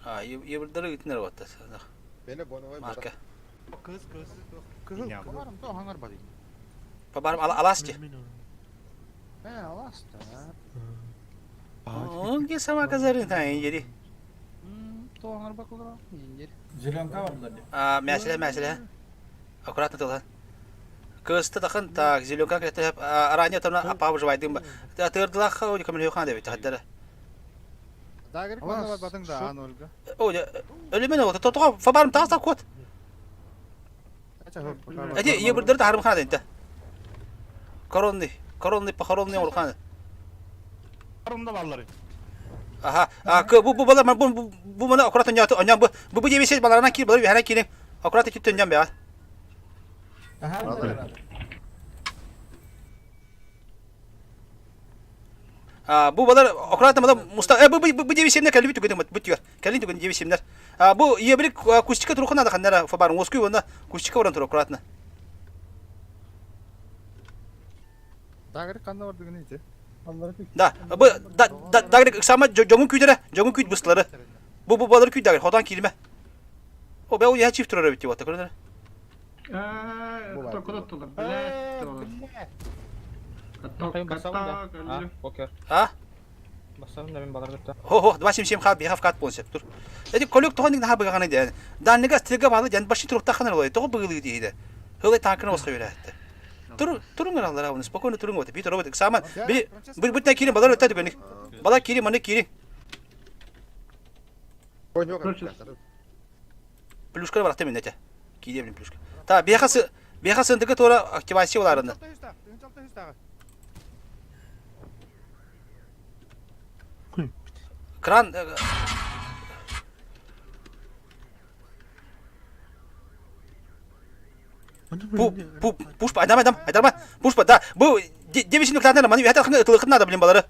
А, ебірдері үтінер отты. Бені боновой Марка. Кыз кыз. Кызыл. Барым то хаңар бар. Барым аласти. Э, аласта. Онге сама казарын та инжери. То хаңар бакылар. Инжери. Зеленка бардылар. А, мәселе, мәселе. Аккуратно тылхан. Кысты тахын так, зеленка кете ранее там апа выживайдым. Тырдылах о көмөл хан деп тахтара. Дагыр кана бар батың да ан Ольга. О, өлемен о тотого фабарым таса кот. Эти ебірдер тахарым хан дейді. Коронный, коронный, похоронный орхан. Барымда баллары. Аха, а бу бу бала бу бу мана аккуратно нято, оня бу бу бу жебесе баларына кир, балар бихана кирин. Аккуратно киттен жам бя. А бу балар аккуратно мала муста э бу бу бу жебесемнер кәлби түген бу түгер. Кәлин түген жебесемнер. А бу ебрик кустика турухана да ханнара фабар москвы вона кустика баран тур аккуратно. Дагыр канда бар деген ите. Да, бу да да дагыр сама жоңун күйдөрө, жоңун күйд быстылары. Бу бу балар күйд дагыр, ходан кирме. О, бе о я чиф турар бит вот көрдүлөр. Э, куда тулар? Блядь. А, покер. А? Басабын да мен балар бітті. Хо хо, 277 хал бихав кат болсеп тур. Эти колек тохон наха быганы ден. Данныга стрелга балы ден баши турукта ханар олай. Того быгылы дейди. Хылай танкына босқа берәтті. Тур туруңар аллар абыны спокойно туруң оты. Бит робот саман. Би бу бутна кирин балар өтәді көник. Бала кирин маны кирин. Плюшка бар атым нете. Киде билин плюшка. Та бехасы бехасы ндыгы тора активация боларында. Кран Пу, пу, пушпа, айдама, айдама, айдама, пушпа, да, бу, девичий нуклеарный маны, это хны, это надо, блин, балары.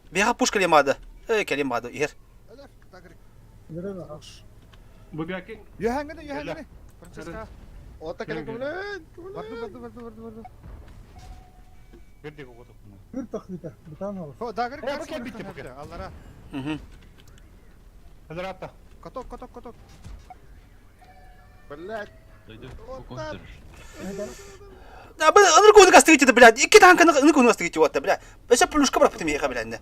Бега пушка лемады. Эй, келемады, ер. Бу бяки. Юханганы, юханганы. Франциска. Ота келе көмөлөн. Барды, барды, барды, барды, барды. Бирде кого-то. Bir taklita, bir tane al. Хо, дагыр Э, бу битти бу. Аллара. Мгм. Хазратта. Каток, каток, каток. Блядь. Да, бу, аны көзү кастыгы блядь. Икки танканы аны көзү кастыгы вот, блядь. Бәшә плюшка барып тимей блядь.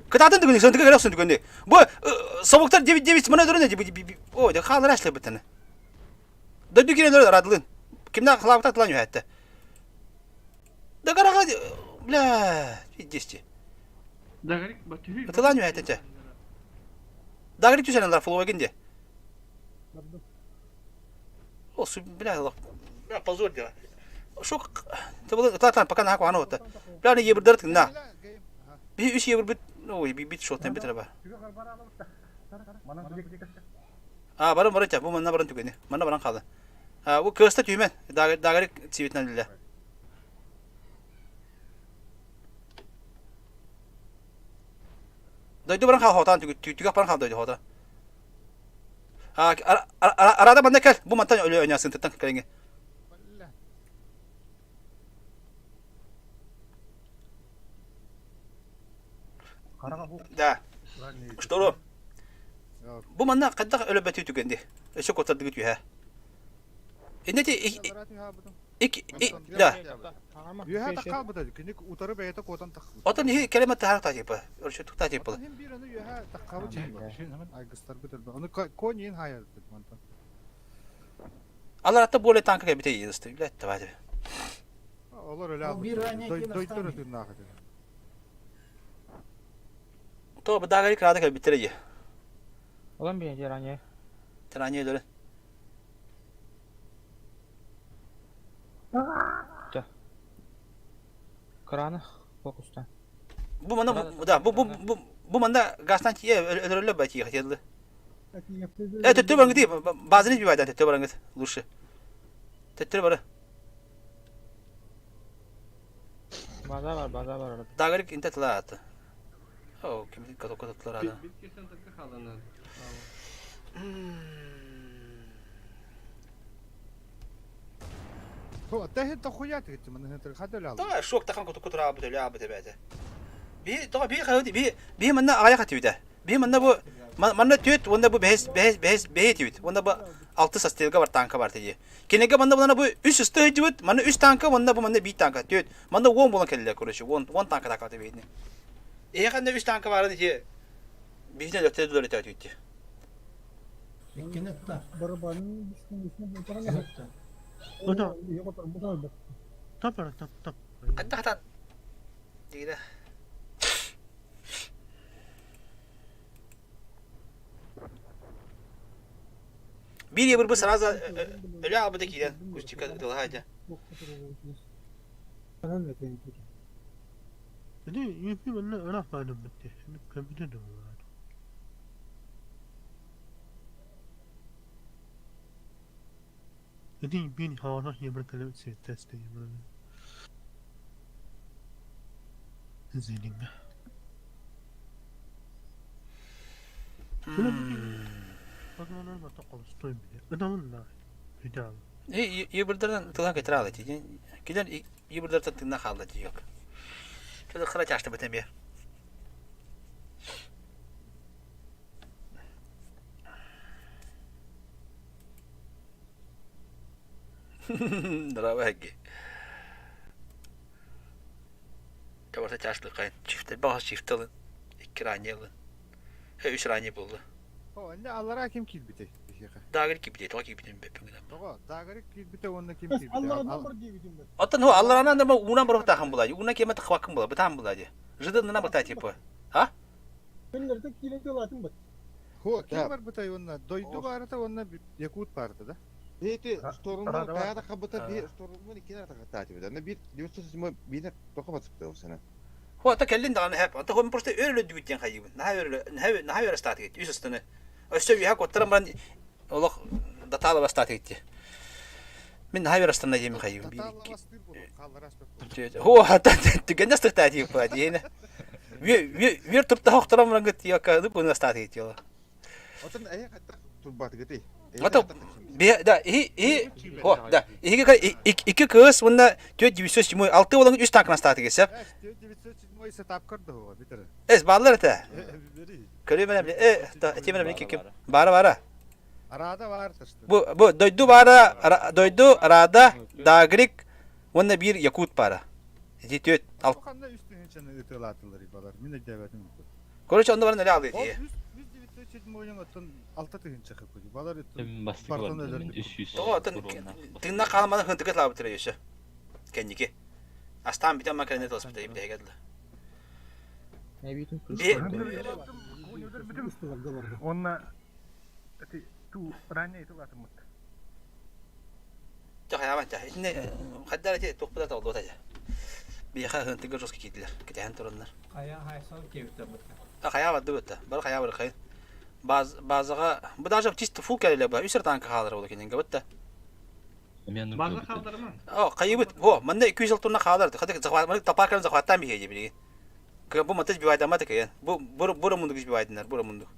Кытатын дүгүн, сөн дүгүн керексің дүгүн. Бу собуктар 9 9 мына дөрөнө О, да халыр ашлы битene. Да дүгүн дөрө радлын. Кимнән хлабта тлан юхәтте. Да карага, бля, пиздец. Дагырик батү. Тлан юхәтте. Дагырик түсәнәләр флогинде. О, су, бля, лох. Бля, позор дела. Шок, ты был, та пока на хаквану вот. Бля, не ебр дырт на. Би үш ебр бит, ой, би бит шотын бит раба. А, барым барым бу манна барым түгені. Манна баран қалды. А, бу кыста түймен, дагыр цветнен лиле. Дойду баран қал хотан түгі, түгі баран қал дойду хота. А, арада манна кел, бу мантан өлі ойнасын тыттан кәлеңе. Да. Что? Бу манна қайда өлі бәтүй түгенде. Өсі котардығы түйе. Энети Ик да. Үөһэ таххалбыта кини утары бэйэтэ куотан таххыбыт. Отон иһи кэлэмэ таһар та типа. Өршө тукта типа. Хим бир аны үөһэ таххабыт айгыстарбыт элбэх. Аны коньин хайарбыт мантан. Алар атта более танка кэлбите иисты. Билет давай. Олор өлө албыт. Дойдор өтүннаах этэ. То бадагari крада кэлбиттер ие. Olan bir ранее. Ранее дөрө. Да. Краны фокуста. Бу мана да бу бу бу бу манда гастан тие өлөрөлө ба тие хотелы. Э төттө барыңы ди базаны бибайдан төттө барыңыз лучше. Төттө бары. База бар, база бар. Дагырык инте тыла аты. О, ким каток катоклар ада. Bir kesen takı kalana. Тэһин тохуя тигитти маны хентер хадөл алды. Та шок тахан куту кутура бу төлө абы тебәте. Би тоға би хады би би манна ая хатыбыта. Би манна бу манна төт онда бу бэс бэс бэс бэт тибит. Онда бу алты состелга бар танка бар теди. Кенеге манна бу бу үс өстө дибит, манна үс танка, онда бу манна би танка төт. Манна он болан келле короче, он он танка така тебитне. Э ханда үс танка бар ди. Бихне өтө дөлө төт. Иккини та. Барабанын үстүнө үстүнө Топ топ топ. Катта хатан. Диде. Bir yıl bu сразу өлө албыта киирен кустика дылаха Ini ini mana arah mana betul. Ini komputer tu. Ini bin hana yemir kalem test yemir. Zelinga. Йыбырдардан тылан кетире алды ти. Килер йыбырдардан тыңна қалды ти yok. Чөдө кыра чашты бітен бе. Драваги. Табарта чашлы кайын. Чифте бага чифте алын. Икки рани алын. Э, үч рани болду. О, инде аллара ким килбите? Дагыр кибите, тоға кибите беппин. Тоҕо, дагырык килбите онна ким килбите? Оттон ху алларанан да уна барып тахан булай. Уна кеме тахвакын була, бутан була ди. Жыдынына бута типа. А? Күнлерде килен тылатын бат. Хо, ким бар бутай онна? Дойду барыта онна Якут барыта да? Эти штурман каяда кабыта би штурман икки арата каттаати бит. Аны бир 907 бир тока батып осена. Ху ата келлин даганы хеп. Ата ху просто өрөлө дүгүттен хайыбын. Наха өрөлө, наха наха өрө стат гет. Үс астыны. Өстө үйә коттарам баран олох датала бастат гетти. Мин наха өрө астына жеми хайыбын. Бир икки. Ху ата түгенде стыкта типа диене. Вер турта хохторам баран гет яка ду куна стат гет yola. Отон ая катта турбат гети. Ата би да и и хо да иһиге икки кыз уонна 4907 алты болон үс танкына статы кесеп. 907 сетап көрдү хо, битер. Эс баалар этэ. Көрү мене э да эти мене ким бара бара. Арада бар тышты. Бу бу дойду бара дойду рада дагрик уонна бир якут бара. Эти төт ал. Кандай үстүнчени ытылатылар балар. Мен дебетим. Короче, онда баран эле алды ти. 907 оттон алта тыгынча кыпы. Балар Мен бастык бар, мен 300. Того отон тыңна калманы хынтыгы лабы тире өсө. Кенники. Астан битен макарне тос бите бите гедли. Онна эти ту ранее тылатын бут. Жа хаябан жа. Итне хаддар эти тохпуда толду та. Биха хынтыгы жоске китлер. Китен тураннар. Кая хайсал кебите бут. Та хаяба дыбыта. Бар хаяба бар хай. Баз базага бу даже чисто фул келе ба. Үсер танка халыр болду кенен габытта. База калдырма. О, кайыбыт. Хо, манда 200 тонна халыр. Хады захват, мында тапакан захваттан бие билген. Кы бу мата бивайда мата кен. Бу бу бу мундук бивайдынар, бу мундук.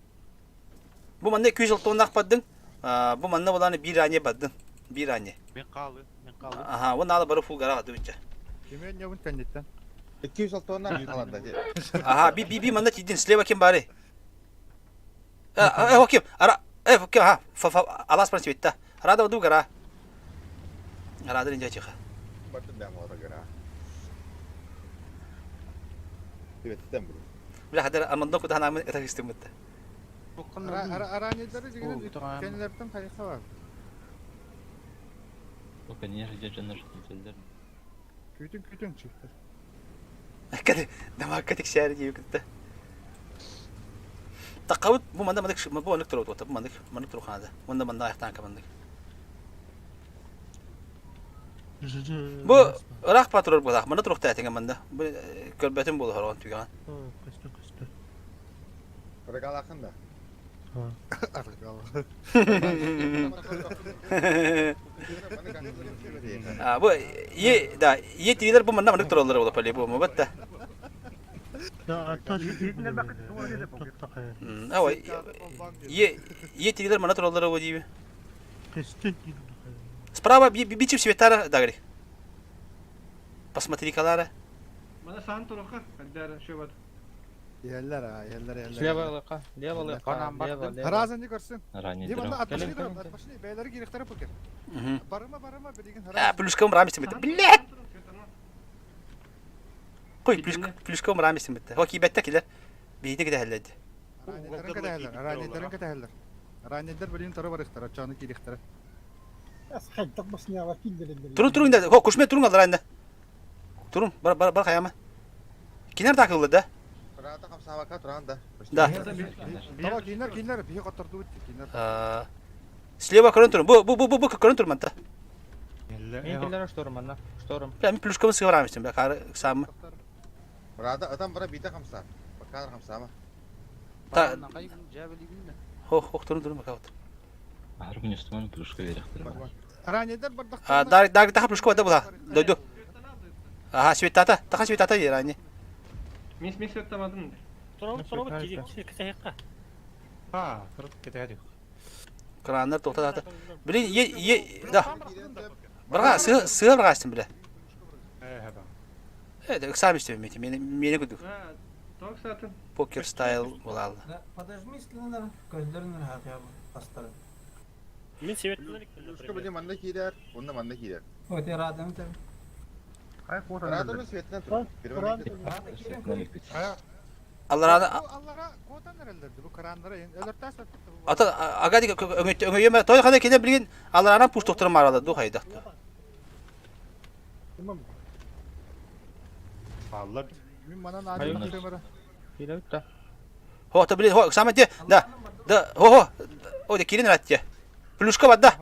Бу манда 200 тонна баддың. Бу манда буланы бир ане баддың. Бир ане. Мен калы, мен калы. Аха, оны ала бары фул гара дыбыча. Кемен небун кенниттен. 200 тонна каланда. Аха, би би би манда тидин слева кем бары. Э, окей. Ара, э, окей, аха. Фа фа алас пран цветта. Рада ду гара. Рада нинжа чиха. Бардым бэм оҕотогара. Түбэттэн бу. Бля хадar амандо кутаһанаамын ытах истиммитте. Араньдары дигинен кенилерден хайха бар. Бу конечно дьоннор сылдьаллар. Күтүн күтүн чыктар. Кэти дамакка тиксээри диэби кытта. Таққабыт бу манна маннык бу маннык туруот бу маннык маннык турухаада. Уонна манна аяқтаан маннык. Бу ыраах патруль буолаах манна туруохтаа этиҥэ манна. Бу көрбөтүм буолуо хороҕон түгэҕин. Көстө көстө. Арыгалаахын да? Арыгалаах. А, бу е да, е тилер бу манна маннык тураллар буола по-любому бат да. Ау, е е тилер манна тураллар буо диби. Справа бичим светара дагри. Посмотри калара. Мана саан туруха, когда шөбат. Иһэллэр, а, иһэллэр, иһэллэр. Слева лыка, лево лыка, лево, лево. Харазан не көрсүн. Ранее Дим, дрон. отпошли, отпошли, бэйэлэри киириэхтэрэ покер. Барыма, барыма, билигин А, плюшком рамисим это. Блядь! Кой, плюшком рамисим это. Хо кибетте килер. Бийде кидehelledi. Раннердарын кэтэһэллэр, раннердарын кэтэһэллэр. Раннердар билигин тору барыахтара, оччону киириэхтэрэ. Турун турун да, хо кушме турун алар анна. Турун, бар бар бар хаяма. Кинер такылды да? Рата хамсаабакка туран да. Да. Таба кинер, кинер, биһи хоттордубут кинер. Слева көрөн турун. Бу бу бу бу көрөн турун манта. Мен киллер шторм анна, шторм. Бля, мен плюшком сыгырамын бля, кары сам. Рата атам бара бита хамсаа. Бакаар хамсаама. Та хо хо турун турун бакабыт. Арбын үстүмөн плюшка берехтер. Раннердар бардак. А, дар дар таха плюшка да була. Дойду. Ага, светата, таха светата ерани. Мис мис өттамадым. Турабыт турабыт кири китехка. А, кырып кетеді. Краннар тоқтататы. Блин, е е да. Барға сыы сыы барға астым бля. Э, хаба. Э, сам истем мен мени мени күдүк. Ток сатын. Покер стайл болалы. Подожми скинлер, көздөрүн хатя бастары. Мен себеттен Плюшка билим манна киирэр, онна манна киирэр. Өте радым тем. Раданы светинен тур. Аллараны Аллара котан эреллерди, бу карандара өлөртәс ата агади өңөйөмө той хана кене билген алларана пуш тохторум аралы ду хайда. Аллар. Мин манан адым темара. Килер да. Хо, та блин, хо, самое те, да. Да, хо, хо. О, да кирин ратте. Плюшка вода.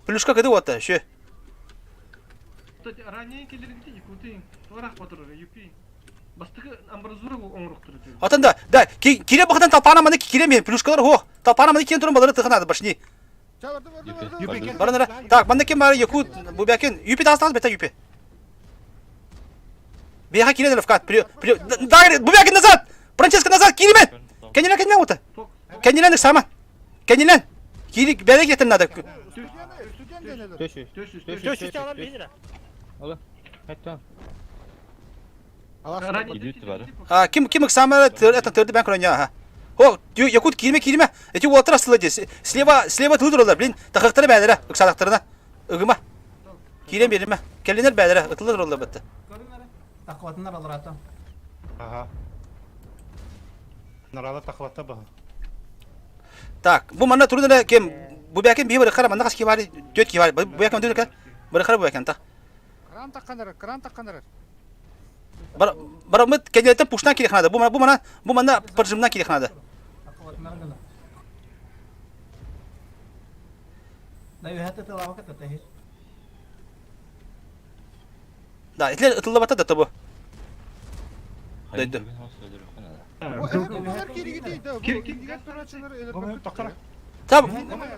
Плюшка кыды вот, шö. Ранее киллер гити якутын. Турах патруль, юпи. Бастыкы амбразура оңруктур. Атан да, да, кире бакытан талпана маны кире мен плюшкалар хо. Талпана маны кирен турун балары тыхынады башни. Баранара. Так, манда кем бар якут, бу бәкен. Юпи тастан бета юпи. Беха кире вкат. При при да, бу бәкен назад. Франческо назад киремен. Кенилен кенилен ота. Кенилен сама. Кенилен. Кири бәле кетен надо. Төшү. Төшү алар бейдер. Ала. Хәттан. А, ким ким самара это төрдү бен көрөн ха. О, якут кирме кирме. Эти уотра асылы Слева слева тылдыралар, блин. Тахактары бәдере, ыксалактарына. Ыгыма. Кирем берме. Келинер бәдере, ытылдыралар битте. Такватынар алрата. Ага. Нарала тахвата ба. Так, бу манна турунара кем бу бәкен бии бары манна кас кибари, төт кибари. Бу бәкен төт бары хара бу бәкен та. Кран такканар, кран такканар. Бар бар мыт кенелтен пуштан кире ханада. Бу мана бу мана бу мана пржимнан кире ханада. Такватынар гына. Да юхата талава ката тахир. Да, итлер ытылды бата да табу. Дойду. Ча,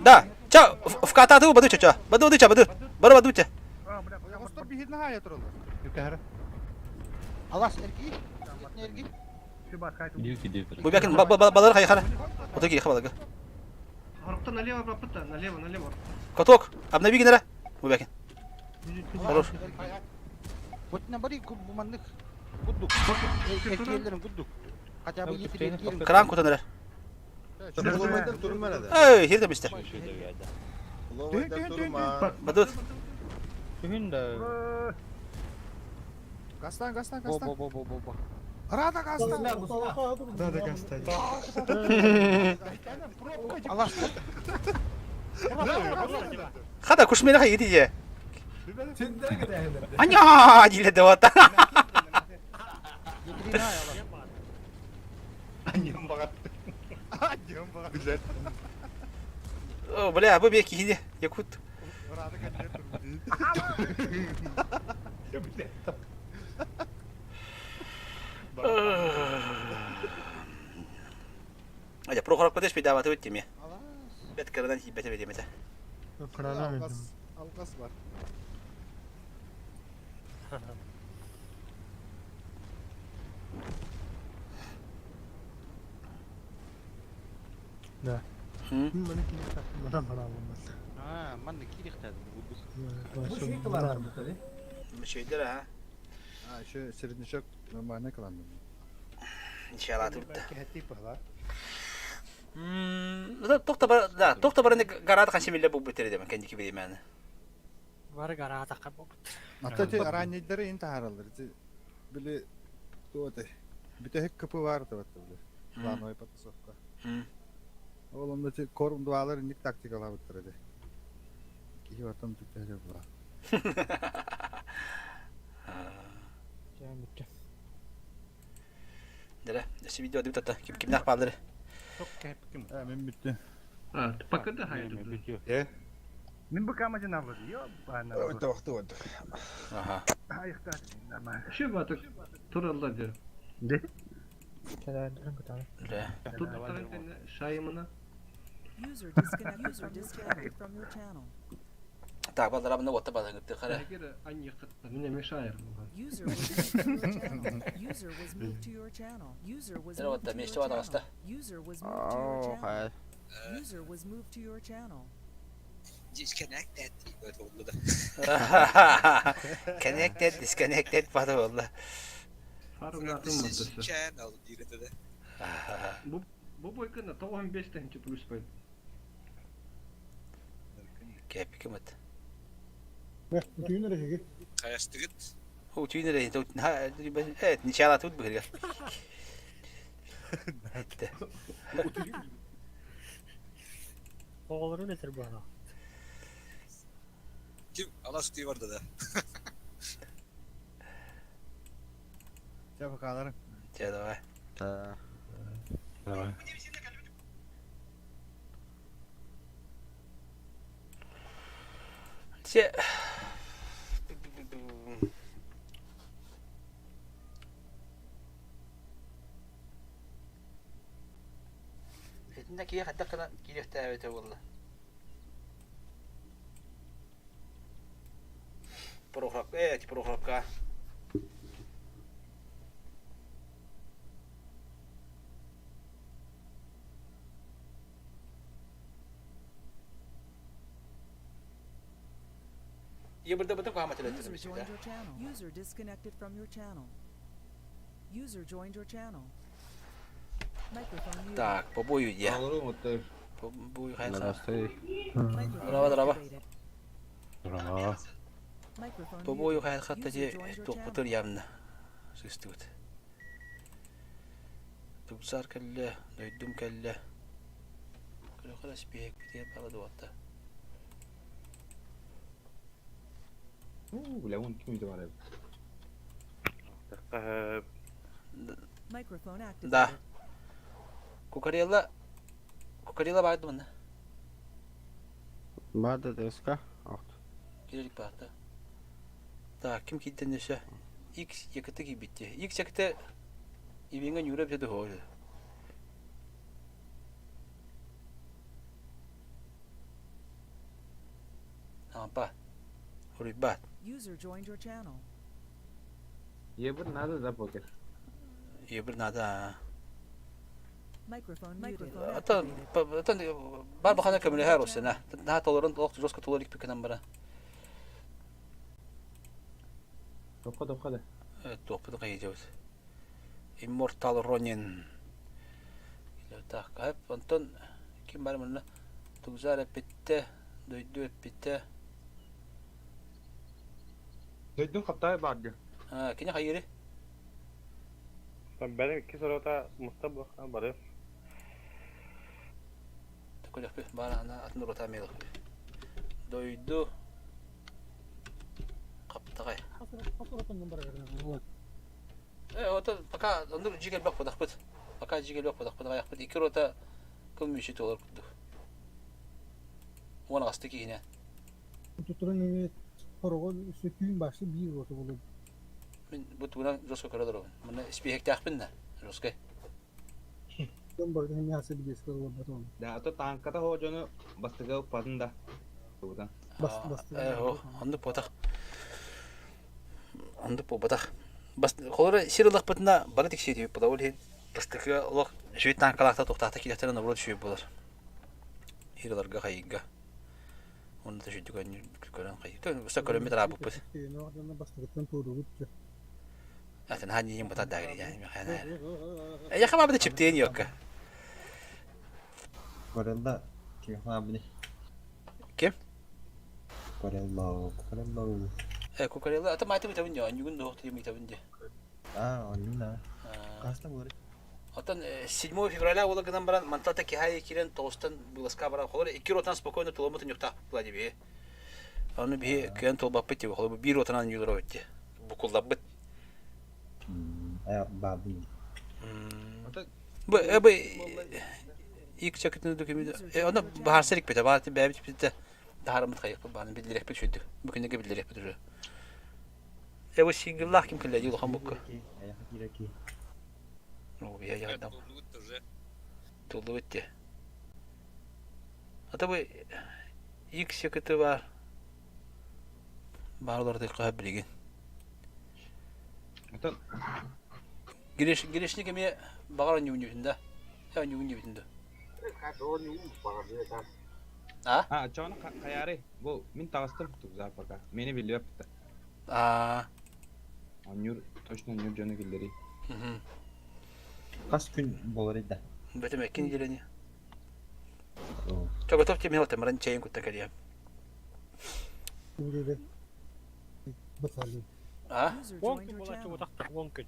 да, ча, в кататы баду ча, баду ча, баду, бары баду ча. Остор биһидин хая тураллар. Алас эрги, эрги. Бу бәкен балар хайхара. Ото ки хабалага. Хорохто налево пропыта, налево, налево. Каток, обнови генера. Бу бәкен. Хорош. Вот на бари буманнык. Куддук. Эргилерин куддук. Хотя бы ети Кран кутанара. Ломайдан турма да. Эй, хирде бисте. Ломайдан турма. Бадут. Түһүн да. Гастан, гастан, Бо гастан. бо бо бо бо бо. Рада гастан. Рада гастан. Алас. Хата кушмена хайыты же. Аня, диле девата. Аньям бағат. Аньям бағат. Билер. О, бля, бу бе кихини, якут. Рада гастан. Я билер. Адя, Прохоров көтөш бедаваты өттеме. Бет кырынан хибете бедемете. Алгас, алгас бар. Да. А, манна кирихтады. Мүшейдер, а? А, еще середнячок нормально кыланды. Иншалла турда. Тохта бар, да, тохта бар гарат хашимилле бу битере демен кендики билемен. Бар гарата кабып. Ата те раннейдері ин тахаралар. Били туоте. Бүтәһек кыпы бар деп атты били. Плановый потасовка. Ол онда те корм дуалар ник тактикалар биттер Кихи ватам түтәһе була. Жан бүтті. Дere, өсі видео деп тата, ким кимнах баалары. Ә, мен бүтті. А, пока да хайды. Э? Мин бу камажы навлады. Йо, бана. Өтө вакты болды. Аха. Аяқта нормально. Şu батык туралла дер. Де? Кәдәрін күтәрі. Дere. Тут шайымына. User disconnected. User disconnected from your channel. Так, балдара бында отта база гытты кара. Эгер анья кытта, мине мешайыр. User was moved to your channel. User was moved to your channel. User was Дere moved отта to меште your бада channel. баста. User was moved to your Оо, channel. хай. User was moved to your channel. Disconnected. Oldu da. Connected, disconnected бада болду. Фармнатын мантысы. Channel диретеде. Бу бу бойкына 95 тенче плюс бай. Кепи кимет. Бүтүн эреге. Каястыгыт. Ху түйнер э ха э ничала тут бігер. Оғылырын өтір бұғына. Ким алас түй барда да. Ча бакалар. Ча давай. Та. Давай. Че Этинде кие хатта кына кирехте өтө болду. Прохоров, э, Прохоровка. Ебірді бітіп қама User joined your channel. User disconnected from your channel. User joined your channel. Microphone muted. Так, по бою я. Алырым отты. По бою хайса. Здравствуй. Microphone Здорово, здорово. activated. Здорово. Microphone По бою muted. хайхатта User же joined your тоқпытыр channel. явно. Сыстыбыт. Тубсар кэллэ, дойдум кэллэ. Күлөкөрө спиек битер бала дуатта. Бля, он ким үйді бар Microphone activated. Да. Кукарелла Кукарелла барды мында. Бады ДСК. Ахт. Кирилик барды. Так, ким кийден неше? X якыты кийбитти. X якыты ибинге нюра беде ходы. Ампа. Хурибат. User joined your channel. Ебір надо да покер. Ебір надо. Microphone muted. Ата ата бар бахана көмөлө хэр осена. Наха толорун олох жестко толор икпи кенен бара. Тоққа тоққа да. Топпу кайжабыз. Immortal Ronin. Так, хап онтон ким бар мында? Тугзар эпитте, дойду эпитте. Дойдун хаптаай баарга. Кини хайыыры? Бәрі икки сорота муста буха бары. Көрөхпү баар ана атын рота мелөхпү. Дойду хаптаҕай. Э, ото пока оннук дьиэ кэлбэх бодахпыт. Пока дьиэ кэлбэх бодахпыт аҕайахпыт. Икки рота кыл мүчү туолар курдук. Уон аҕасты киһинэ. Тутуран эмиэ хороҕо сөтүүн башы биир рота болор. Мин бу тугунан жестко көрө олоробун. Манна испииһэктээхпин да, жесткай. Дьон барытын эмиэ хаса билиэскэ олорбот ол. Да, а то танката хоо дьону бастыга уппатын да. Тугутан. Бас бастыга. Э, о, оннук буотах. Оннук буолбатах. Бас холоро сир ыллахпытына бары тиксиэтибит була ол иһин бастакы олох үчүгэй танкалаахта туохтаахта киирэхтэрэ наоборот үчүгэй буолар. Хираларга хайыга. Онно да үчүгэй көрөн хайы. Уста көрөммүт араабыппыт. Бастакыттан туорубут. Атын ха ньиин бата дагри я механа. Я хама бада чиптен йокка. Корелла ким хабни? Ким? Корелла, Корелла. Э, Кукарелла, ата маты битабын я, ньугун дохты митабын де. А, оннуна. Хаста буолар? Оттон 7 февраля буола гынан баран мантата киһайы киирэн тоҕустан быласка баран холор икки ротан спокойно туламмытын ньуктаах була биһи. Ону биһи кыайан туолбаппыт диye холобу биир ротанан ньуулар эбит букулларбыт. Бабын. Бу бу ик чакытын дүкүмү оны баһарсар икпите баар бэбит бите таһарымыт хайыппыт бааны биллирэхпит сүдү. Бу күннэргэ биллирэхпит уже. Э бу сингллаах ким кэллэ дии улахан букка. Ну, я я дам. Туллубут те. Ата бу ик секети бар. Баарлар тыйкаһа билигин. Ата Греш грешник эмиэ баҕар онньугун да. Э онньугун да. А? А, чону хаяры. Бу мин таҕыстым тугзар пока. Мени билбэппит. А. Онньур точно онньур дьону киллэрий. Хас күн болар да? Бэтим эккин неделяни. Чо готов тебе милоты, маран чайын кутта кэлиэм. А? Уон күн буолааччы утахтах уон күн.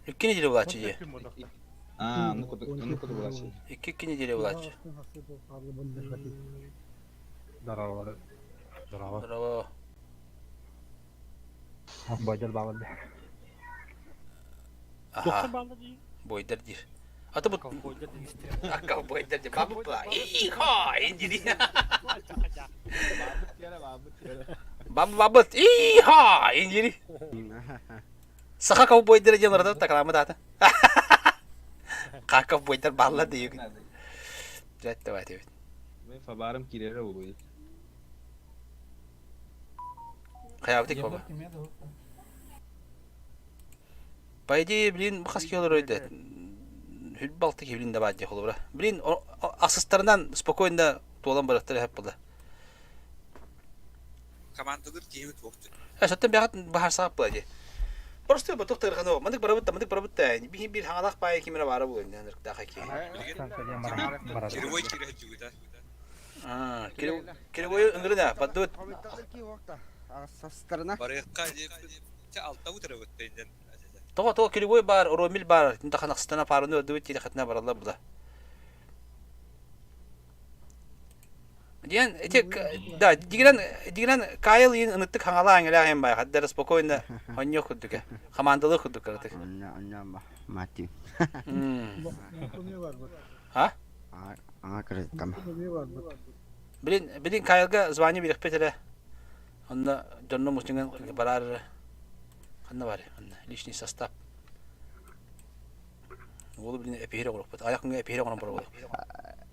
Икки неделя булааччы дии. А, ну куда, ну куда булааччы. Икки икки неделя булааччы. Здорово. Здорово. Здорово. Бойдар баалар. Аха. Бойдар диир. Ата бу Ковбойдар диир. А ковбойдар диир. Бабы ба. Иха, индири. Бабы бабыт. Иха, индири. Саха ковбойдара диэн ырытар такаламмыт аата. Ха ковбойдар бааллар диигин. Дьэ, давай диэбит. Мен фабарым киирэрэ буолуо. Хайаабытый баба? По идее, блин, бу хас киһи олорор да хүл балты киһи блин да баар дии холобура. Блин, асыстарынан спокойно туолан барыахтара сөп буолла. Командалыр киһибит буохтун. Э, соттон бэҕэт баһарсаҕап була дии. Просто батух тырҕаны маннык барабыт да маннык барабыт да биһи биир хаҥалаах баайы ким эрэ баара буолуо иннинэ киһи. Кривой киирэ сылдьыбыта. Аа, Кривой ыҥырына, поддут. Барыахха алтабыт эрэ бытта Тоҕо тоҕо Кривой баар, Ромиль баар, таханахсытана параны өрдүбүт тирэхэтинэ бараллар була. Диэн ити да дигинэн дигинэн Кайл иин ыныттык хаҥалаа аңелаа бай хаддара спокойно онньо курдук командалыы курдук кыратык. Мати. А? Аңа кырыттам. Блин, блин Кайлга звание бириэхпит эрэ. Онно дьонно мустуҥан бараар эрэ. Ханна бар? Ханна личный состав. Уолу блин эпиһире оҥоруохпут. Аяк күҥҥэ эпиһире оҥорон барар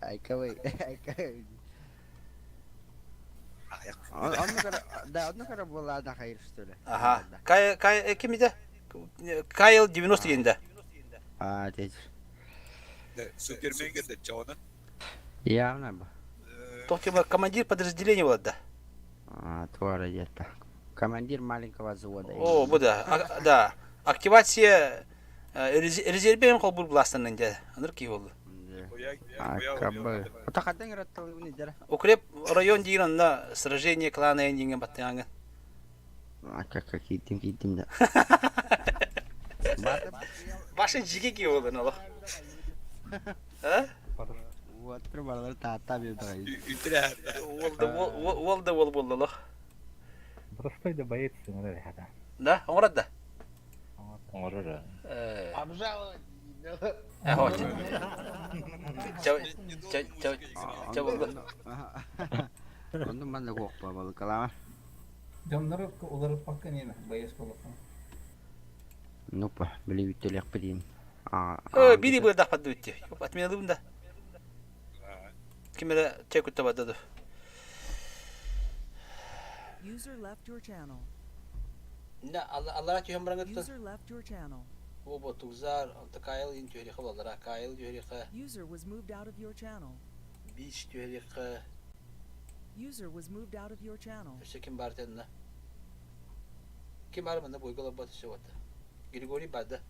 Айкабый, айкабый. Да, одну кара была на хайр, что ли? Ага. Кай Кай ким иде? Кайл 90 дегенде. А, отец. Супермен кэллэ чоҕуна. Явно бы. Тохтема командир подразделения была да. А, твора где-то. Командир маленького взвода. О, бу да. Да. Активация резерве холбур бластанын дьэ. Аныр кии болду. Акабы. Отахатын ыратталыбын идера. Укреп район диир онно сражение клана диҥҥэ баттыаҥын. Как киирдим киирдим да. Баша жиге ки болан олох. А? Уоттар баралар таатта биэрдэҕэй. Уол да уол да уол буолла олох. Простой да боец сыҥырар хата. Да, оҥорор да? Оҥорор. Обжаловать. Чэ, чэ, буолла. Онно манна куохпа балыкалаама. Дьоннору уларыппакка нина боец буолуохха. Ну-па, били бүттэлиэхпит Бири бырдахпат дүүтти. Отменалыбын да. Ким эрэ чэй кутта барда ду. User left your channel. На аллара түһэн баран User left your channel. Бу Тузар, Кайл ин түһэриэхэ баллара, Кайл түһэриэхэ, User was moved out of your channel. Бич түһэриэхэ, User was moved out of your channel. Өссө ким бар тэнна. Ким бар манна бойга лаббат өссө бата. Григорий барды.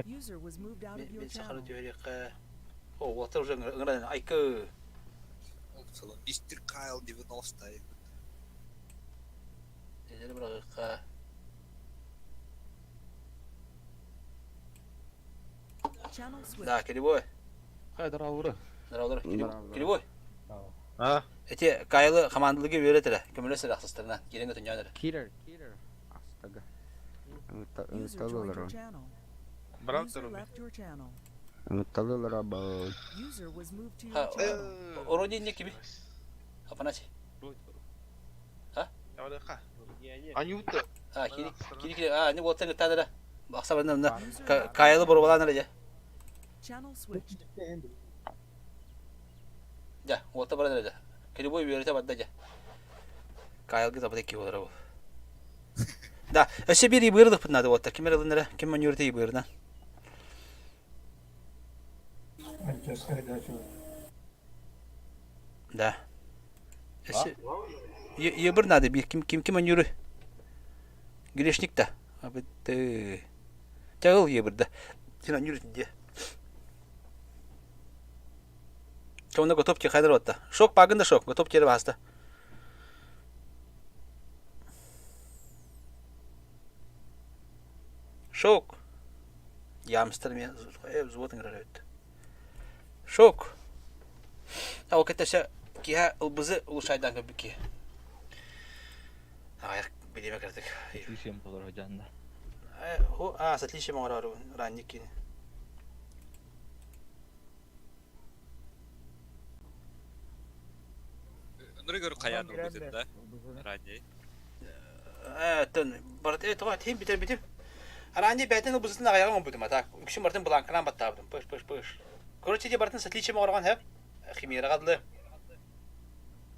User was moved out of your Мен сахары channel. түһэриэхэ. О, уолаттар уже ыҥыран айкы. Мистер Кайл 90 Эдер бырагыкка. Channel switched. Да, Кирибой. Хай, здорово. Здорово, Кирибой. А? Эти Кайлы командалыгы үөрэтэрэ, көмөлөс эрэ ахсыстарынан, киирэн көтөнньөөн эрэ. Кирер, кирер. Астага. User joined your Ыҥытталыылар. channel. Брат User left your channel. Ыҥытталыылар бал. User was moved to Ха, your channel. Ороди не киби. Афанасий. А? Анюта. А, кири кири кири, а, не уолаттан ыттаан эрэ. Ахса барна мына Кайлы боруобалаан эрэ дьэ. Channel switched. Дьэ, уолта баран эрэ дьэ. Кирибой үөрэтэ барда дьэ. Кайлга табата икки буолара бу. Да, өссө биир ибыырдыкпын наада уолта. Ким эрэ ылын эрэ, ким манньуурта ибыырынан. Да. Өссө ебыр надо биир ким ким ким манньууру. Грешник да. Абытты. Чагыл ебырда. Син анньуурутун дие. Чоңна готов ти хайдар отта. Шок пагын да шок, готов тері басты. Шок. Ямстер мен взвод ыңырар өтті. Шок. А ол кеттесе киһа ылбызы улушайдан көбүки. Аяқ билеме кірдік. Отличием болор жанда. А, с отличием оңорор ранник кини. Нұры қаян ұрбытын да. Ранней. Тön барат э тоға тем битер битер. Ранний бәтен ылбызытын ағаяғын оңбудым ата. Үкші мартын бланкынан баттабдым. Пыш пыш пыш. Короче, де бартын с отличием оңорған хеп. Химера қадлы.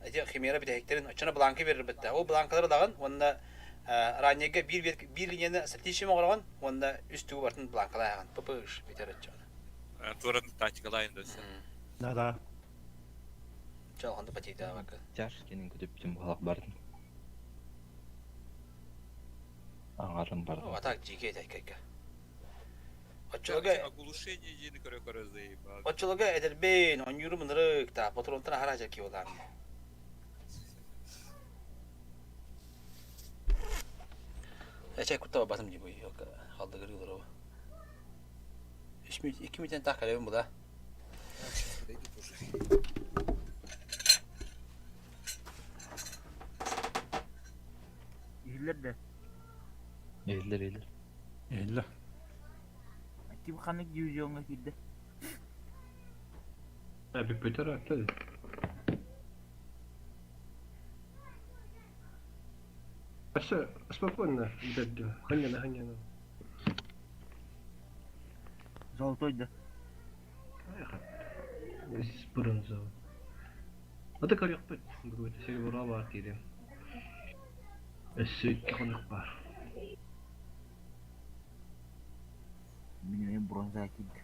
Эти химера бит хектерин очона бланка берер битте. Ол бланкалары дагын онда раннеге бир бир линияны с отличием оңорған, онда үстүгү бартын бланкалайган. Пыш битер очона. Туран тактикалайын да. Да, да. Чалганды патейда бакы. Тяж кенин күтүп бүтүн балак бардым. Аңарым бардым. О, так жиге тайкайка. Очолга Оглушение дені көрө-көрө заебал. Очолга эдербен, онюру мынырык та, патронтан хара жаки олар. Эче кутта басым жибу, yok халдыгыр о. 3 минут, 2 минуттан так kalebim bu da. Сейчас подойдут уже. Иһиллэр да. Эллер эллер. Эллер. Ким ханнык дивизионҥа киирдэ. Бүппүтэр аттады. Все, спокойно, дядя. Ханяна, ханяна. Золотой да. Здесь бронзовый. Ата көрүөхпүт. Бүгүн серебро бар дири. Өссө икки хонук бар. Мин эмиэ бронза киирдэ.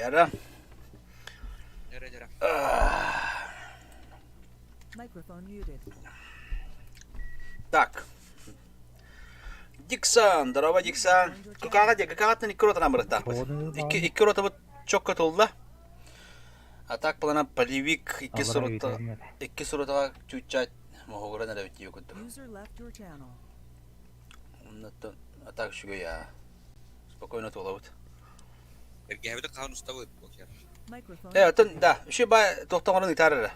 Яра. Дьэрэ дьэрэ. Microphone muted. Так. Диксон, здорово, Диксон. КК-ҕа диэ, КК-ҕаттан икки ротанан барыктаахпыт. Икки, икки ротабыт чокко тулла. А так плана полевик икки сурута, икки сурутаҕа чуччаат моһугуран эрэбит дии курдук. User left your channel. Оннуттан а так үчүгэй аа. Спокойно туолабыт. Эргэһэбит хаан устабыт покер. Microphone. Э, оттон да, үчүгэй бай тохтоҥорун ыытаар эрэ.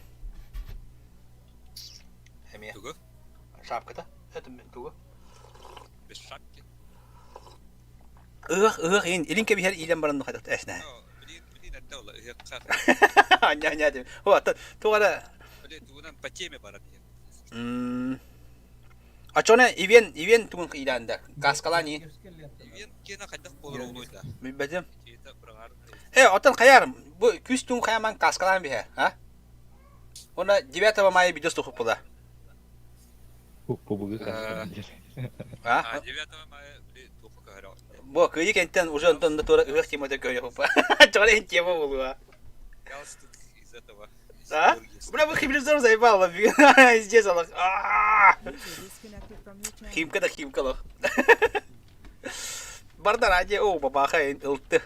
Эмиэ. Тугу? Шапката. Это тугу? Без шапки. Ыһыах, ыһыах иин, илин кэбиһэр иилэн баран хайдах эснэ. Билин, билин эрдэ ола ыһыахха. Аня, аня деп. О, туга эрэ. Билин тугунан по теме баран иһэр. М. А чоне ивен, ивен тугун иилээнде. Каскалаан ии. Ивен киэнэ хайдах буолар олуй да. Билбэтим. Киэтэ быраҕар. Э, оттон хайар, бу күс тугун хаяман каскалаан биһэ, а? Уонна 9 мая видео тухуппула. Кубугу каскалаан А? 9 мая били туохха көһөрө. Бу кыйы кэнтэн уже онтон да туора ыһыах темата көрүөхпа. Чоҕор тема буолуа. Галстук из этого. А? Бля, вы химлизор заебало. Здесь алах. Химка да химка лох. Бардар аде о бабаха ылты.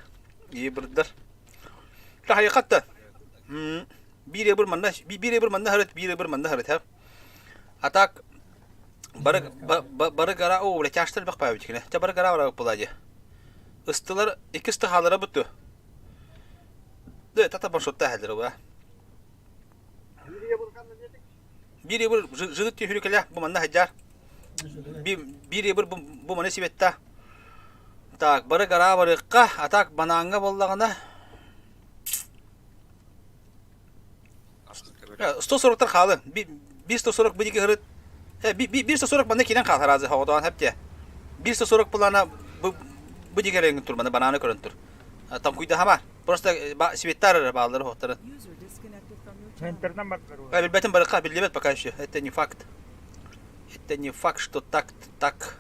И бырдар. Тахайкатта. Биир бір манна биир бір манна харыт, биир бір манна харыт, А так бары бары гара о бля тяжтар бак паабит кine. Та бары гара бара булади. Ыстылар икки ысты халара бутту. Дэ тата маршрутта хәлдер ба. Биир бір жыгыт түһүрүкэлэ бу манна хаджар. Биир бір бу маны сибетта. Так, бары гара барыкка, а так бананга боллагана 140-тар хаалы. 140 бу диги хырыт. 140 манна киирэн хаалар азы хоҕотоон хэпте. 140 булана бу бу диги реңин тур, мана бананы көрөн тур. Тамкуйда хама. Просто светтар эрэ бааллары хоттарын. Билбэтин барыкка биллибэт пока еще. Это не факт. Это не факт, что так так.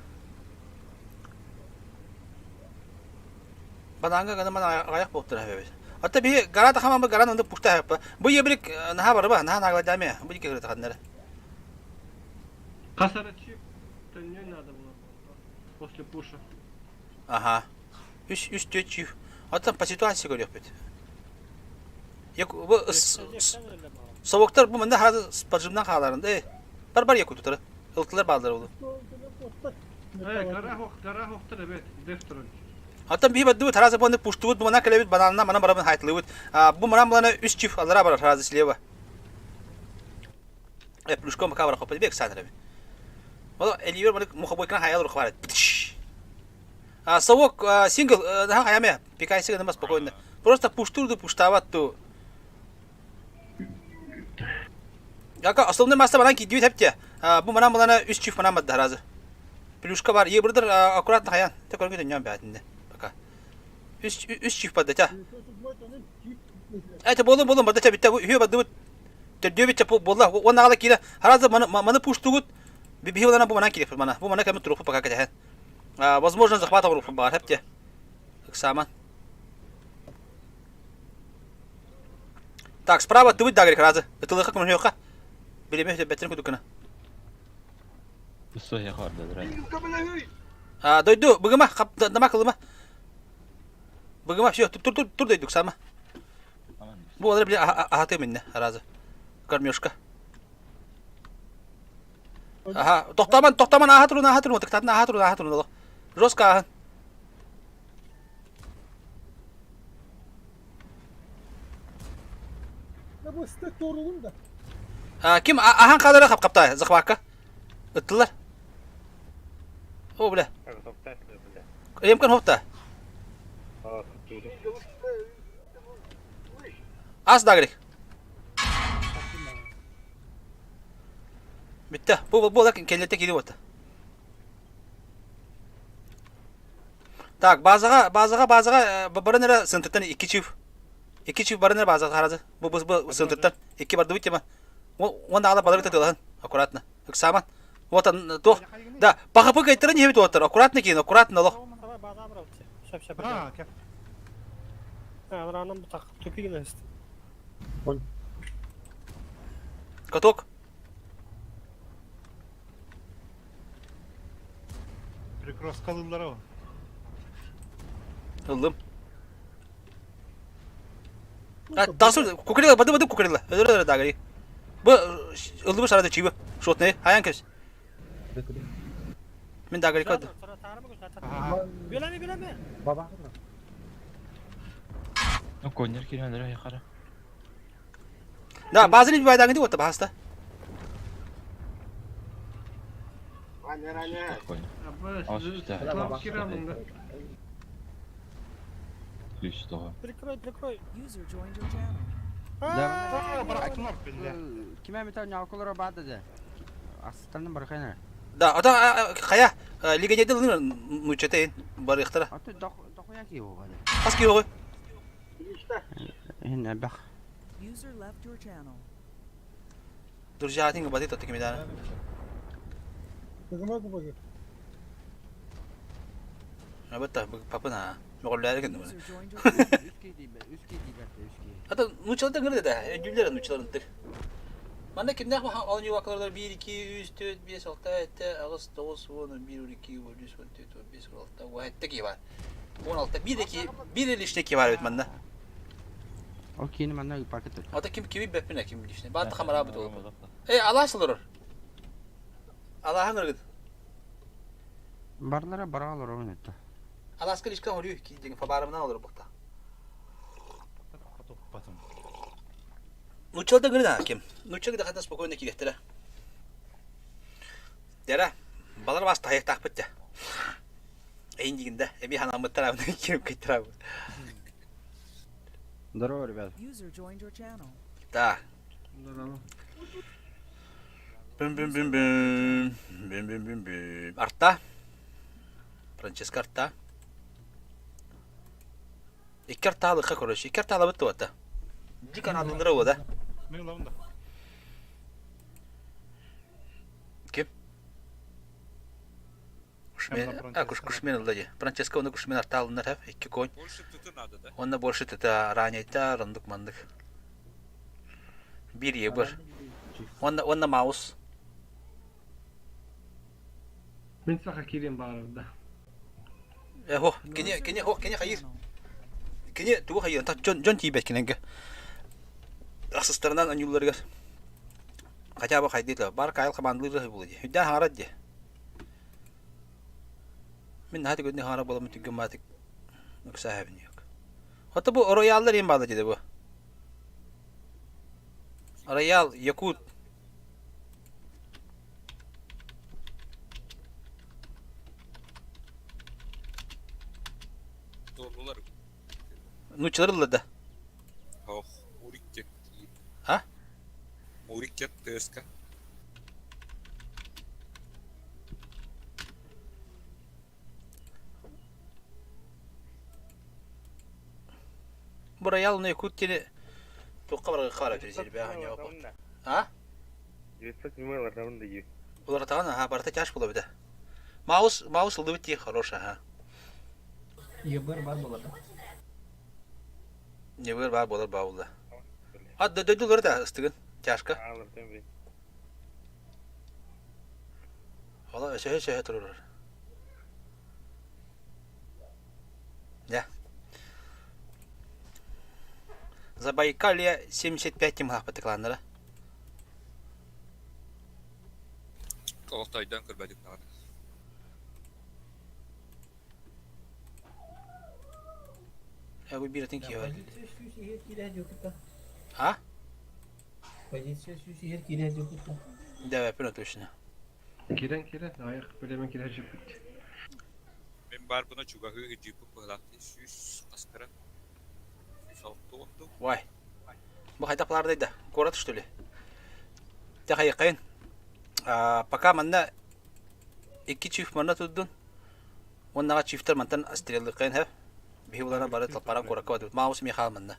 Бананга гана мана аҕыйах буолтара эбит. Оттон биһи гараата хамаммыт гаран онно пушта аһыппа. Бу ебрик наһаа барыба, наһаа наагладаамэ. Бу дикки кырытаханнара. Касарачи төннүөн надо было после пуша. Ага. Үс үс түөрт чүүх. Оттон по ситуации көрүөхпүт. Бу совоктар бу манна харазы поджимнан хааларында э. Бар бар якутутары. Ылтылар бааллар олу. Э, гора хохтар эбет, дефторон. Оттон биһи бардыбыт харазы буонны пуштубут бу мана кэлэбит бананна мана барабын хайтылыбыт. Бу манан булана үс чиф аллара барар харазы слева. Э, плюшком пока барах хоппа бек саатар эбит. Ол элибер маны мухобойкана хайал рухварат. А совок сингл наха хаяме пикайсы гына спокойно. Просто пуштурду пуштават ту. Яка основной масса банан кидибит хепте. Бу манан булана үс чиф манан бадда харазы. Плюшка бар. Ебырдыр аккуратно хаян. Те көргө дөньям бәтинде. Пока. Үс үс чиф бадда тя. Это болун болун бадда тя битте. Үхө бадды бут. Төрдүө битте болла. Он ағала кире. Харазы маны маны пуштугут. Биһи булана бу манан кире мана. Бу мана кәме турупу пока кәтәһән. Возможно захват аврупу бар хепте. Ыксаман. Так, справа тыбыт дагрик разы. Ытылыха көмөлөөхө. Билеме бэтин кудукына. Усуя хорда А, дойду, быгыма, нама кылыма. Быгыма, все, тур тур тур дойдук сама. Бу олар биле ахаты минне, разы. Кормежка. Аха, тохтаман, тохтаман, аха турун, аха турун, тыктатын аха турун, аха турун, Жестко ахан. Да бу стек туорулун да. Ким ахан хаалара хап-хапта захвакка. Ыттылар. О, бля. Емкэн хопта. Ас дагрик. Бүттэ. Бу бу кэллете кири бота. Так, базаға, базаға, базаға барын эрэ сынтыттан икки чиф. Икки чиф барын эрэ базаға харазы. Бу бу бу сынтыттан икки барды тема. Он ала балары тылаһын. Аккуратно. Ыксаман. Вот он, то. Да, пахапы кайтырын ебит оттар. Аккуратно кийин, аккуратно лох. Анараанан бутах тупик гына исти. Каток. Прикроскалылар о. Ыллым. А, тасыр кукурила, бады бады кукурила. Өлөр өлөр дагari. Бу ыллыбы сарады чиби. Шотны, хаян кес. Мен дагari код. Билеме билеме. Баба. Ну, конер кирәләр якара. Да, базыны bir байдагы дип отты баһаста. Үс тоҕо. Прикрой, прикрой. User joined your channel. Киме мета нялкалара бады да. Астан бархайна. Да, ата хая лигенеде лын нучетейн барыхтара. Аты дохуя ки бу бады. Хас ки огой. Хин бах. User left your channel. Друзья, бады тот кимедана. Тыгыма кубагы. Абатта папына. Моголлары кенде. User joined your channel. Үскей дейбе, үскей дейбе, үскей. Ата нучалар гырды да, гүлләр нучалар тик. Манда кимдә алын юваклар 1 2 3 4 5 6 7 8 9 10 11 12 13 14 15 16 17 ки бар. 16 1 2 1 лишне ки бар бит манда. О кини манна пакет. Ата ким кими бепине ким лишне. Бат хамара бит ол. Эй, Аллах сылыр. Аллахын ыргыт. Барлара баралар оны та. Аласка лишка хорю ки деген фабарымнан олар букта. Потом. Нучалда гырда ким. Нучалда хата спокойно кирехтера. Дера, балар бас таяк тақпыт те. Эйин дигинде, эми ханамыттар абына кирип кеттер абы. Здорово, ребят. User joined your channel. Да. Здорово. Бüm бüm бüm бüm. Бüm бüm бüm бüm. Арта. Франческо арта. Икки артаалыкка короче. Икки артаалабыт туата. Дикан алындыра да. Мен ылабын да. Ким? Кушмен, а, куш, кушмен ылда Франческо оны кушмен артаалындар хап. Икки конь. Больше тыты надо, да? Онна больше тыта ранейта, рандык мандык. Бир ебір. Онна, онна маус. Мен саха кирен барырда. Э, хо, кене, кене, хо, кене хайыр. Кене, тугу хайыр. Та жон, жон тиибет кененге. Асыстарынан анюлларыгар. Хотя бы хайдыйла. Бар кайыл командалыры булды. Хүддән харат де. Мин хати көдне хара боламын түгін матик. Нукса хабин yok. Хата бу рояллар ең бады деді бу. Роял, Якут. Doğrular. Нучалар да. Ох, Мурик кет. А? Мурик кет ТСК. Бу роял на Якут теле тоққа бар қара перезер бә не А? 907 лардан да ю. Улар таган ха барта тяж була бит. Маус, маус ылды бит хороша, ха. Ебыр бар болады. Не бар бар болар баулда. А дөдөлөр да ыстыгын тяжко. Алырдан бей. Ола өсөһө сөһө турur. Я. Забайкалье 75 тимгах патыкланнара. Олықтайдан көрбәдік надо. Я бу биратын киһи. Позиция сүз кирә жокта. А? Позиция сүз кирә жокта. Да, я точно. Кирен кирен, аяк билемен кирен жипит. Мен бар бұна чугахы джипы пыглакты. Сүз қастыра. Сүз алты онду. Вай. Бу хайдаклар да. Город что ли? Та хайкайн. А пока манна икки чиф манна туддун. Оннага чифтер мантан астреллыкайн ха. Бихи булара бары талпара коракка бады. Маус Михаил манна.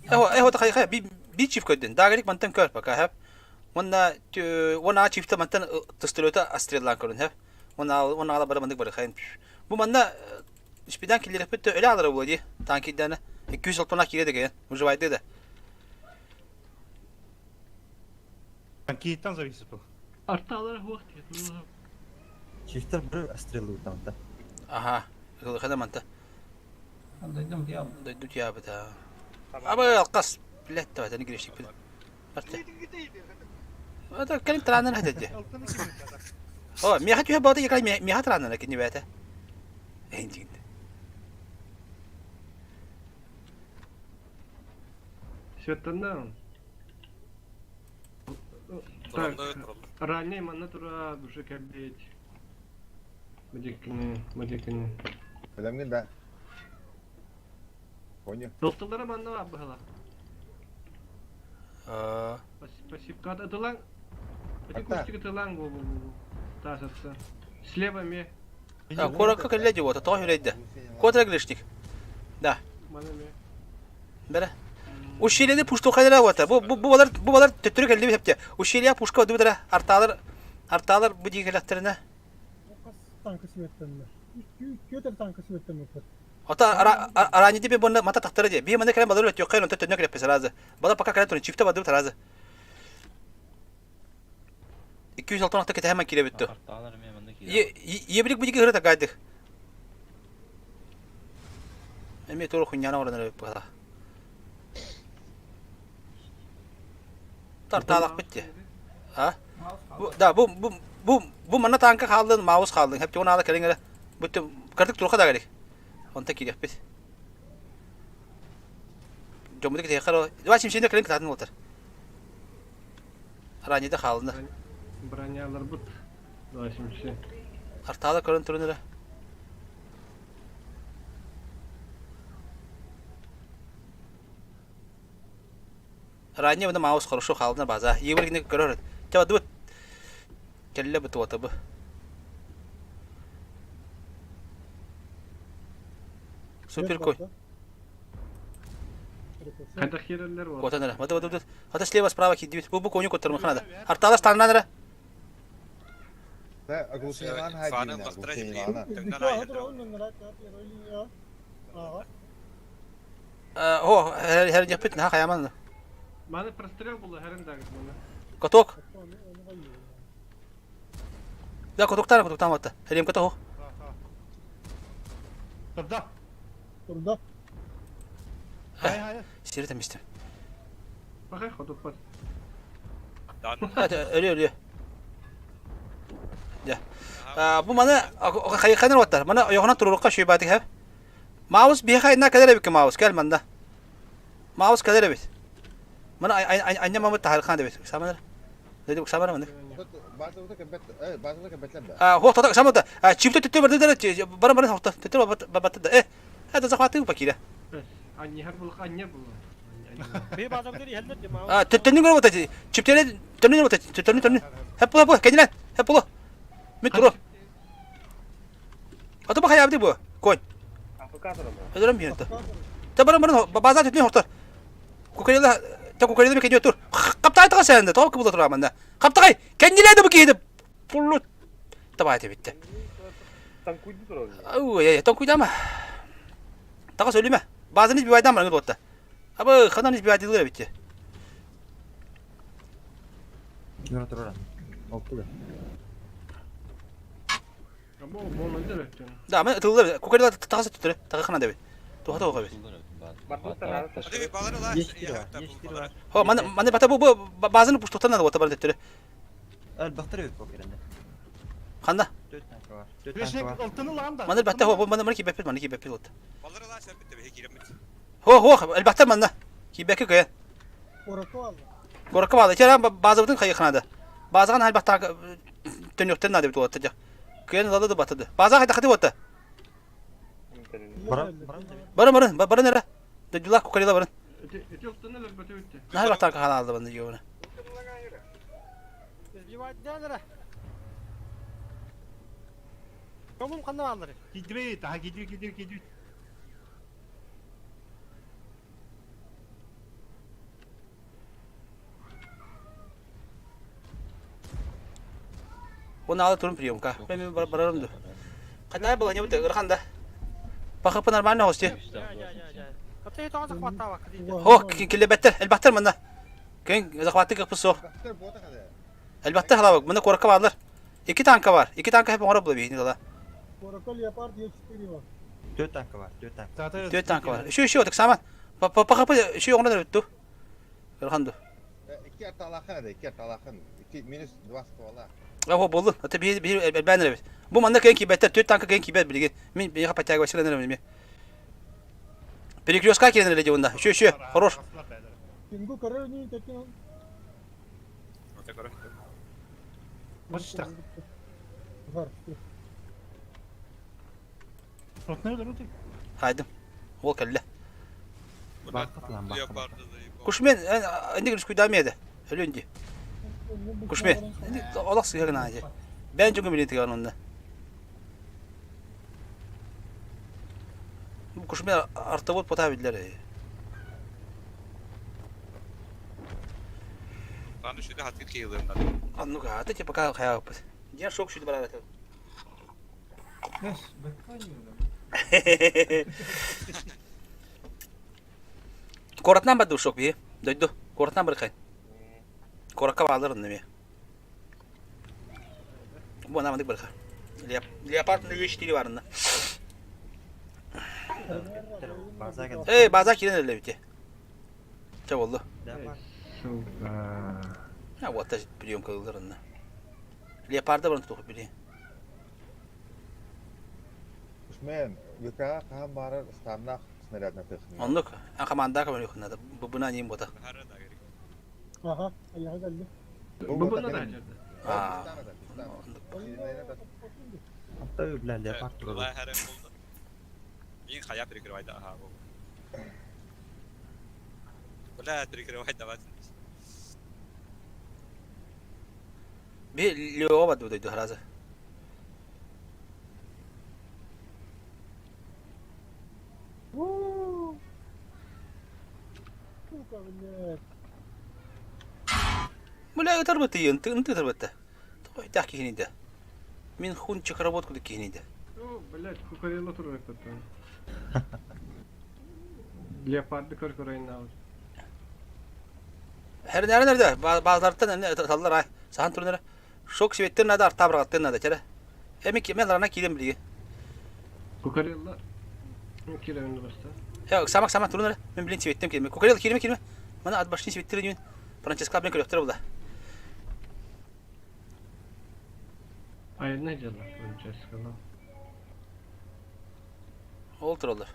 Эхо, эхо та хайхай би би чиф көддүн. Дагерик мантан көр пока ха. Онна онна чифтер мантан тыстырөтө астреллан көрүн ха. Онна онна ала бары мандык бары хайын. Бу манна Испидан киллэрэппит да өлө аалара буолуо дии. Танкийдааны 200 алтына киирэ да кэлэн, выживайды да. Танкиттан зависит был. Арталар хуох диye. Чифтер бір стрелы там да. Аха, ылыхана манта. Дойдум тиябыт. Дойду тиябыт а. Аба алкас, блядь, давай, не грешник. Барты. Это кэлин траннар хатады. О, меха түһэ баата якай меха траннар кини бээтэ. Эйин Светтанна. Так, ранее манна тура уже кэлбит. Мадиккини, мадиккини. Бэлэмҥин да? Понял. Дохтулара манна бар быһыла. Спасибо. Атылаң. Эти кустик атылаң бу бу бу. Тасатса. Слева ме. Коракка кэллэ дии буота, тоҕо үрэйдэ? Куотара грешник. Да. Мана ме. Бэрэ. Ущельены пуштухайдара буота. Бу бу бу балар бу балар төттөрү кэллибит эпте. Ущелье пушка дубутара артаалар артаалар бу дии кэлэхтэринэ. Танка сүөттэннэ. Күөтэр танка сүөттэммиппит. Ата араани би бонна мата тахтара дии. Би маны кэлэн балар өтүөххэ онтон төннө кэлэппи сразу. Балар пока кэлэн турун чифте бадыбыт сразу. 206 кэтэһэмэн киирэбит ту. Артаалар эмиэ манна киирэ. Ебрик бу диги ырыта гайдык. Эми тур хуйняна оранар эбит быһа. Тартаалах битти. А? Да, бу бу бу бу манна танка хааллын, маус хааллын. Хеп тугун аала кэлиҥ эрэ. Бүттүм. Кырдык туруха да кэлик. Онта киириэхпит. Дьоммуту китиэххэ Два симсине кэлин кытаатын уолтар. Раньеда хаалына. Броняларбыт. Два симси. Артаала көрөн турун эрэ. Ранее мына маус хорошо хаалына база. Ебір кини көрөр. Чаба дыбыт. Кэллэ бу туота бу. Супер кой. Хайдах киирэллэр вот. Куотан эрэ. Бады бады бады. Хата слева справа киирдибит. Бу бу коню куттармахан ада. Арталас таҥнан эрэ. Да, оглушениелаан Фанын хайдиина, лахтара оглушениелаана. О, хэр наха хаяман. Маны прострел было хэрэн дагы маны. Каток. Да, катоктар, катоктан батта. Херем каток. Турда. Турда. Хай хай. Сири темистим. Бакай ходуп бат. Ölü ölü. Я. Бу маны хайханыр оттар. Маны ойоҕунан туруруққа шүйбатык хэп. Маус биһиэхэ айна кэлэр эбиккэ Маус кэл манда. Маус кэлэр эбит. Маны анньа мамыт таһархан эбит. Саманар. Деди самара маны. Базада кэбэтлэр да. А, хо тата самата. Чипте төттө барды бара бара хохта. Төттө батты да. Э, это захватил пакира. Анньар был, анньар был. Би базар дери хеллер ди маус. А, төттөнү көрө бата. Чиптере төттөнү бата. Төттөнү төттөнү. Хеп була бу, кенилен. Хеп була. Мит туру. Ата бу хаябды бу. Конь. Ödürüm bir Та бара бара база төтнө хортор. Кукарела та кукарела ми кенье тур. Каптай тага сенде, тоқ кыбыла тура манда. Каптагай, кенниле бу киди. Пуллу. Табай битте. Ой, ой, танкуйдама. Тага сөйлеме. Базаны bir baydan bana botta. Абы ханан bir baydan битте. Тура тура. Олту да. Бу бу өттөн. Да, мен тылды кукарела тагасы түтүрө. Тага хана деби. Туха туха бит. Хо, маны маны бата бу базаны пуштуктан да бота бар түтүрө. Элбахтар эбит бу керенде. Ханда. Төрт танка бар. Төрт танка бар. Алтыны лаан да. Маны бата хо, маны маны кибеппит, маны кибеппит вот. Хо, хо, элбахтар манна. Кибекке көйен. Горакка баалы. Черен базабытын хайыхнады. Базаган элбахтар төнөктен нады бит вот. Көйен алды да батыды. База хайда хаты вот. Барын барын, барын эре. Дедилар кукарила барын. Эти алтыны бөтө битте. Нахай бахтар кахана алды баны йоны. Избивать Комум ханна алыр. Кидибит, аха кидибит, кидибит, кидибит. Оны алы турун приемка. Мен барарым ду. Катай была не бит ырханда. Пахапы нормально хости. О, килебеттер, элбахтар манна. Көн захваты кыпы суох. Элбахтар халабык, мына куоракка баалар. Икки танка бар. Икки танка хеп оҥоро була биһини дала. Куоракка Леопард Е4 бар. Төрт танка бар, төрт танка. Төрт танка бар. Еще еще так саман. Пахапы еще оҥоро бүттү. Ырхан ду. Икки арталахан эдэ, икки арталахан. Икки минус два ствола. О, боллун. Это биир биир элбээн эрэбит. Бу манна кэн киибэттэр, төрт танка кэн киибэт билигин. Мин биһиэхэ подтягивайся гынан эрэбин эмиэ. Перекрестка киирэн эрэ дьонна. Еще еще, хорош. Кингу көрөр ньин тетин. Бочта. Бар. Хайдым. Ол кэллэ. Кушмен, инник күдаме еді. Өлөн ди. Кушмен, олақ сыйға гына ди. Бән жүгім билин тигән онда. Кушмен артовод пота билдер. Аны шүдө хатыр кыйылырынан. Анну-ка, аты типа пока хаяппыт. Ден шок шүдө барар это. Куоратынан барды ушок бии. Дойду. Куоратынан барыкай. Куоракка баалар онно эмиэ. Бу ана мандык барыха. Леопард 04 барынна. Эй, база кирен эле бите. Ча болду. А вот приемка ылар онно. Леопарда баран тутух били. Кушмен, ВК хаһан баарар станнах снарядна тыхны. Оннук, а команда көмөлөхүнэ бу буна ним бота. Аха, аяга келди. Бу буна да жерде. А. Ата бля леопард турар. Улай харем болду. Мин хая перекрывай да аха бу. Бля, перекрывай давай. Би лео баду дойду харазы. Сука, блядь. Бля, ытарбыт ынты ынты ытарбытта. Той так кихиниде. Мин хунчик работку да кихиниде. О, блядь, кукарелла турар эппеттен. Леопарды көр көрөйүн аабыт. Her nerede nerede? Bazılarından ne tallar ay. Sahan turunara. Шок себеттер нада арта баргаттын нада чара. Эми кеме ларына кидем билиге. Кукарелла киребин баста. Я самак самак турунара. Мен билин себеттем келме. Кукарелла кирме кирме. Мана ат башны себеттер дүйүн. Франческа мен көрөктөр була. Айына жала, Франческала. Ол туралар.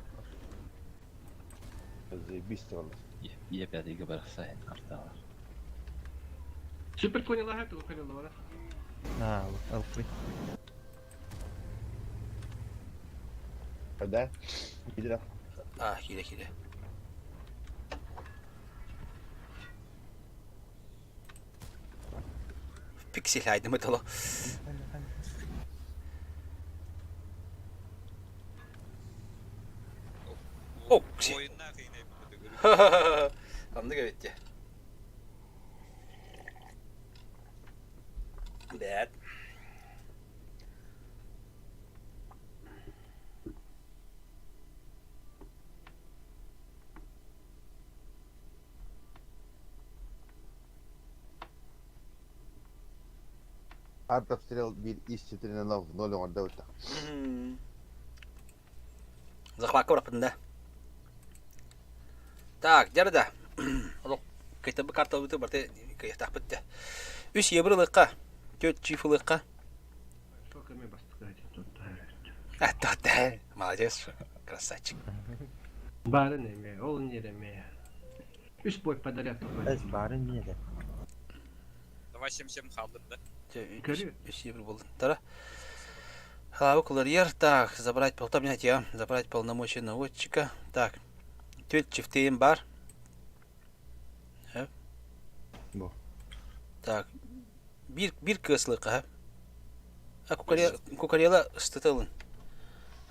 Заебись туралар. Е пятыйга барахса арталар. Супер кони лагат кукарелла бара. А, ЛП. Да? Киде. А, кире кире. Пиксель айдым это О, Анды кетти. Бәт. Артобстрел бир из 4 0 оңордо utta. Захватка бараппын да. Так, жарда. Олох кайтабы карта быты барты кайытахпыт да. Үс евро лыкка, төрт чиф лыкка. Сколько ми бастык тут. А, да, да. Молодец, красавчик. Бары неме, ол нереме. Үс бой подарят. Эс бары не да. Давай 7-7 халдым да. Үс евро болды. Тара. Халавы куларьер. Так, забрать пол, там я, забрать полномочия наводчика. Так, төрт чифтейм бар. Бу. Так, бир бир кыслык, а? А кукарела, кукарела ыстытылын.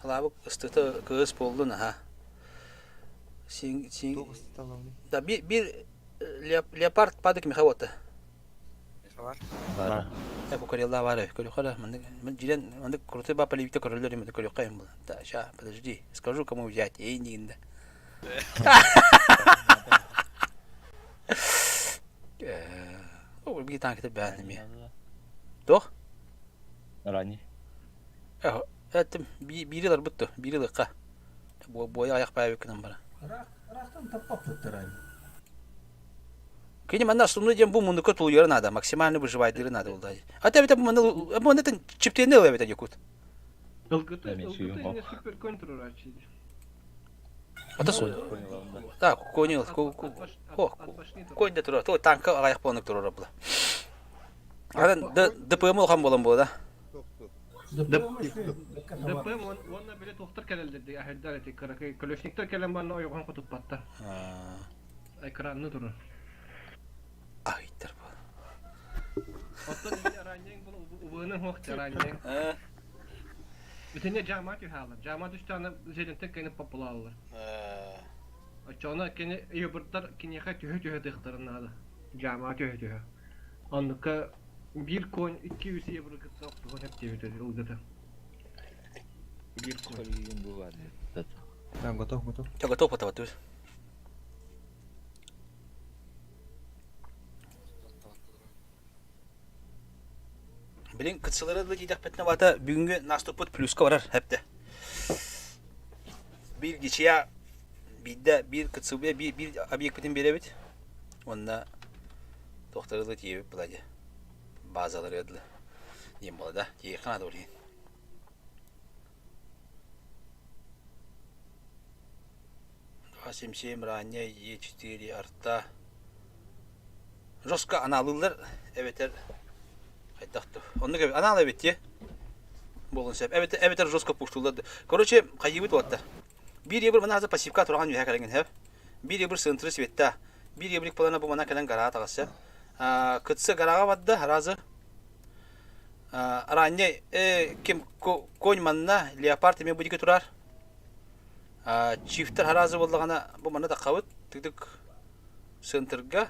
Халавы ыстыты кыс болдун, аха. Син, син... Да, бир, бир леопард падык мехавота. Бар. Э, кукарелла бар, көрүөххэ маннык дьилен маннык крутой ба полевикте көрөллөр им көрүөххэ им Да, ща, подожди, скажу, кому взять, эй, нигинда. О, биги танкты бән эми. Тох? Ранний. Э, эттим, бири лар бутты, бири лыкка. Боя аяк баабы кынан бара. Рахтан таппаппыттар. Кини манна основной дем бу мунука тулуйара надо, максимально выживать надо булда. А те бит манна манна тен чиптене ылы бит якут. Ылгыты, ылгыты не супер контр Ата су. Да, конил, ко конь да тура, то танка аяк болнук турар була. Адан ДПМ улхан болон бу да. ДПМ уонна биле тохтар кэлэллэр аһырдар эти кыракый колесниктер кэлэн барна ойоҕон хотуппаттар. Экранны турар. Айттар бу. Оттон раннең бул убыны хуохта раннең. Бүтүнне жама түһаалар. Жама түстәне зелентен кенеп популалар. Очона кени йобурдар кинеха түһө-түһө тыхтарын нада. Жама түһө-түһө. Оннука бир конь 200 евро кытта октуган хеп дебит ылгыта. Бир конь. Да, готов, готов. Я готов потаватыр. Билин кытсылары да дидэхпитинэ бата бүгүҥҥү наступпут плюска барар хэпте. Биир гичия биирдэ биир кытсыбыа биир биир объекпитин биэрэбит. Уонна туохтары тиийэбит була дии. Базалары дылы. Диэн буола да. Тиийиэххэ наада ол иһин. 277 ранее Е4 арта жестко анаалыыллар эбэтэр хайдах да оннук эбит анаал эбит дии буолуон сөп эбэтэр эбэтэр жестко пуштууллар короче хайыыбыт уолаттар биир ебыр мана пассивка тураҕан үөһэ кэлэҥҥин сөп биир ебыр сыынтыры светта биир ебрик балана бу мана кэлэн гараа таҕыс сөп кытсы гараҕа барда разы ранее ким конь манна леопард эмиэ бу диэки турар Чифтер хараазы буоллаҕына бу манна таххабыт тык центрга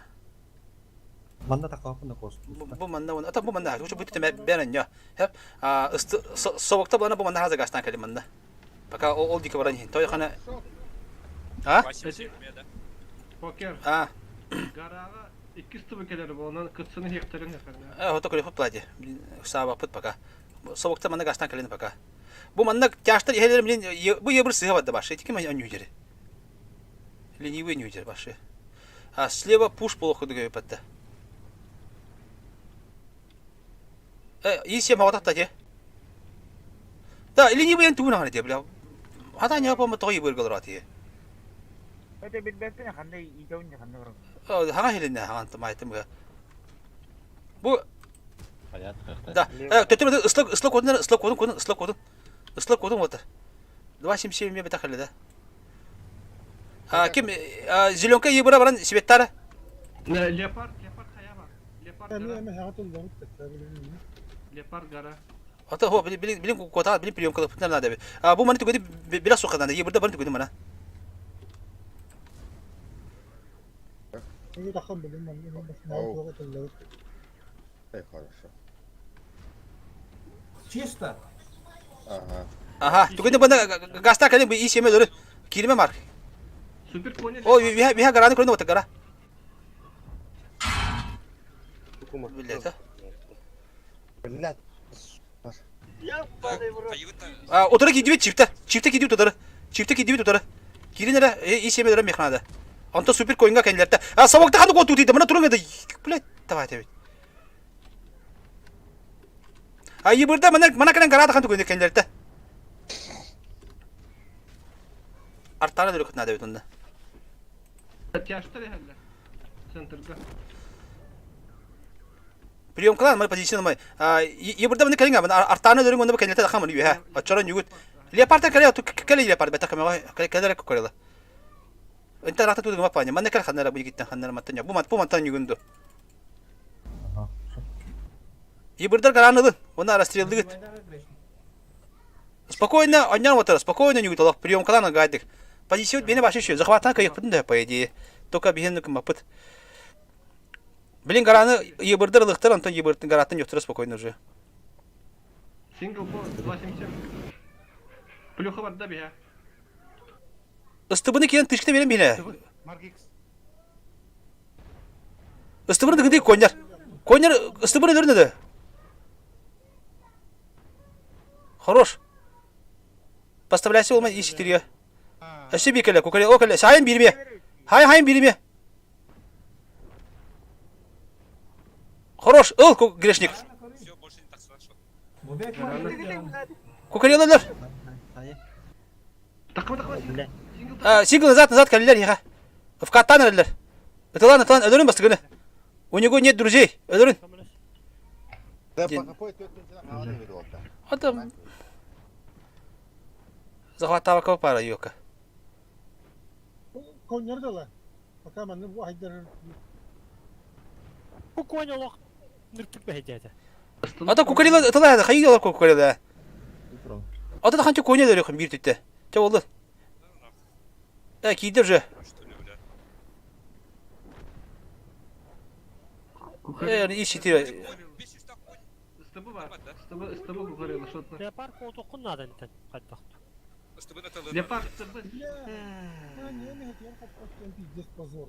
Манна таххабыт на кост. Бу манна ата бу манна учу бут теме бәрәнья. Хеп собокта була бу манна хаза гастан кэлим манна. Пока ол дике баран хин. Той хана А? Покер. А. Гарага иккис тубы келер болонан кытсыны хектерин хектерин. Э, хото көрөп плати. Саабаппыт пока. Собокта манна гастан кэлин пока. Бу манна тяжтар иһэлэрим лин бу ебір сыһа барда башы. Ити ким анньүдери? Ленивый ньүдер башы. А слева пуш полоху дыгы патта. Э, исем хаватахта те. Да, ленивый эн тугун аны те, бля. Хата не апама тоҕо ебір галар ати. Это билбеппин хандай иитеун ханда барам. Хаҥа хилинне хаҥан тымайтым Бу Понятно. Да. Э, төттүм ыслык ыслык кодун ыслык кодун кодун ыслык кодун. Ыслык кодун вот. 277 ме бетахали да. А ким зеленка ебыра баран сибеттара? Леопард, леопард хаяба. Леопард гора. Леопард гора. Ата хо билин билин билин кота билин приемка путна надо. А бу маны түгөдү била сука надо. Ебырда баран түгөдү мана. Эй, хорошо. Чисто. Ага. Ага, түгөдү бана гаста калин бу исеме дөрү. Кириме марк. Супер коня. О, виха виха гараны көрүнө ота гара. Блядь, Блядь. А, отыра кидибит чифте. Чифте кидибит отыра. Чифте кидибит отыра. Кирин эрэ, исеме дөрү мехнада. Онто супер коинга кенлерте. А собокта ханы кот тутыйда, мына турун эде. Блядь, давай тебе. А ебырда мына мына кенен гарада ханы көйнө кенлерте. Артана дөрү кытна дебит онда. Тяжтар эхэллэр. Центрга. Приемкалар мына позиция мына. Ебырда мына кенен мына артана дөрү онда кенлерте хамо юха. Ачара нюгут. Леопард кале кале леопард бета каме кале кале Инта рахта тудуга мапаня. Манна кал ханнара бу гиттен ханнара маттан. Бу мат бу маттан югунду. Ебырдар гаранылы. Она расстрелдыгыт. Спокойно, аньян вот спокойно не утолох. Приемкалар гайдык. Позиция бени башы еще. Захватан кайык да по идее. Только бихен мапыт. Блин, гараны ебырдар ылыктар, онтон ебыртын гараттан ёхтара спокойно уже. Сингл по 277. Плюха барда биһэ. Ыстыбыны киэн тышкыта берен биһэ. Ыстыбыны дыгыды коньяр. Коньяр ыстыбыны өлөрүнөдө. Хорош. Поставляйся олма ис четыре. Өссө бир кэлэ, кукале, о кэлэ, сайын биирме. Хай хайын биирме. Хорош, ыл, грешник. Кукарелалар. Сингл назад, назад кэллилэр иһэ. Вкаттан эрэллэр. Ытылан, ытылан, өлөрүн бастыгыны. У него нет друзей, өлөрүн. Это... Захватава пара юка. Коннор дала. Пока манны бу айдар. Бу конь олох ныртык бэһэдьээтэ. Ата кукарила ытала хайы олор кукарила. Ата ханча коня дөрөхүн бир түттэ. Чэ болду. Э киирдэ уже. Э ис четыре. Ыстыбы бар. Ыстыбы, ыстыбы кукарила что-то. Леопард куотуоххун наада интэн хайдах. Леопард ыстыбы. Бля, не, не, я пиздец позор.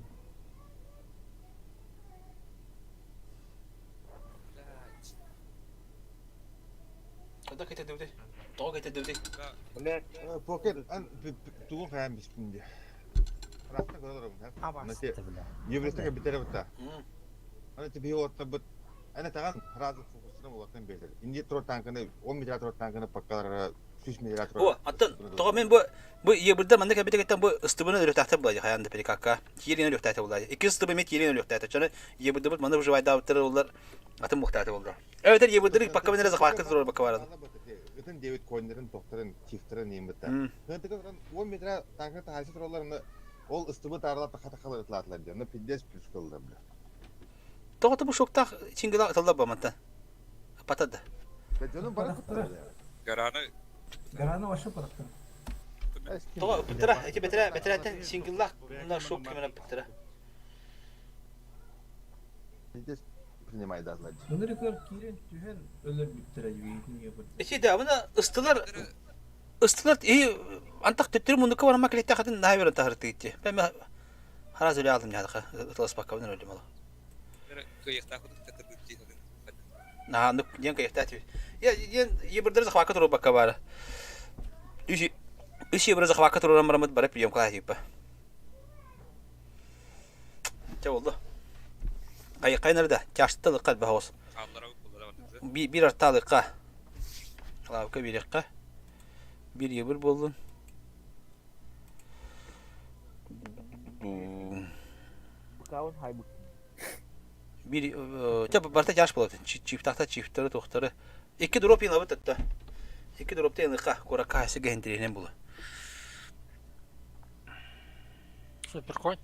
Када кете дөдө. Тоҕо кете дөдө. Блядь, покер, ан тугу хаан биспин ди. Рахта көрөр Евростака битере бутта. Аны ти биотта бут. Аны таган разы фокустuna болатын белер. Инди тур танканы 10 метр тур танканы паккалар 100 метр тур. О, аттан тоҕо мен бу бу ебырда манна кэбитэ бу ыстыбыны өлүөхтээхтэр буолла хайаан да перекакка. Киирин өлүөхтээхтэр буолла. Икки ыстыбы мен киирин өлүөхтээхтэр. Чону ебырдыбыт манна выживайдаабыттар олар атын мухтааты болла. Эбэтэр ебырдыры пакка мене захватка турар бакка барады. Ытын девит коннерин тохторын чифтерин нем битта. Хынтыка 10 метр танканы тахайсы туралар ол ыстыбы таарла тахата халыр ытлаатылар диэн. Ну пиздец плюс кыллар бля. Тоҕо бу шоктаах чингила ытылла бамантан. Патады. Дьонум бары куттар. Гараны Гараны вообще парахтар. Тоҕо бытыра, эти бетера бетераттан сингиллах мына шок кемена бытыра. Пиздец принимай датлар. Bunu rekor кирен түһен өлөр бүттер әдебиетин ебір. Эти да мына ыстылар ыстылар и антах төттөрү мундука барама келетте хатын наһа берен тахырты итти. Мен хараз өлө алдым ядака ытылас бакка менен өлдүм ала. Наһа ну ден кайфтат. Я ден ебырдыр захвака туру бакка бара. Үш үш ебыр захвака туру марамыт бара прием кала типа. Те болду. Ай кайнарда тяштылыкка бахос. Бир арталыкка. Лавка бирекка. Бир ебір болдун. Бир те барта жаш болот. Чифтахта чифтары тохтары. Икки дроп ин абыт атта. Икки дроп тен ка кора кайсы гендринен булу. Суперконь.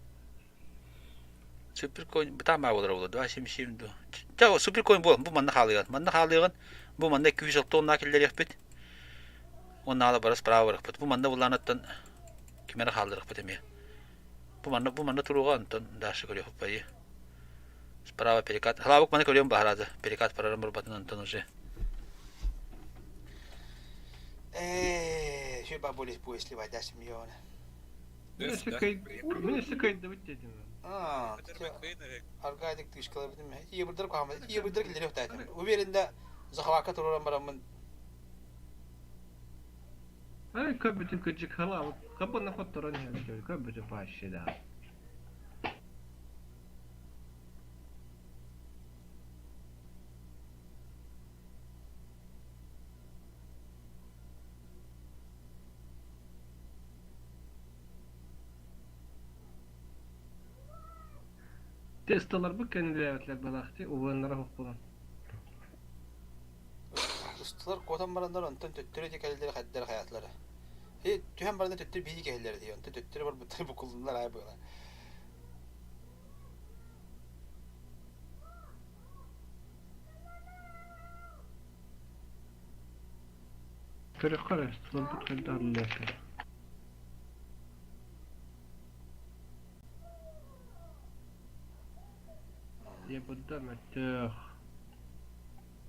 Суперконь бытаан баа болор болу 277 Ча суперконь бу бу манна хаалыган. Манна хаалыган бу манна 206 тонна киллериэхпит. Онна ала барыс право барыхпыт. Бу манна буллаанаттан кимere хаалдырыхпыт эмиэ. Бу манна бу манна туруга онтон дальше көрүөхпүт баи. Справа перекат. Халабык маны көрүөм баһараады. Перекат барарым барбатын онтон уже. Э, şu бабулис бу если вайда семьёна. Мен өссө дедим. А, аргадик тышкала битим. Ебырдыр кама, ебырдыр килер өтәйтем. Уверен да захвака турарам барамын. Ай көбүтүн кыжык хала, кабына хотторон хәле көбүтүн пашы да. Тесталар бу кениләбәтләр балахты, уганнара хоккулан. Ыстылар котан барандар онтон төттөрү текелдер хаддар хаятлары. Э, түһән баранда төттөр бии кehелләр ди. Онтон төттөрү бар бутыр букуллар ай була. Көрөккөр ыстылар бу кениләбәтләр. Ебуда мөлтөх.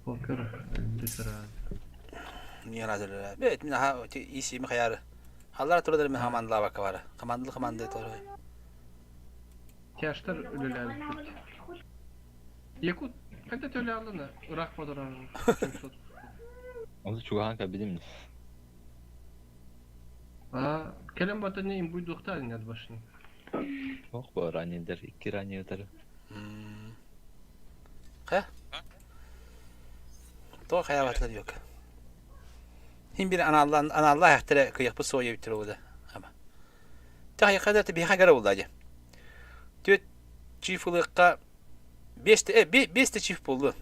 Покер өлдү сразу. Не разы Бэт мин аха исими хаяры. Халлара турар мен хамандалаабакка бара. Хамандыл хаманды турар. Тяжтар үлэлээбиппит. Якут қайда төле алдыны? Ыраах бодорар. Оны чугаһаан кэлбитим. А, кэлэн батаны имбуй дуохтаа иннад башни. Ох, бу раннердер, икки раннердер. Хайа? Тоҕо хайаабатылар yok. Хин bir аналлаан аналлаах эхтере кыйахпыт суоя биттер ода. Ама. Та хайа биһа гара булда же. Түөт чиф ылыахха биэсте биэсте чиф булду.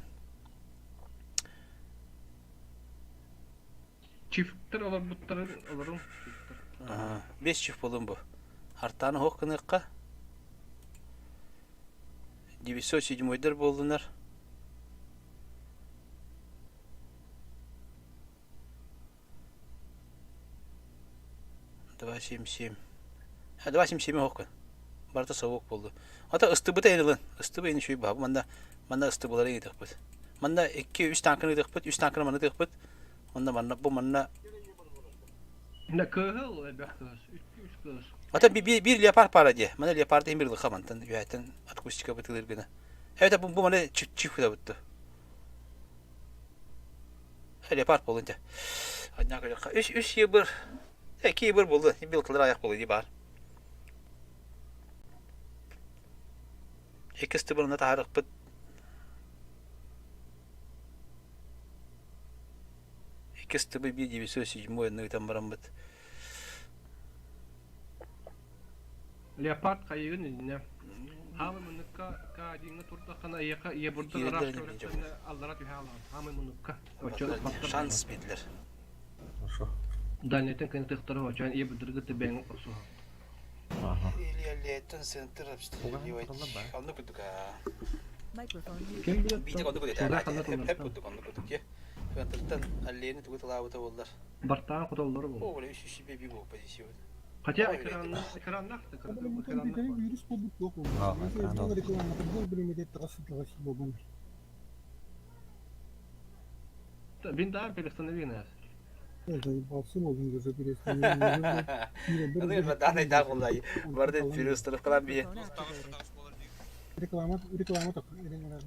Чифтер олорбуттарын олорун. Бес чиф болун бу. Артааны хоох гыныахха. 907-йдар буоллунар. 277. 277 хоох гын. Барыта совок буолду. Ата ыстыбыта эн ылын. Ыстыбы эн үчүгэй баһа. Манна манна ыстыбылары ыытыахпыт. Манна икки үс танканы ыытыахпыт, үс танканы манна ыытыахпыт. Онно манна бу манна На кыһыл элбэх кыыс, үс кыыс. Ата биир леопард пара дии. Мана леопард иһин бир лыха мантан үөһэттэн акустика бытылыр гына. Эбэтэ бу бу маны чип бутtu. Леопард болун те. Однако үс үс ебір эки ебір болду. Бил кылыр аяк болду бар. Икки стыбырына таһарыкпыт. Икки стыбы бир 907 ыытан бараммыт. Леопард хайыгын иннинэ. Хаамай муннукка К1-ҥа турдаххына эйиэхэ ебурдук ыраах көрөхтөрүнэ аллара түһэ алаҕын. Хаамай муннукка. Шанс биэрдилэр. Хорошо. Дальнайтан кынытыахтара очоон ебурдургы бэйэҥ охсуһа. Или центр обстреливать. Онну курдук Биитик онну курдук Хеп курдук онну курдук Центртан аллеяны тугу талаабыта буоллар. Бартаан хотоллору бул. О, үс үс би бу позиция. Хотя экраннах Вирус болбут жоқ ол. Биндар перестанови Балсы болдун уже Барды переустановкалан бие. Реклама, реклама так,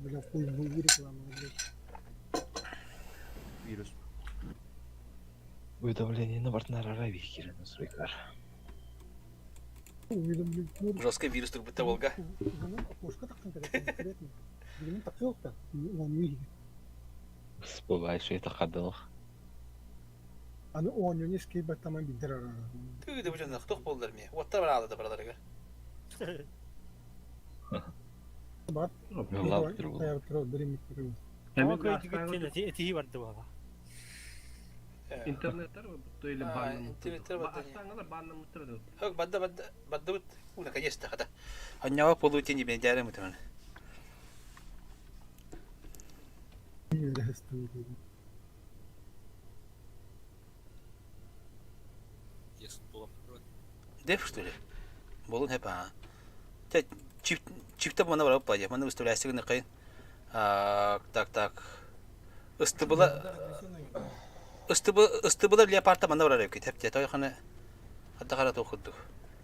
бля, хуй, реклама, блядь. Вирус. Уведомление партнера Викера на свой кар. Жесткий вирус турбута Волга. Всплываешь, это ходох. Аны оонньууну искейбэт таман билдер арара. Тыы бу дьон тох боллар ми. Оттар бар алды бараларга. Бар. Этиһи барды буола. Интернеттер или баннамыттыр. Интернеттер барды. Астаңалар баннамыттыр. Хок бадда бадда баддыбыт. У наконец-то хата. Аннява полутени мен дәрем үтемін. Деф, что ли? Болун хеп а. Те чип чипте мана барып баҗа. Мана выставляйся гына кыйын. Так, так. Ыстыбыла ыстыбы ыстыбыла леопарда мана барар эбит. Хеп те той хана хатта кара тохуддук.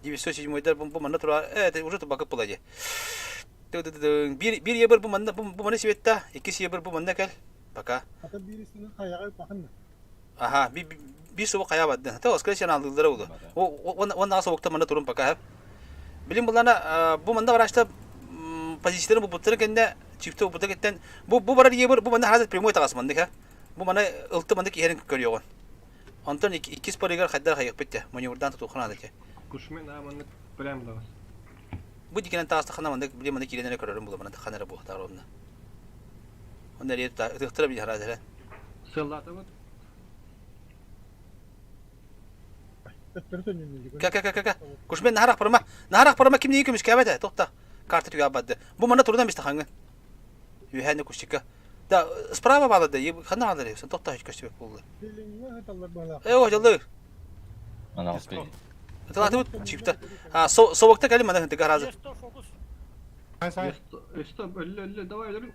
907-йдар бу бу манна тура э уже бакып була ди. Бир бир ебір бу манна бу мана сибетта, икки ебір бу манна кел. Пока. Ата бирисini хаяга бакын. Аха, би би суба кая бадды. Та оскар алдылары улы. Он он аса окта мана турун пока. Билим булана бу манда барашта позицияларын бу буттары кенде чифте бу буттары кеттен бу бу барар ебір бу манда хазыр прямой тагас мандык ха. Бу мана ылты мандык ерин көрüyor. Онтон икки споригер хаддар хайык битте. Маневрдан тутухана дake. Кушмен аманнык прям да. Бу дикенен тааста хана мандык билим мандык киренере көрөрүм бу манда ханара бу таромна. Онда рет тыктыра бир харазыр. Сыллатыбыт. Ка ка ка ка ка. Кушмен нахарах парма. Нахарах парма ким нейкүмүш кәбәтә. Тохта. Карта түгә бадды. Бу мана турдан бис тахангы. Юһәне кушчика. Да, справа балады. Хана алды. Сен тохта һич көстүбек булды. Э, о, жылды. Ана алып Тылаты чипта. А, совокта кәлим мана хынты гаразы. Өстө өллө өллө давай өлөрүн.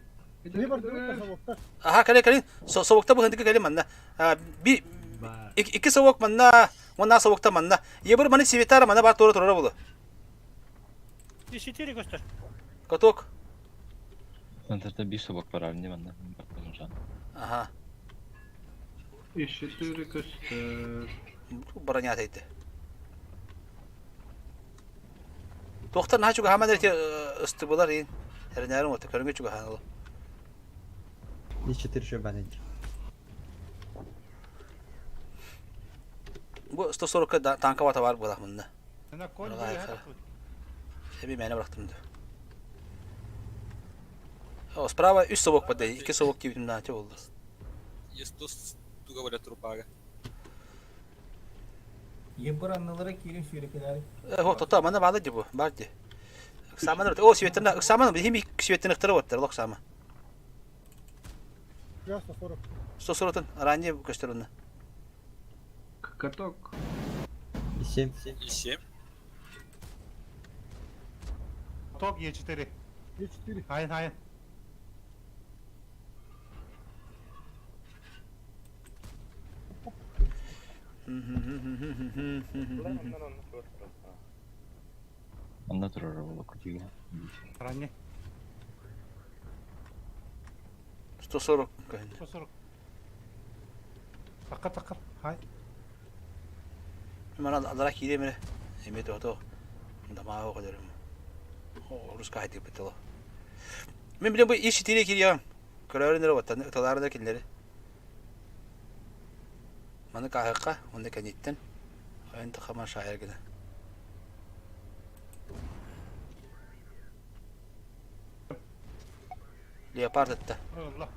Аха кэлин кэлин совокта быһындыгы кэлин манна. Би икки совок манна, уонна совокта манна. Ебыр маны светара мана бар тура турара булу. Четыре көстөр. Каток. Центрда бир собак бар не манна. Аха. Четыре көстөр. Броня тейді. Туохтан наһаа чугаһааман эрэ ити ыстыбылар иин эрэнээрим уота көрүҥҥэ чугаһаан ыла. И четыре еще банить. Бу 140 танка бата бар буолах мунна. Эби мээнэ бырахтым да. О, справа үс совок бадай, икки совок киибитим наача болду. Естус туга бара трупага. Ебыр аннылара киирин сүүрэкэлээри. Э, тота, мана баалы ди бу, бар ди. Ыксааман, о, светтен, ыксааман, бихим светтен ыктары оттар, лок сама. Я 140. 140-тын, ранее көстөр онна. Каток. И 7. И 7. Ток Е4. Е4. Айын, айын. Онно турар буолуо кутуйа. Ранее. 140. 140. Такка такка. Хай. Мана алара киире мере. Эме тото. Дамаа көрөрүм. Руска хайтып битело. Мен билем бу Е4 кириям. Көрөрүнөр оттан ыталаарына кинилери. Маны кааһыкка, онно кэнниттэн ойон тахаман шаайар гына. Леопард ытта. Allah.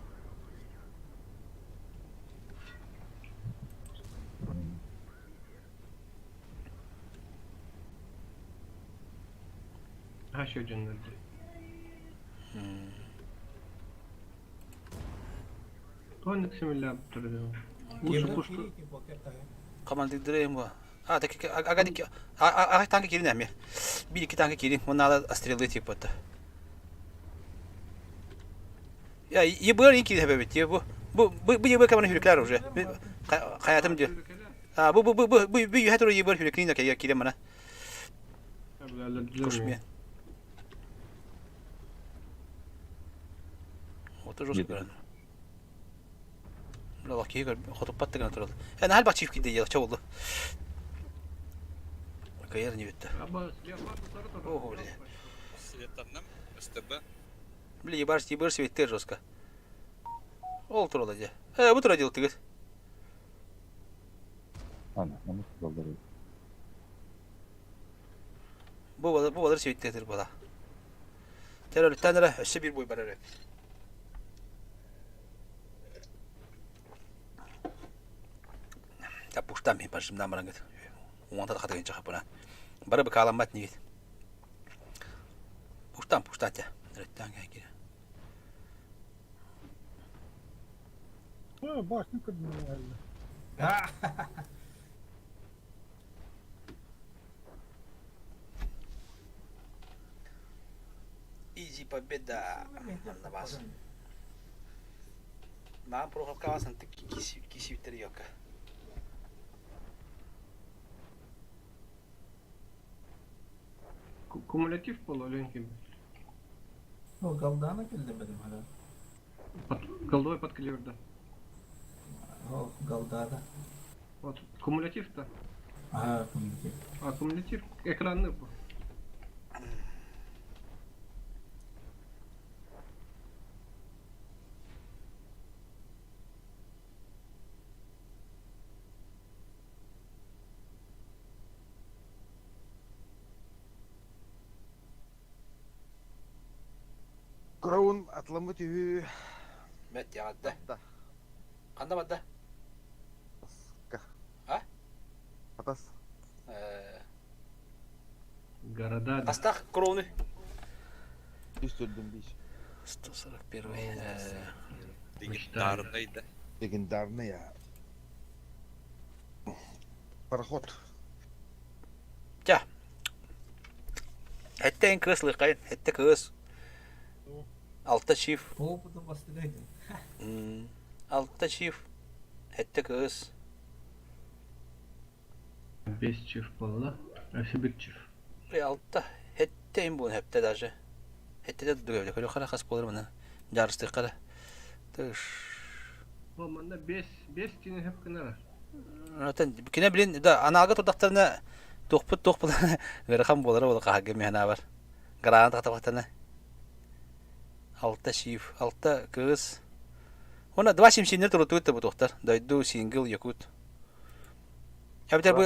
Ha şey canlardı. Тоник симилля турду. Ебыр киирин покер тайы. Командирдерем бу. А, так ага ага танка кирин эми. Бир iki танка кирин. Мына стрелы тип бата. Я ебыр iki себебит. Бу бу бу бу ебыр камера хүрүклөр уже. Хаятым diyor. А бу бу бу бу бу бу юхатыр ебыр хүрүклүн да кирин мына. Кушме. Ото жестко көрөн. Бля, киһи хотуппат да гына турал. Э, наһаа элбэх чиф киирдэ диэх болду. Кайыр не битте. Ого, бля. Светанным, СТБ. Бля, ебар, ебар светтер жестко. Ол турала дьэ. Э, бу тура дьыл тыгыт. Ана, маны тураллар. Бу балар, бу балар светтер бала. Террорттан эрэ өссө биир бой барар эбит. Пуштам мин пажымдан барангыт. Уонта хатыгын чахапына. Бары быкааламмат нигит. Пуштан пуштан тя. Реттан кире. Э, башню кадминали. Изи победа на вас. Маан Прохоровка антык кисибиттер йокка. Кумулятив боло ленки. О, Галдана келди бедим хара. Голдовой под клевер, да. О, Галдада. Вот, кумулятив-то. А, кумулятив. А, кумулятив экранный был. Краун атламыт үһү. Бэт яҕадда. Ханна барда? А? Атас. Города. Астах кроуны. 145. 141. Легендарный, да. Легендарный я. Пароход. Тя. Хэттэн кыыс лыкайын, хэттэ кыыс. Алта чиф. Опытым бастыгайдым. Алта чиф. Хетте кыз. Бес чиф болла. Өсө бир чиф. Алта. Хетте им буын хепте даже. Хетте де дугабile. Көрө кара хас болар мына. Жарысты кара. Тыш. Бу манна бес, бес тине хеп кынара. Отон кине билин да аналга турдактарына тухпут тухпут ыарахан буолара буола хаһарга миһана бар. Граната тахтабахтана. Алта шиф, алта кыз. Уонна два симсиннер турутуут да бутуохтар. Дойду сингл якут. Эбэтэр бу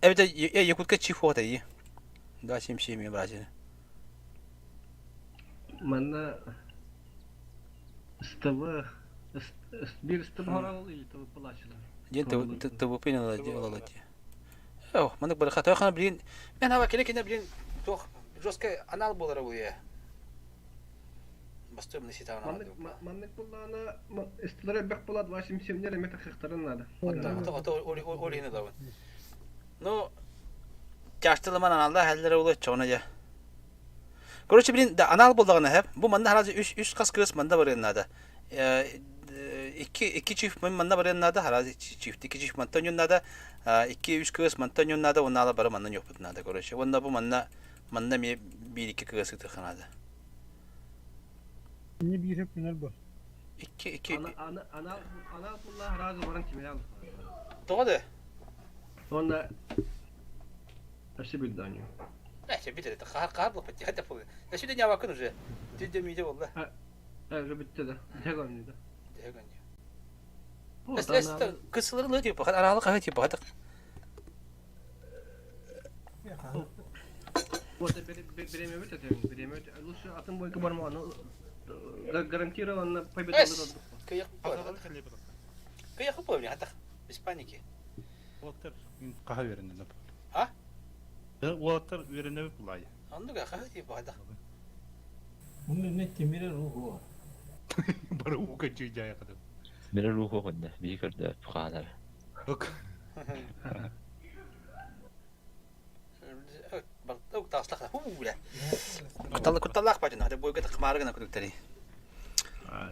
эбэтэр якутка чиф уота ии. Два симсими бразина. Манна СТВ бир СТВ хорал или ТВП лачылар. Диэн ТВП ылала дии. Оо, маннык барыха тойхана билин мен аба кene кene билин туох жесткий анал буолара буйа. Бастым не ситаҕын Маннык маннык буллаана СТлар элбэх буолаат 87 эмэ тахыахтарын наада. Ото ол иһин ылабын. Ну, чаштылыман аналла хәлләре улы чоҕуна дьэ. Короче, блин, да анал булдаҕына хэп. Бу манна харазы үс үс хас кыыс манна барыан наада. Икки икки чиф манна барыан наада, харазы чиф икки чиф мантан ньон наада, икки үс кыыс мантан ньон наада, уонна ала бары манна ньуохпут наада, короче. Уонна бу манна манна эмиэ биир икки кыыс ытыха наада. Не биир күнэр бу. Икки икки Анал анал булла харазы баран кимер алды. Тоҕо да? Уонна Өссө билdi оонньуу. Э, бит это хаар хаар буолбат дии хата буолла. Өссө да ньаабаккын уже. Түдэ миде буолла. Э, уже бүттэ да. Дэһэг оонньуу да. Дэһэг оонньуу. Эс эс кысылары лы типа, араалы хаһы типа хата. Вот биремебит этем, биремебит. Лучше атын бойга барма, аны гарантированно победа алыр. Кыйык Кыйык помню, хата. Без паники. Уолаттар хаһа үөрэннилэр. А? Уолаттар үөрэнэбит булаайа. Оннуга хаһы типа хата. Мунна тимире ругу. Бары ууга дьиэ кадым. Мире руку хонда, бии көрдө хаалар. Таслах хуу Кутталлаах бадьына, хата бойга тахмаары гына күтүктери.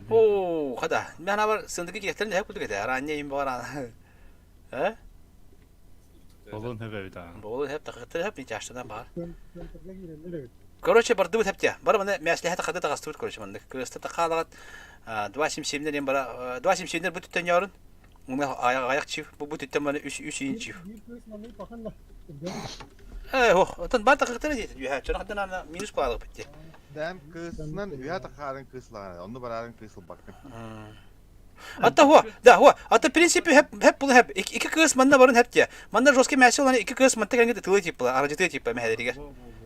Оо, хата, мен бар сындыгы киэхтерин эһэ күтүк этэ, араанньа им бара. Э? Болун хөбөбүт аа. Болун хөп тахыттыр хөп ничаштана бар. Короче, бардыбыт хөптя. Бар мына мәслихә тахады тагастыбыт, короче, мандык. Кырыста тахалагат 277 бара 277 бу түттен ярын. Уна аяк аяк чиф, бу бу түттен мана 3 3 инч чиф. Э, ох, отон бар тахыттыр дейт. Үһә, чона хаттан ана минус куалык битти. Дэм кыысынан үһэ тахаарын кыыслаҕана, онну бараарын кыысылбаккын. Ата хуа, да хуа, ата в принципе хеп хеп бул хеп икки кыыс манна барын хеп те. Манна жесткий мясо оланы икки кыыс манта кәңге тылы типа, аражыты типа мәһәдеригер.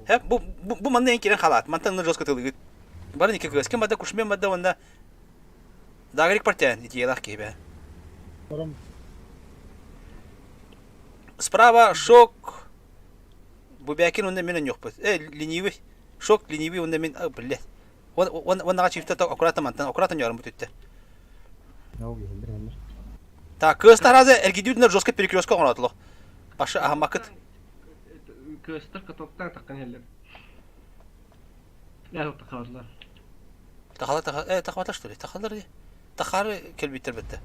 Хеп бу бу манна эн кирен халат, мантан жестко тылыгыт. Барын икки кыыс, ким бада кушмен бада онна Дагрик партиян идеялах киһибэ. Справа шок Бубякин онна мен онньохпут. Э, ленивый. Шок ленивый онна мен, блядь. Уоннаҕа чифта аккуратно мантан, аккуратно ньорун бүтүттэ. Так, кыыстар разы эргидүүтүнэр жестко перекрестка оҥоротулох. Паша аһамакыт. Кыыстар катоктан таххан иһэллэр. Ээ тахаллар. Тахала таха э тахвата что ли? Тахалар ди. Тахары келбиттер бетте.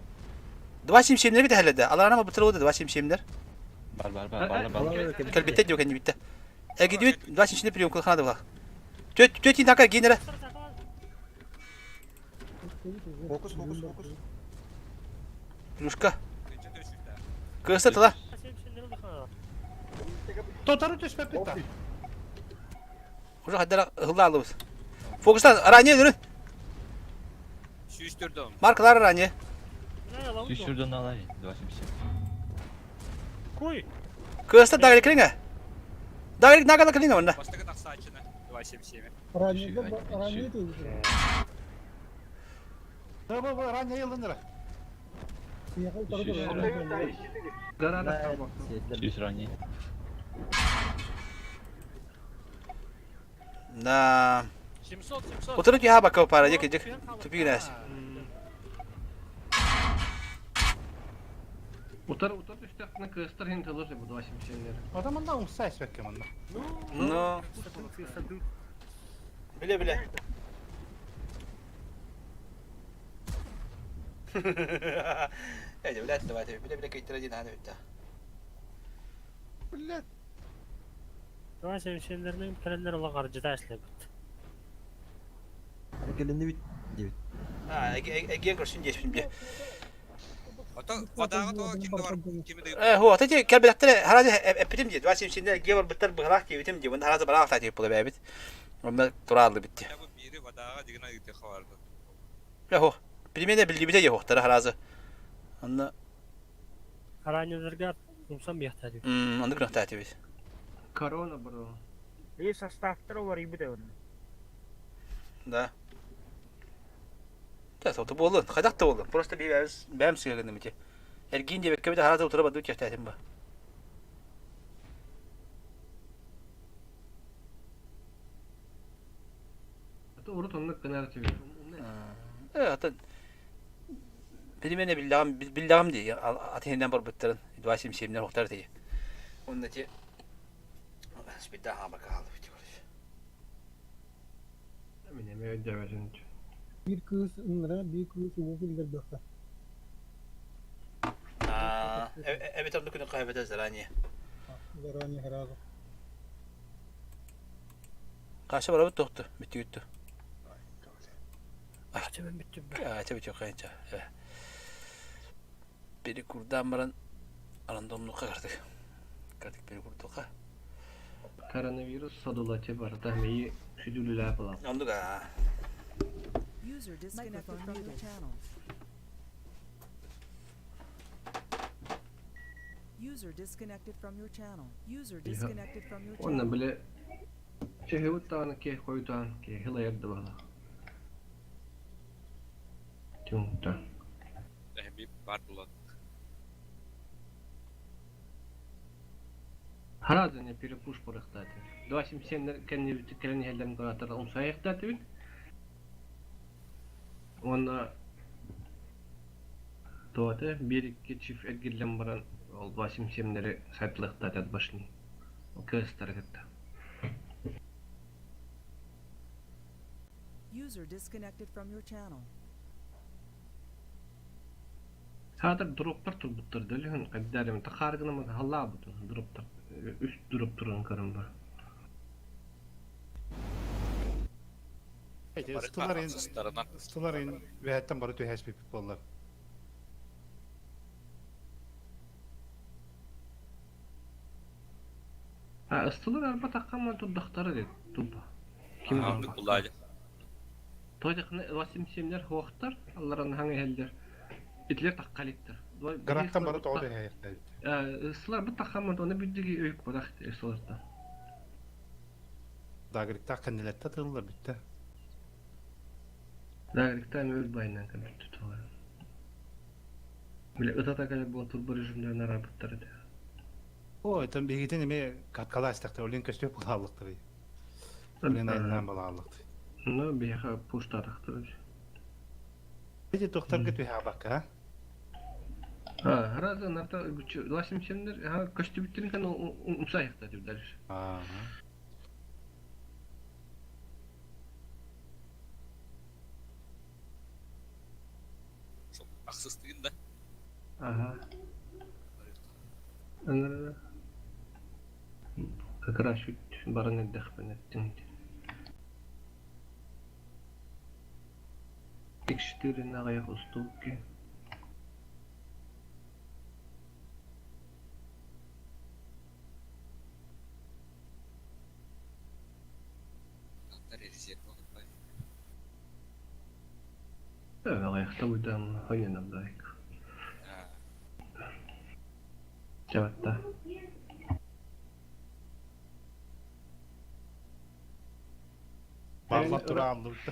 Два симсимнер бит да. Аларана бутырылды два симсимнер. Бар бар бар бар бар. Келбитте дио кенни битте. Эргидүүт два симсимнер прием кылхана да Төт төт интака генере. Фокус, фокус, фокус. Плюшка. Кыста тыла. Тотары түспөппүт да. Уже хаддара ылла алыбыз. Фокустан ранее үрүн. Сүүс төрдөн. Маркалар ранее. Сүүс төрдөн алай, 277. Куй. Кыста дагы килиңе. Дагы нагала килиңе онна. Бастыгы тахсаачыны 277. Ранее ты. Да бу ранее йылдыныра. Сүүс ранее. Да. 700, 700. Отырып яха бакы пара дик дик тупик нәс. Утар утар түстәхтіне кыстар хин тылыр бу 277-лер. Адаманда умса эспекке манна. Ну. Биле биле. Э, блядь, давайте, бля, бля, кыйтара дин аны бүтті. Блядь. Давай семсенлеринен кэлэннэр ола каржыта эслэбит. Кэлинни бит диэбит. А, эгиэн көрсүн диэспин бие. Ото водаҕа то ким да бар кими да Э, ху, ата кэлбэтэхтэрэ хараады эппитим дии. Два семсеннер эгиэ барбыттар быһалаах диэбитим дии. Онно хараады бараах таа диэбит бэбит. Онно турааллы битти. Биири водаҕа дигина ыытыахха барды. Э, ху, примерно биллибитэ дии хуохтара хараазы. Онно Араанньаларга умсан биэхтээ М, оннук гынахтаатыбит. Корона бро. И составтар уларыйбыт эбит. Да. Да, то буоллун. Хайдах да буоллун. Просто бэйэбиз бэйэм сыа гынным ити. Эргиин диэбэккэ бит хараата утара бардыбыт кэхтээтим ба. Ата урут оннук гынар этибит. Э, атын Перемене биллэҕим биллэҕим дии атыһынан барбыттарын 277 охтар дии. Онно ти спидда хаамарка хаалбыт короче. Мин эмиэ өйдөөбөтүм. Биир кыыс ыҥыра, биир кыыс уу киллэрбэххэ. Аа, эбэтэр оннук күнү хаһыбата заранее. Заранее сразу. Хаша барабыт тохту, бүттүгүттү. Ача Перекурдаан баран рандомнукка кырдык. Кырдык перекурдукка. Коронавирус содула те барыта мии сүдүлүлээ буолар. Оннук аа. User disconnected from your channel. User disconnected from your channel. User disconnected from your Онно channel. бile чэһэбит даҕаны киһи хойутаан киһи ылайар да баҕалаах. Тюнта. Эһэби бар булан. Хараазыны перепуш барыахтаатыбыт. 277 кэннибит кэлэн иһэллэрин курааттар умсайыахтаатыбыт. Уонна туота биир-икки чиф эргиллэн баран ол 277-лэри сайтлыахтаатат башни. Кыыстары кытта. User disconnected from your channel. Саатар дроптар турбуттар дөлүһүн хайдаарым тахааргынаммыт халлаабытын дроптар үс дроп туран көрөн бар. Эти ыстылар ыстылар ин бэһэттэн бары түһэспиппит буоллар. А ыстылар арба таххамман турдахтара дед тупа. Ким Оннук булаадьа. Тойдахны 87-лер хуохтар, алларан хаҥа иһэллэр. Итилер таххалиттар. Гарантан бары тоҕо түһэйэхтээбит. Ыстылар бу таххамман оны бүддүги өйүк барах ыстыларта. Дагриктаах кэннилэртэ тыллар бүттэ. Дагриктан өл байынан көмөттү туолар. Биле ытата кэлэр буол турбо режимдерин арабыттар этэ. О, это биһигитин эмиэ каткалаастахтар, олин көстүө булааллыктар. Олин айынан балааллыктар. Ну, биһиэхэ пуштаатахтар. Эти тухтарга түһэбакка, а? А, разы нарта 87-лер, ха, көстүбүттерин кан умсайыхта деп дальше. Ага. Ахсыстыгын да. Ага. Аңыр как раз чуть баран эрдэхпин эттиҥ. X4 аҕыйах устуукки. Аҕыйахта буйдаан хойунардаайк. Чабатта. Барлап тура аллыбыт.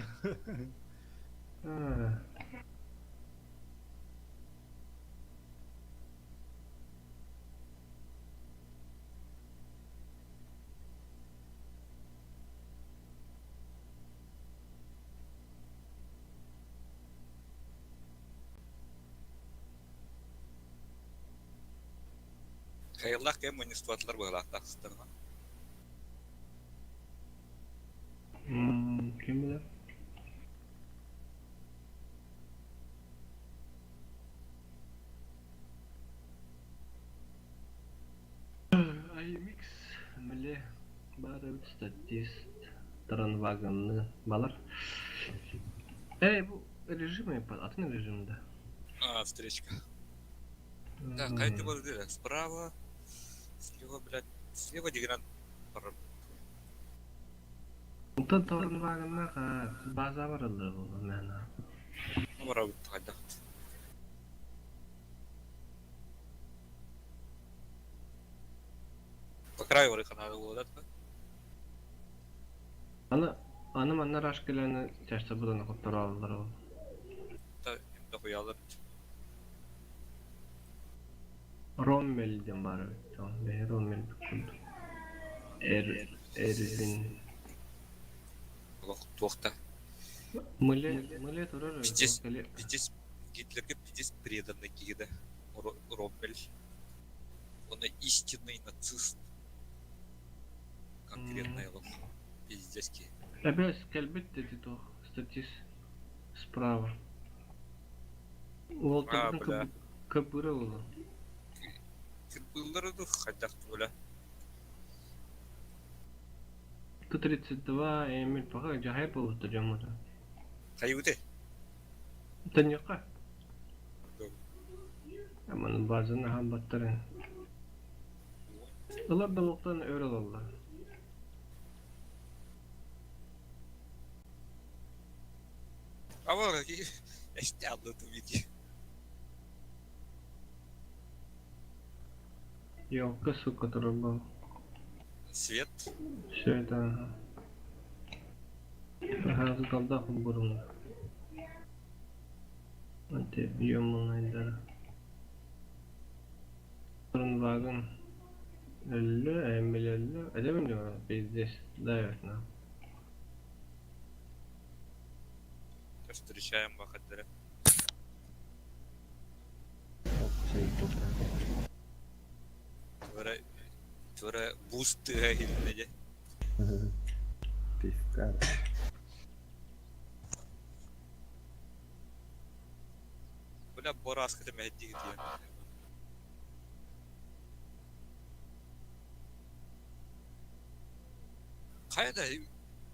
Хайыллах кэм мунньустубатылар быһалаахтаах сыстарынан. Ким билэр? Аймикс миле баар эбит статист таранваганны балар. Эй, бу режим атын режим да. А, встречка. Да, хайа ты справа, слева, блядь, слева дегрант. Онтон таранваганна база барыллар буолла мээнэ. Барабыт хайдах. По краю барыханары буолар да. Аны аны манна раш кэлэн чашта будан хоттороллар ол. Та дохуялар. Роммель диэн баар эбит. Бэйэ Роммель курдук. Эр Эрвин. Олох туохта. Мыле мыле турар. Пиздец, пиздец, Гитлерге пиздец преданный киһи да. Роммель. Он истинный нацист. Конкретный олох. Пиздец киһи. Эбэс кэлбит дети туох статис справа. Уол А, бля. кыбыра уолу. Кырбыыллары ду хайдах бля. Т-32 Эмиль пока жахай болуттар дьоммута. Хайыбыты? Тыньякка. Аманы базаны ахан баттарын. Ылар да локтан өр ылаллар. Ава, эште алды види. Елка, сука, который Свет. Все это, ага. Ага, тут бурун. Ante ёммунайдара. Вагон. Өллө, Эмиль өллө. Эдемин диyor, пиздец, давит на. Встречаем бахадыра. Тура, тура буст тыга хилнеде. Пивка. Бля, бораска ты мәдди диye. Хайда,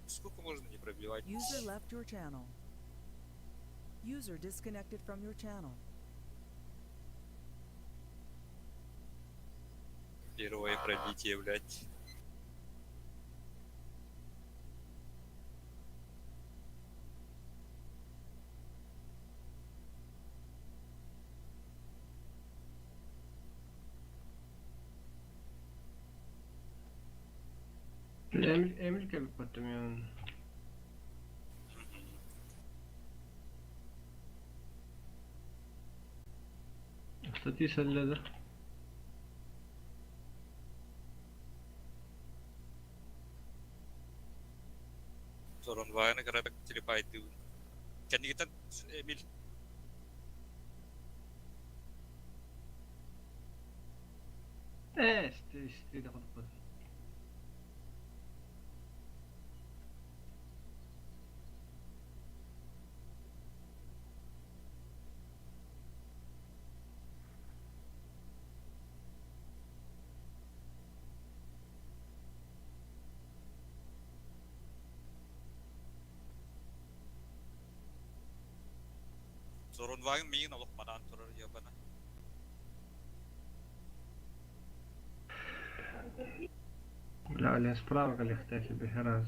сколько можно не пробивать? User left your channel. User disconnected from your channel. Первое пробитие, блядь. Эмиль, Эмиль кэлбит баттым yani. Статис өллө Соронвайны карадак телепайды. Кәнигитен Эмиль. Э, сти да хотпут. Соронвайын миин олох манаан турар ябана. Бля, Аля справа калихта себе раз.